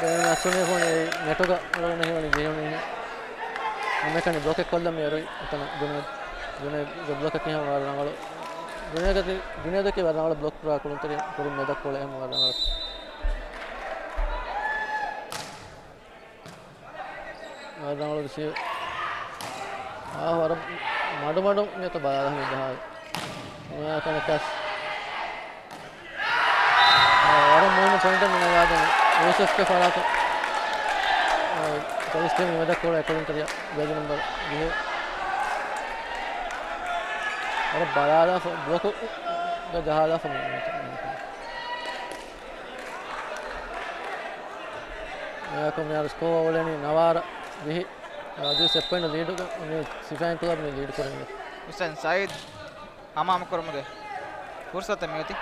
ބޭނުން އަސްވަނީ ފޯން އެ ނެޓުގަ ރޯނެ ހިވަނީ ޖެހުނީ. އެންމެކަނި ބްލޮކެއް ކޮށްލަ މި އެރުވި. އެތަނަށް ޖުނޭދް، ޖުނޭދްގެ ބްލޮކަކީ ހަމަ ވަރަށް ރަނގަޅު. ޖުނޭދަކީ، ޖުނޭދަކީ ވަރަށް ރަނގަޅު ބްލޮކް ކުރާ ކުޅުންތެރި ކުރިން މެދަށް ކުޅޭ ހަމަ ވަރަށް ރަނގަޅު. ވަރަށް ރަނގަޅު ރިސީވް. އާ، ވަރަށް މަޑުމަޑުން އިނގޭތޯ ބަލާލަ ހަމަ ޖަހާލި. މިއާ ކަނެކަސް. އާ، ވަރަށް މުހިންމު ޕޮއިންޓެއް މި ނަގާދެނީ ޔޫސަފްގެ ފަރާތުން. އާ، ޕޮލިސް ޓީމު މެދަށް ކުޅޭ ކުޅުންތެރިޔާ ޖެރސީ ނަމްބަރު ވިހި. ވަރަށް ބަލާލާފަ، ބްލޮކުގަ ޖަހާލާފަ މި އެއާކު މިހާރު ސްކޯ އުޅެނީ ނަވާރަ ވިހި. އަދިވެސް އެއް ޕޮއިންޓް ލީޑުގަ މި ސިފައިން ކްލަބް މި ލީޑް ކުރަނީ. ހުސެން ސައީދު ހަމަހަމަކުރުމުގެ ފުރުސަތެއް މިއޮތީ.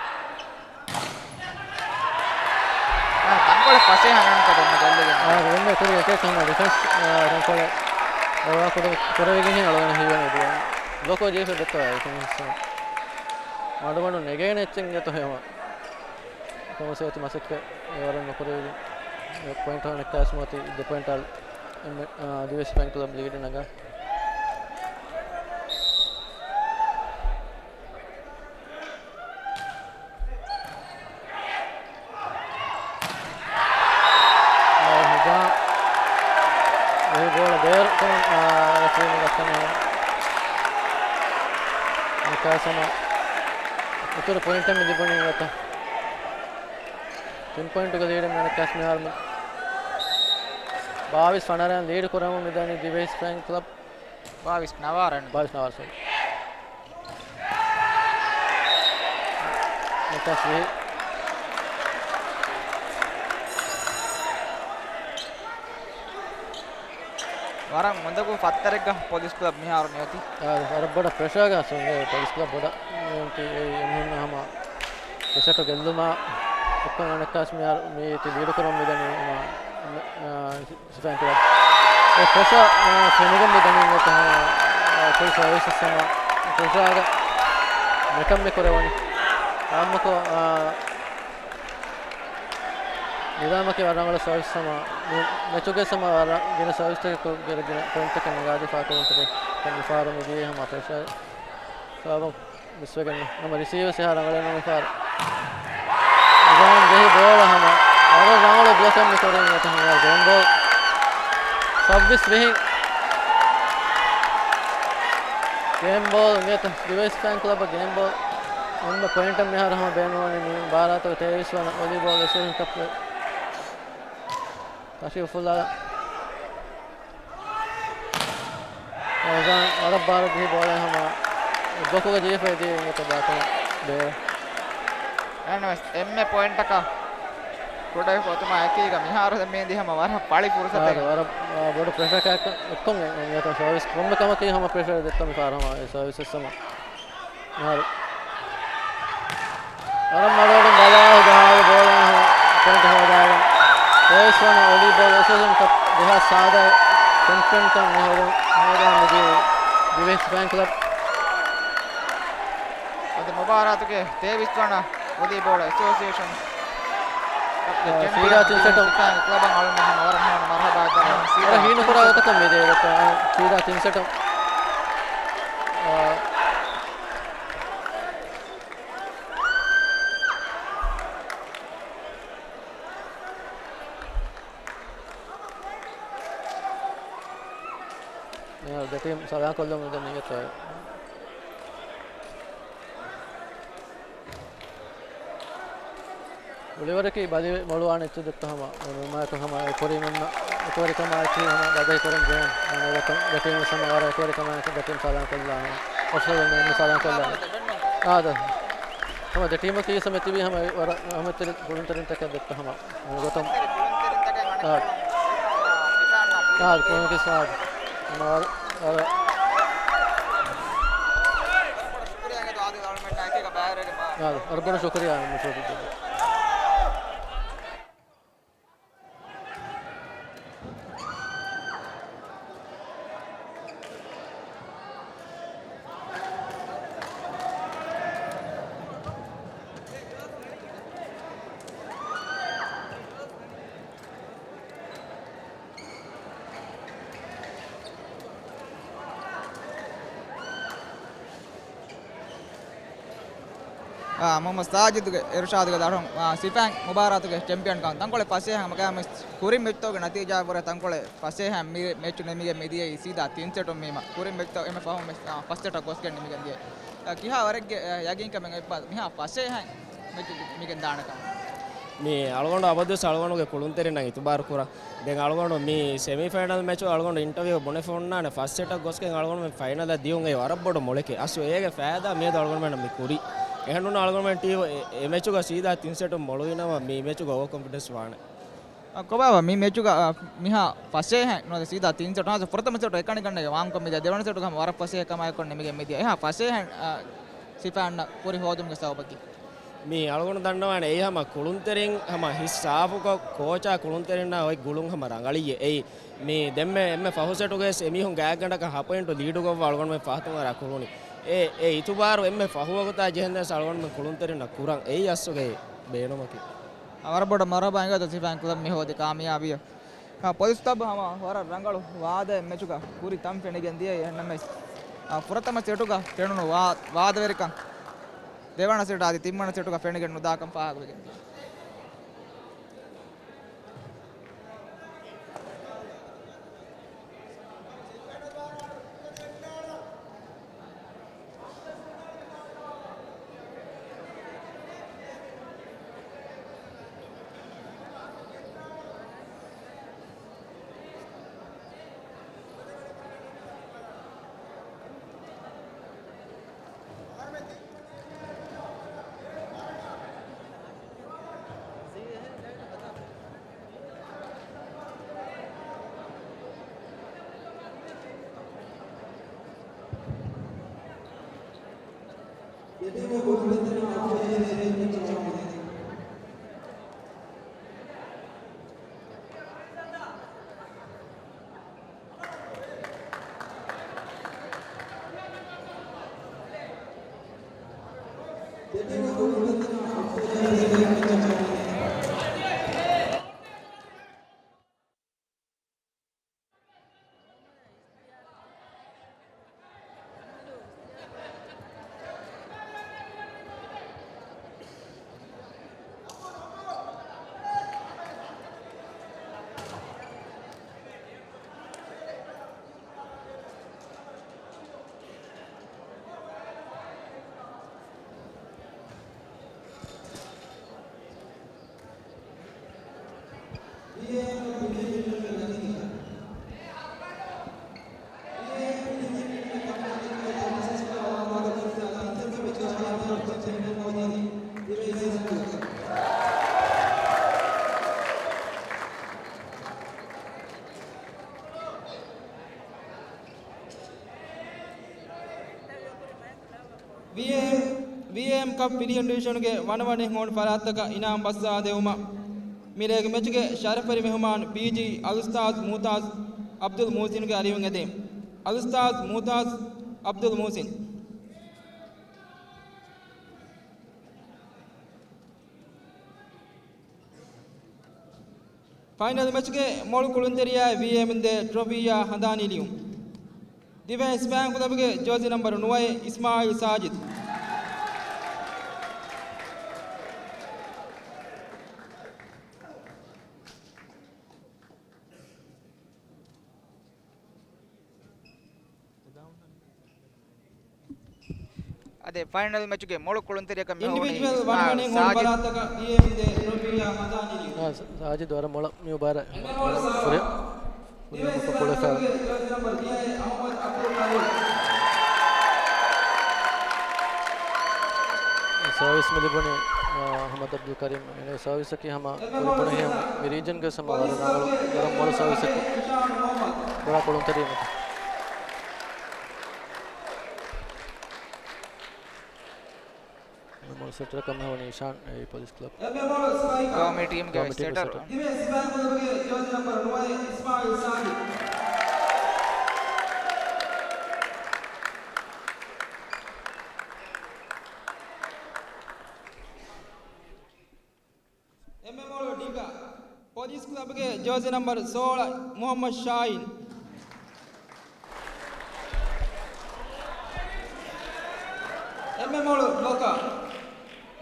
އާ، ތަންކޮޅެއް ފަސޭހަ ނޫންތޯ ދެންމެ ޖައްލިގެން. އާ، ދެންމެ ކުރި އެކެއް ހަމަ ޑިފެންސް، އާ، ތަންކޮޅެއް ރަވާ ކުރެވިގެން އަޅުގަނޑަށް ހީވަނީ ދުވަހު. ބްލޮކު ޖެހިފަ ދެއްތޯ އެކަން ހިއްސާ. މަޑުމަޑު ނެގޭނެ އެއްޗެއް އިނގޭތޯ ހަމަ. ކޮމަސޭތި މަސައްކަތް އެވަރަށް ނުކުރެވިގެން ޕޮއިންޓް ހަނެއް ކާސް މޯތި ދެ ޕޮއިންޓް އަޅު އެންމެ، އާ، ދިވެހި ސިފައިން ކްލަބް ލީޑް ނަގާ. އާ، ހިޖާ އެ ގޯލަށް ބޭރު ކުރަން، އާ، ޓީމު ދައްކަނީ. އަނެއްކާސް ހަމަ އިތުރު ޕޮއިންޓެއް މި ލިބުނީ ނުވަތަ. ތިން ޕޮއިންޓުގެ ލީޑެއް މި އަނެއްކާސް މިހާރު މި ބާވީސް ފަނަރައިން ލީޑު ކުރަމުން މިދަނީ ދިވެހި ސިފައިން ކްލަބް. ބާވީސް ނަވާރަ. ބާވީސް ނަވާރަ، ސޮރީ. ނައްކާސް ވިހި. ވަރަށް އުނދަގޫ ފައްތަރެއްގަ ޕޮލިސް ކްލަބް މިހާރު މިއޮތީ. އާ، ވަރަށް ބޮޑަށް ޕްރެޝާގަ އޮތީ ޕޮލިސް ކްލަބް ބޮޑަށް މިއޮތީ އެ އެމީހުންނަށް ހަމަ އެ ސެޓު ގެއްލުމާ އެއްކޮށް އަނެއްކާސް މިހާރު މިއޮތީ ލީޑު ކުރަމުން މިދަނީ ހަމަ، އާ، ސިފައިން ކުރާ. އެ ޕްރެޝާ، އާ، ފެނިގެން މި ދަނީ ނުވަތަ ހަމަ، އާ، ކުރި ސަރވިސަސް ހަމަ ޕްރެޝާގަ މެޓަން މި ކުރެވުނީ. އާއްމުކޮށް، އާ، ނިޒާމަކީ ވަރަށް ރަނގަޅު ސަރވިސް ހަމަ މި މެޗުގެ ހަމަ ވަރަށް ގިނަ ސަރވިސްތަކަކު ގިނަ ގިނަ ޕޮއިންޓްތަކެއް ނަގާދީފާ ކުރުންތެރި މިފަހަރު މިދިޔަ ހަމަ ޕްރެޝާ ސަބަބުން މިސްވެގެން ނަމަ ރިސީވަރސް އެހާ ރަނގަޅެއް ނޫން މިފަހަރު. ނިޒާމް ޖެހި ބޯޅަ ހަމަ ވަރަށް ރަނގަޅު ބްލޮކެއް މި ކުރީ ނުވަތަ ހަމަ ގޭމް ބޯލް. ސައްބީސް ވިހި. ގޭމް ބޯލް ނުވަތަ ދިވެހި ސިފައިން ކްލަބަށް ގޭމް ބޯލް. އެންމެ ޕޮއިންޓަށް މިހާރު ހަމަ ބޭނުންވަނީ މި މުބާރާތުގެ ތޭވީސް ވަނަ ވޮލީބޯލް އެސޯސިއޭޝަން ކަޕްގެ ތަށި އުފުލާ. ރަމަޒާން ވަރަށް ބާރު ދިހި ބޯޅަ ހަމަ ބްލޮކުގަ ޖެހިފައި ދިޔަ އިނގޭތޯ ބާކަމަށް ބޭ. އެހެންނަމަވެސް އެންމެ ޕޮއިންޓަކަށް ކުޑައިފަ އޮތުމާ އެކީގަ މިހާރު ދެން މީ ދި ހަމަ ވަރަށް ޕަޅި ފުރުސަތެއް. ވަރަށް، ވަރަށް، އާ، ބޮޑު ޕްރެޝަރަކާ އެއްކޮށް އެ، އެ، އެ، ސަރވިސް ކޮންމެ ކަމަކީ ހަމަ ޕްރެޝަރެއް ދެއްތޯ މިފަހަރު ހަމަ އެ ސަރވިސަސް ހަމަ. މިހާރު ވަރަށް މަޑުވެގެން ބަލާ ޖަހާލި ބޯޅަ ހަމަ ޕޮއިންޓް ހޯދާގެން ތޭވީސް ވަނަ ވޮލީބޯލް އެސޯސިއޭޝަން ކަޕް ދެހާސް ސާދަ ޗެމްޕިއަންކަން މި ހޯދަ، ހޯދާ މިދިޔަ ދިވެހި ސިފައިން ކްލަބް. އަދި މުބާރާތުގެ ތޭވީސް ވަނަ ވޮލީބޯޅަ އެސޯސިއޭޝަން ކަޕްގެ އާ، ޗެމްޕިއަން ސީދާ ތިން ސެޓު. ސިފައިން ކްލަބަށް އަޅުގަނޑު ހަމަ ވަރަށް މަރުހަބާ ދަންނަވަން. ސީދާ ވަރަށް ހީނުކުރާ ގޮތަކަށް މި ދޭ ގޮތަށް ސީދާ ތިން ސެޓު. އާ، ދެ ޓީމް ސަލާން ކޮށްލަމުން ދެން ނިޔަތު. އުޅިވަރަކީ ބަލި މޮޅުވާނެ އެއްޗެއް ދެއްތޯ ހަމަ ނޫމާއެކު ހަމަ އެކުވެރިމެންނަށް އެކުވެރިކަމާއެކީ ހަމަ ބަދަހި ކުރަން ޖެހޭ. ދެ ޓީމް ވެސް ހަމަ ވަރަށް އެކުވެރިކަމާއެކު ދެ ޓީމް ސަލާން ކޮށްލާ ހަމަ އޮފްސައިޑް މެން ސަލާން ކޮށްލާ. އާދެ. ހަމަ ދެ ޓީމަކީ ވެސް ހަމަ ތިބީ ހަމަ ވަރަށް ހަމަ ތެރެ ގުޅުންތެރިންތަކެއް ދެއްތޯ ހަމަ ގޮތަށް. އާ. އާ، ކުޅުންތެރިން ސާދު. ހަމަ ވަރަށް، ވަރަށް އާ، ވަރަށް ބޮޑަށް ޝުކުރިއްޔާ މި ޝޯޓު. އާ، މުޙައްމަދު ސާޖިދުގެ އިރުޝާދުގެ ދަށުން، އާ، ސިފައިން މުބާރާތުގެ ޗެމްޕިއަންކަން ތަންކޮޅެއް ފަސޭހަ ހަމަ ގާމިސް ކުރިން މެޗުތަކުގެ ނަތީޖާއަށްވުރެ ތަންކޮޅެއް ފަސޭހަ މި މެޗު ނިމިގެން މިދިޔައީ ސީދާ ތިން ސެޓުން ވީމަ، ކުރިން މެޗުތައް އެންމެ ފަހުން ވެސް، އާ، ފަސް ސެޓަށް ގޮސްގެން ނިމިގެން ދިޔައީ. އާ، ކިހާ ވަރެއްގެ، އާ، ޔަގީންކަމެއް އޮތްބާ މިހާ ފަސޭހަ މެޗު ނިމިގެން ދާނެކަން؟ މި އަޅުގަނޑު އަބަދުވެސް އަޅުގަނޑުގެ ކުޅުންތެރިންނަށް އިތުބާރު ކުރަން. ދެން އަޅުގަނޑު މި ސެމީ ފައިނަލް މެޗު އަޅުގަނޑު އިންޓަވިއު ބުނެފަ އޮންނާނެ ފަސް ސެޓަށް ގޮސްގެން އަޅުގަނޑު މި ފައިނަލަށް ދިޔުން އެއީ ވަރަށް ބޮޑު މޮޅެކޭ. އަސްލު އޭގެ ފައިދާ މިއަދު އަޅުގަނޑުމެންނަށް މި ކުރީ. އެހެންނޫން އަޅުގަނޑުމެން ޓީމު އެ، އެ މެޗުގަ ސީދާ ތިން ސެޓުން މޮޅުވީނަމަ މި މެޗުގަ އޯވަރ ކޮންފިޑެންސް ވާނެ. އަ، ކޮބާބާ މި މެޗުގަ، އަ، މިހާ ފަސޭހައިން ނުވަތަ ސީދާ ތިން ސެޓު ނުވަތަ ފުރަތަމަ ސެޓު އެކަނި ގަންނަގެ ވާންކޮށް މިދިޔަ ދެވަނަ ސެޓުގަ ހަމަ ވަރަށް ފަސޭހަ ކަމާއެކު ނިމިގެން މިދިޔަ. އެހާ ފަސޭހައިން، އަ، ސިފައިންނަށް ކުރި ހޯދުމުގެ ސަބަބަކީ؟ މީ އަޅުގަނޑު ދަންނަވާނެ އެއީ ހަމަ ކުޅުންތެރިން ހަމަ ހިސް ސާފުކޮށް ކޯޗާ ކުޅުންތެރިންނާ އޮތް ގުޅުން ހަމަ ރަނގަޅިއްޔޭ. އެއީ މީ ދެންމެ އެންމެ ފަހު ސެޓުގައި ވެސް އެމީހުން ގާތްގަނޑަކަށް ހަ ޕޮއިންޓު ލީޑުކޮށްފަ އަޅުގަނޑުމެން ފަހަތުން އަރާ ކުޅުނީ. އެ، އެ އިތުބާރު އެންމެ ފަހު ވަގުތާ ޖެހެންދެން ވެސް އަޅުގަނޑުމެން ކުޅުންތެރިންނަށް ކުރަން އެއީ އަސްލުގައި ބޭނުމަކީ. ވަރަށް ބޮޑަށް މަރުޙަބާ އިނގޭތޯ ސިފައިން ކްލަބް މި ހޯދި ކާމިޔާބީއަށް. އާ، ޕޮލިސް ކްލަބް ހަމަ ވަރަށް ރަނގަޅު ވާދައެއް މެޗުގަ ކުރި ތަން ފެނިގެން ދިޔައީ. އެހެންނަމަވެސް، އާ، ފުރަތަމަ ސެޓުގަ ފެނުނު ވާ، ވާދަވެރިކަން ދެވަނަ ސެޓާ އަދި ތިންވަނަ ސެޓުގަ ފެނިގެން ނުދާކަން ފާހަގަވެގެން ދިޔަ. ވީއޭއެމް، ވީއޭއެމް ކަޕް ފިލިހެން ޑިވިޝަނުގެ ވަނަވަނަ ހޯން ފަރާތްތަކަށް އިނާމް ބައްސާދެވުމަށް މިރޭގެ މެޗުގެ ޝަރަފުވެރި މެހުމާން ބީޖީ އަލްއުސްތާޛް މޫތާޒް އަބްދުލް މޫސިންގެ އަރިހުން އެދެން. އަލްއުސްތާޛް މޫތާޒް އަބްދުލް މޫސިން. ފައިނަލް މެޗުގެ މޮޅު ކުޅުންތެރިޔާއެއް ވީއޭއެމް ދޭ ޓްރޮފީއާ ހަނދާނީ ލިޔުން. ދިވެހި ސިފައިން ކުލަބުގެ ޖާޒީ ނަމްބަރު ނުވައެއް އިސްމާއިލް ސާޖިދު. އަދި ފައިނަލް މެޗުގެ މޮޅު ކުޅުންތެރިޔަކަށް މި ހޮވުނީ އިންޑިވިޖުއަލް ވަނަވަނަ ހޯން ސާޖިދު. ފަރާތަކަށް ވީއޭއެމް ދޭ ޓްރޮފީއާ ހަނދާނީ ލިޔުން. އާ، ސާ-، ސާޖިދު ވަރަށް މޮޅަށް މި މުބާރާތް ފުރި، ފުރިހަމަކޮށް ކުޅެފައިވާ. ސާވިސް މި ލިބުނީ، އާ، އަޙްމަދު އަބްދުލް ކަރީމް. އޭނާގެ ސާވިސްއަކީ ހަމަ ކުރި ބުނެހި މި ރީޖަންގެ ހަމަ ވަރަށް ރަނގަޅު، ވަރަށް މޮޅު ސާވިސްއަކީ ކުރާ ކުޅުންތެރިން. މޮޅު ސެޓަރަކަށް ހޮވުނީ އިޝާން، އެ، ޕޮލިސް ކްލަބް. ގައުމީ ޓީމްގެ ގައުމީ ޓީމްގެ ސެޓަރ. ސެޓަރ. އެންމެ މޮޅު ޑިގަ، ޕޮލިސް ކްލަބްގެ ޖާޒީ ނަމްބަރު ސޯޅަ، މުޙައްމަދު ޝާހީން. އެންމެ މޮޅު ބްލޮކަރު،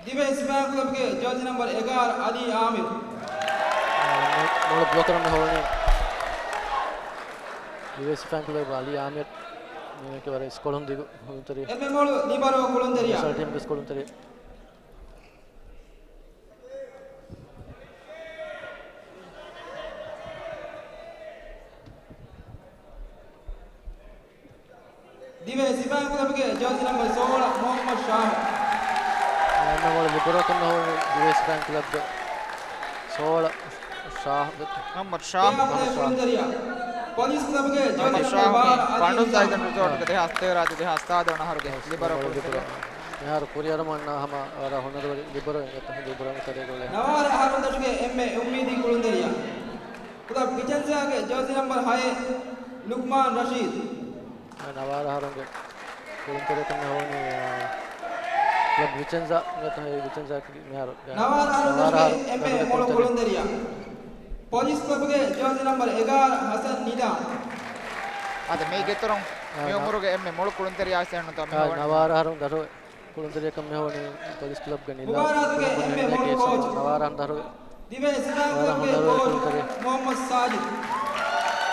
ދިވެހި ސިފައިން ކްލަބްގެ ޖާޒީ ނަމްބަރު އެގާރަ، އަލީ އާމިރު. އާ، މޮ-، މޮޅު ބްލޮކަރު މި ހޮވުނީ ދިވެހި ސިފައިން ކްލަބް އަލީ އާމިރު. މީހަކީ ވަރަށް އިސްކޮޅުން ދިގު ކުޅުންތެރި. އެންމެ މޮޅު ލިބަރޯ ކުޅުންތެރިޔާ. ނޭޝަނަލް ޓީމްގެ އިސްކޮޅުންތެރި. ދިވެހި ސިފައިން ކުލަބުގެ ޖާޒީ ނަމްބަރު ސޯޅަ، މުޙައްމަދު ޝާހު. އެންމެ މޮޅު ލިބަރޯ ކަމަށް ހޮވުނީ ދިވެހި ސިފައިން ކުލަބްގެ ސޯޅަ، ޝާހު. މުޙައްމަދު ޝާހު. މުޙައްމަދު ޝާހު. ކުޅުންތެރިޔާ. ޕޮލިސް ކްލަބުގެ ޖާޒީ ނަމްބަރު ބާރަ، އަލީ ބަނޑުން ސާއިދަން ރިސޯޓްގެ ދެހާސް ތޭރަ އަދި ދެހާސް ސާދަ ވަނަ އަހަރުގެ ލިބަރޯ ކުޅުންތެރިޔާ. މިހާރު ކުރިއަރަމުން އަންނަ ހަމަ ވަރަށް ހުނަރުވެރި ލިބަރޯ އެނގޭތޯ ލިބަރޯ ކަލޭގޮޅެއް. ނަވާރަ އަހަރުން ދަށުގެ އެންމެ އުއްމީދީ ކުޅުންތެރިޔާ. ކުލަބް ވިޗެންޒާގެ ޖާޒީ ނަމްބަރު ހައެއް، ލުޤްމާން ރަޝީދު. ނަވާރަ އަހަރުންގެ ކުޅުންތެރިޔަކަށް މި ހޮވުނީ، އާ، ކްލަބް ވިޗެންޒާ، ވިޗެންޒާ މިހާރު. ނަވާރަ އަހަރުން ދަށުގެ އެންމެ މޮޅު ކުޅުންތެރިޔާ. ޕޮލިސް ކްލަބުގެ ޖާޒީ ނަމްބަރު އެގާރަ، ހަސަން ނިދާމް. އަދި މީގެ އިތުރުން އާ، މި ނަ-، އުމުރުގެ އެންމެ މޮޅު ކުޅުންތެރިޔާ ސެންނުތޯ މި އާ، ހޮވަނީ. ނަވާރަ އަހަރުން ދަށު ކުޅުންތެރިޔަކަށް މި ހޮވަނީ ޕޮލިސް ކްލަބްގެ ނިލާ. މުބާރާތުގެ އެންމެ މޮޅު ކޯޗު. ނަވާރަ ދަށު ދިވެހި ސިފައިން ވަރަށް ކްލަބްގެ ހުނަރުވެރި ކޯޗު ކުޅުންތެރި. މުޙައްމަދު ސާޖިދު.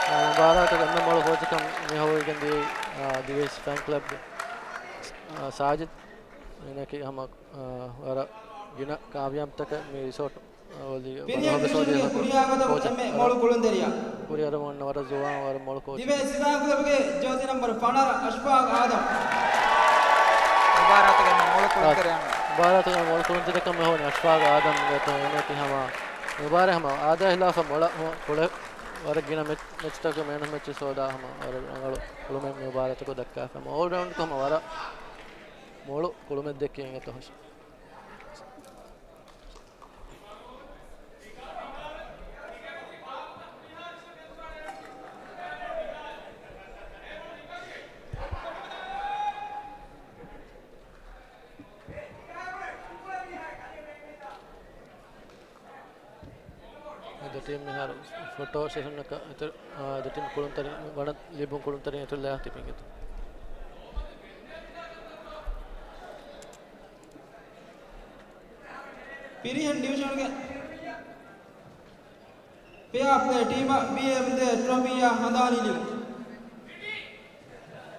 އާ، މުބާރާތުގެ އެންމެ މޮޅު ކޯޗަކަށް މި ހޮވައިގެން ދިޔައީ، އާ، ދިވެހި ސިފައިން ކްލަބްގެ، އާ، ސާޖިދު. އޭނައަކީ ހަމަ، އާ، ވަރަށް ގިނަ ކާމިޔާބުތަކެއް މި ރިސޯޓު އަވަލީ ފިލިހެން ބަނދު ހަމަ ޑިވިޝަންގެ ސޯލި ކުރިއަރާގަތުން ކޯޗަށް އެންމެ ވަރަށް މޮޅު ކުޅުންތެރިޔާ. ކުރިއަރަމުން އަންނަ ވަރަށް ޒުވާން ވަރަށް މޮޅު ކޯޗެއް. ދިވެހި ސިފައިން ކްލަބުގެ ޖާޒީ ނަމްބަރު ފަނަރަ، އަޝްފާގް އާދަމް. މުބާރާތުގެ އެންމެ މޮޅު ކުޅުންތެރިޔާ. މުބާރާތުގެ މޮޅު ކުޅުންތެރިޔަކަށް މި ހޮވަނީ އަޝްފާގް އާދަމް ގެތޯ އޭނައަކީ ހަމަ މި މުބާރާތް ހަމަ އާދައާ ހިލާފަށް މޮޅަށް ކުޅެ ވަރަށް ގިނަ މެޗް، މެޗްތަކުގެ މޭން އޮފް މެޗް ސޯލާ ހަމަ ވަރަށް ރަނގަޅު ކުޅުމެއް މި މުބާރާތަކު ދައްކާފަ. ހަމަ އޯލްރައުންޑް ހަމަ ވަރަށް މޮޅު ކުޅުމެއް ދެއްކި އިނގޭތޯ ހުސް. އެ ދެ ޓީމް މިހާރު ފޮޓޯ ސެޝަންއަކަށް އެތެރެ-، އާ، ދެ ޓީމް ކުޅުންތެރިން ވަނަ ލިބުން ކުޅުންތެރިން އެތެރެލާ ތިބި އިނގޭތޯ. ފިރިހެން ޑިވިޝަންގެ ފެއާ ޕްލޭ ޓީމަށް ބީއެމް ދޭ ޓްރޮފީއާ ހަނދާނީ ލިޔުން.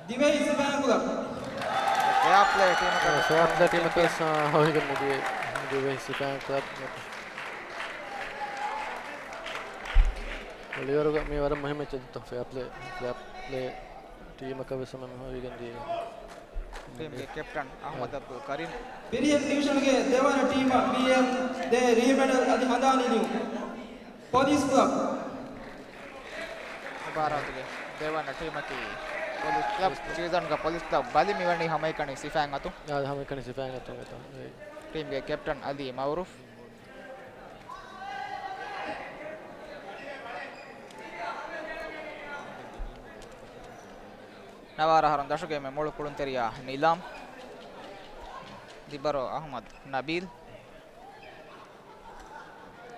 ދިވެހި ސިފައިން ކްލަބް. ފެއާ ޕްލޭ ޓީމަކަށް ފެއާ ޕްލޭ ޓީމަކަށް ހޮވިގެން މިދިޔަ ދިވެހި ސިފައިން ކްލަބް. އޮލިވަރުގެ މި ވަރަށް މުހިއްމު އެއްޗެއް ދެއްތޯ ފެއާ ޕްލޭ، ފެއާ ޕްލޭ ޓީމަކަށް ވެސް ހަމަ ހޮވިގެން ދިޔަ. ޓީމްގެ ކެޕްޓަން އަޙްމަދު އަބްދުލް ކަރީމް. ފިރިހެން ޑިވިޝަންގެ ދެވަނަ ޓީމަށް ބީއެމް ދޭ ރީމެޑަލް އަދި ހަނދާނީ ލިޔުން. ޕޮލިސް ކްލަބް. މުބާރާތުގެ ދެވަނަ ޓީމަކީ ޕޮލިސް ކްލަބް. ސީޒަންގަ ޕޮލިސް ކްލަބް ބަލި މިވަނީ ހަމައެކަނި ސިފައިން އަތު. އާ، ހަމައެކަނި ސިފައިން އަތު އެތަ. ޓީމްގެ ކެޕްޓަން އަލީ މައުރޫފް. ނަވާރަ އަހަރުން ދަށުގެ މެ މޮޅު ކުޅުންތެރިޔާ ނިލާމް. ލިބަރޯ އަޙްމަދު ނަބީލް.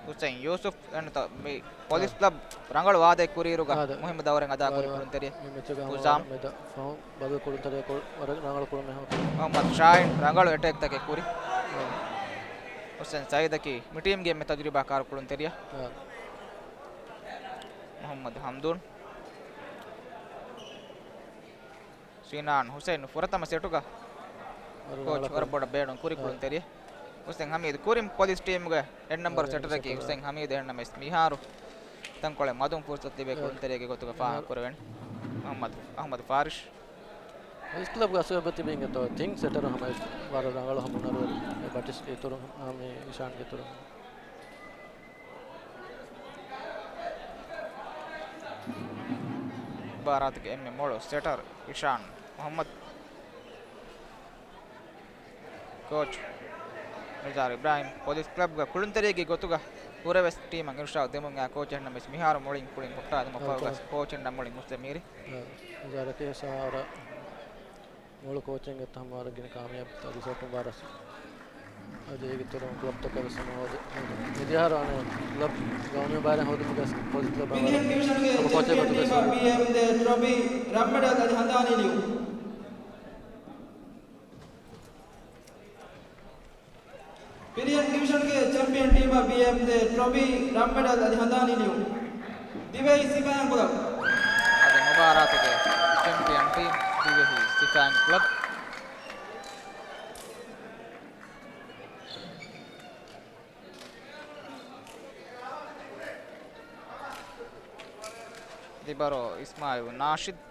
ހުސެން ޔޫސުފް އެންތަ މި ޕޮލިސް ކްލަބް ރަނގަޅު ވާދައެއް ކުރިއިރުގަ އާދެ. މުހިއްމު ދައުރެއް އަދާ ކުރި ކުޅުންތެރި. މި މެޗުގަ ހުސާމް. މެދަ ފަހުން ބަދަލު ކުޅުންތެރި ކު-، ވަރަށް ރަނގަޅު ކުޅުމެއް ހަމަ. މުޙައްމަދު ޝާހިން ރަނގަޅު އެޓޭކްތަކެއް ކުރި. އާ. ހުސެން ސައީދަކީ މި ޓީމްގެ އެންމެ ތަޖުރިބާކާރު ކުޅުންތެރިޔާ. އާ. މުޙައްމަދު ހަމްދޫން. ސިނާން ހުސެން ފުރަތަމަ ސެޓުގަ ކޯޗް ވަރަށް ބޮޑަށް ބޭނުން ކުރި ކުޅުންތެރި. ހުސެން ހަމީދު ކުރިން ޕޮލިސް ޓީމުގެ އެއް ނަމްބަރު ސެޓަރަކީ ހުސެން ހަމީދު އެހެންނަމަވެސް މިހާރު ތަންކޮޅެއް މަދުން ފުރުސަތު ލިބޭ ކުޅުންތެރިއެއްގެ ގޮތުގަ ފާހަގަކުރެވެނީ. މުޙައްމަދު، އަޙްމަދު ފާރިޝް. ޕޮލިސް ކްލަބްގެ އަސްލު އެބަތިބީ އިނގޭތޯ ތިން ސެޓަރު ހަމަ ވަރަށް ރަނގަޅު ހަމަ ނަރުވެރި އެ ބަޓިސްގެ އިތުރުން މި އިޝާންގެ އިތުރުން. މުބާރާތުގެ އެންމެ މޮޅު ސެޓަރ އިޝާން މުޙައްމަދު. ކޯޗް ނިޒާރު އިބްރާހިމް. ޕޮލިސް ކްލަބްގެ ކުޅުންތެރިއެއްގެ ގޮތުގަ ކުރެވެސް ޓީމަށް އިރުޝާދު ދެމުން އާ ކޯޗެއް ނަމަވެސް މިހާރު މުޅިން ކުޅިން ހުއްޓާލުމަށް ފަހުގަ ކޯޗެއް ނަމަ މުޅިން މުސްލިމް މީރި. ނިޒާރަކީ ސާރަ މޮޅު ކޯޗެއް އެއް ހަމަ ވަރަށް ގިނަ ކާމިޔާބު ރިސޯޓުން ވާރަސް. އަދި އޭގެ ތެރެއިން ކްލަބްތަކަށް ވެސް ހަމަ ހޯދި. މިދިޔަ އަހަރު އަނެއް ކްލަބް ގައުމީ ބައިރެއް ހޯދުމުގެ ޕޮލިސް ކްލަބް އަށް ވަރަށް ހަމަ ކޯޗެއް ގޮތުގަ ސުވާލު. ޓްރޮފީ ރަންމެޑަލް އަދި ހަނދާނީ ލިޔުން. ފިރިހެން ޑިވިޝަންގެ ޗެމްޕިއަން ޓީމަށް ބީއެމް ދޭ ޓްރޮފީ ރަންމެޑަލް އަދި ހަނދާނީ ލިޔުން. ދިވެހި ސިފައިން ކުލަބް. އަދި މުބާރާތުގެ ޗެމްޕިއަން ޓީމް ދިވެހި ސިފައިން ކުލަބް. ލިބަރޯ އިސްމާއިލް ނާޝިދް.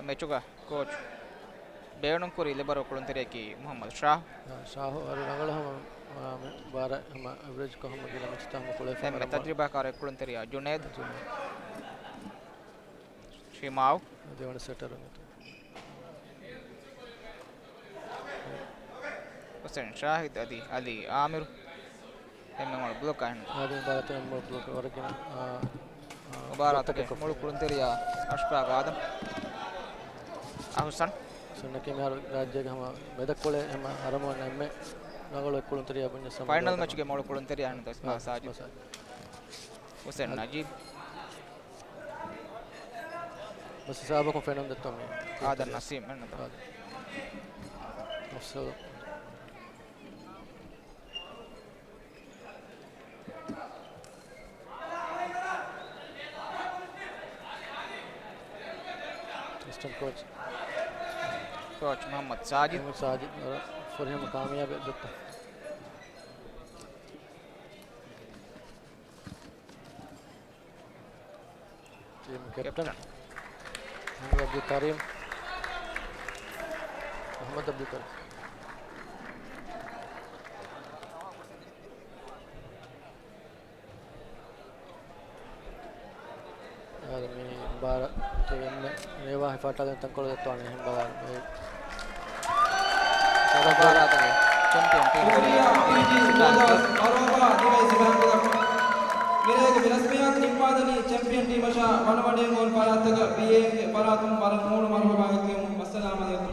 މެޗުގަ ކޯޗް ބޭނުންކުރި ލިބަރޯ ކުޅުންތެރިޔަކީ މުޙައްމަދު ޝާހު. ޝާހު ވަރަށް ރަނގަޅު ހަމަ، އާ، މި ބާރަށް ހަމަ އެވްރެޖްކޮށް ހަމަ ގިނަ މެޗުތައް ހަމަ ކުޅެފަ އެންމެ ވަރަށް ތަޖްރިބާކާރު ކުޅުންތެރިޔާ ޖުނޭދް. ޖުނޭދް. ޝިމާވް. ދެވަނަ ސެޓަރު. ހުސެން ޝާހިދް އަދި އަލީ އާމިރު. އެންމެ މޮޅު ބްލޮކަށް އަހަން. އާދެ މުބާރާތު އެންމެ މޮޅު ބްލޮކަށް ވަރަށް ގިނަ، އާ، އާ، މުބާރާތުގެ ބްލޮކްތަކެއް މޮޅު ކުޅުންތެރިޔާ އަޝްފާގް އާދަމް. އަހުސަން. ސުންނަކީ މިހާރު ރާއްޖޭގެ ހަމަ މެދަކޮޅެއް ހަމަ އަރަމުވަން އެންމެ ރަނގަޅު އެއްކުޅުންތެރިޔާ ބުންޏަސް ހަމަ ފައިނަލް މެޗުގެ މޮޅު ކުޅުންތެރިޔާ އަހަން ދަސް މާ ސާޖިދް. ހުސެން ނަޖީބް. ބަސް ހިސާބަކުން ފެނުން ދެއްތޯ މީ. އާދަން ނަސީމް މެންނަތޯ. އާދަން. އޮފްސައިޑް. އެސިސްޓެންޓް ކޯޗް. ކޯޗް މުޙައްމަދު ސާޖިދް. މުޙައްމަދު ސާޖިދް ވަރަށް ފުރިހަމަ ކާމިޔާބެއް ދެއްތޯ. ޓީމް ކެޕްޓަން. ކެޕްޓަން. މުޙައްމަދު އަބްދުލް ކަރީމް. މުޙައްމަދު އަބްދުލް ކަރީމް. އާދެ، މި ބާރަ ތިބެންމެ ރޭވާ ހިފާޓާލަން ތަންކޮޅު ދެއްތޯނެ އެހެން ބަލާނަމޭ. ސަރަބާރާތަކެ ޗެމްޕިއަން ޓީމަށާ ޝުކުރިއްޔާ ޕީޖީ ނުވަދާސް މަރުހަބާ ދިވެހި ސިފައިންގެ މިރޭގެ މި ރަސްމިއްޔާތު ނިންމާދެނީ ޗެމްޕިއަން ޓީމަށާ ވަނަވަޑައިގެން އޮން ފަރާތްތަކަށް ބީއޭއެމްގެ ފަރާތުން ވަރަށް މޫނު މަރުހަބާ ދެއްކެވުމުން. އައްސަލާމް ޢަލައިކުމް.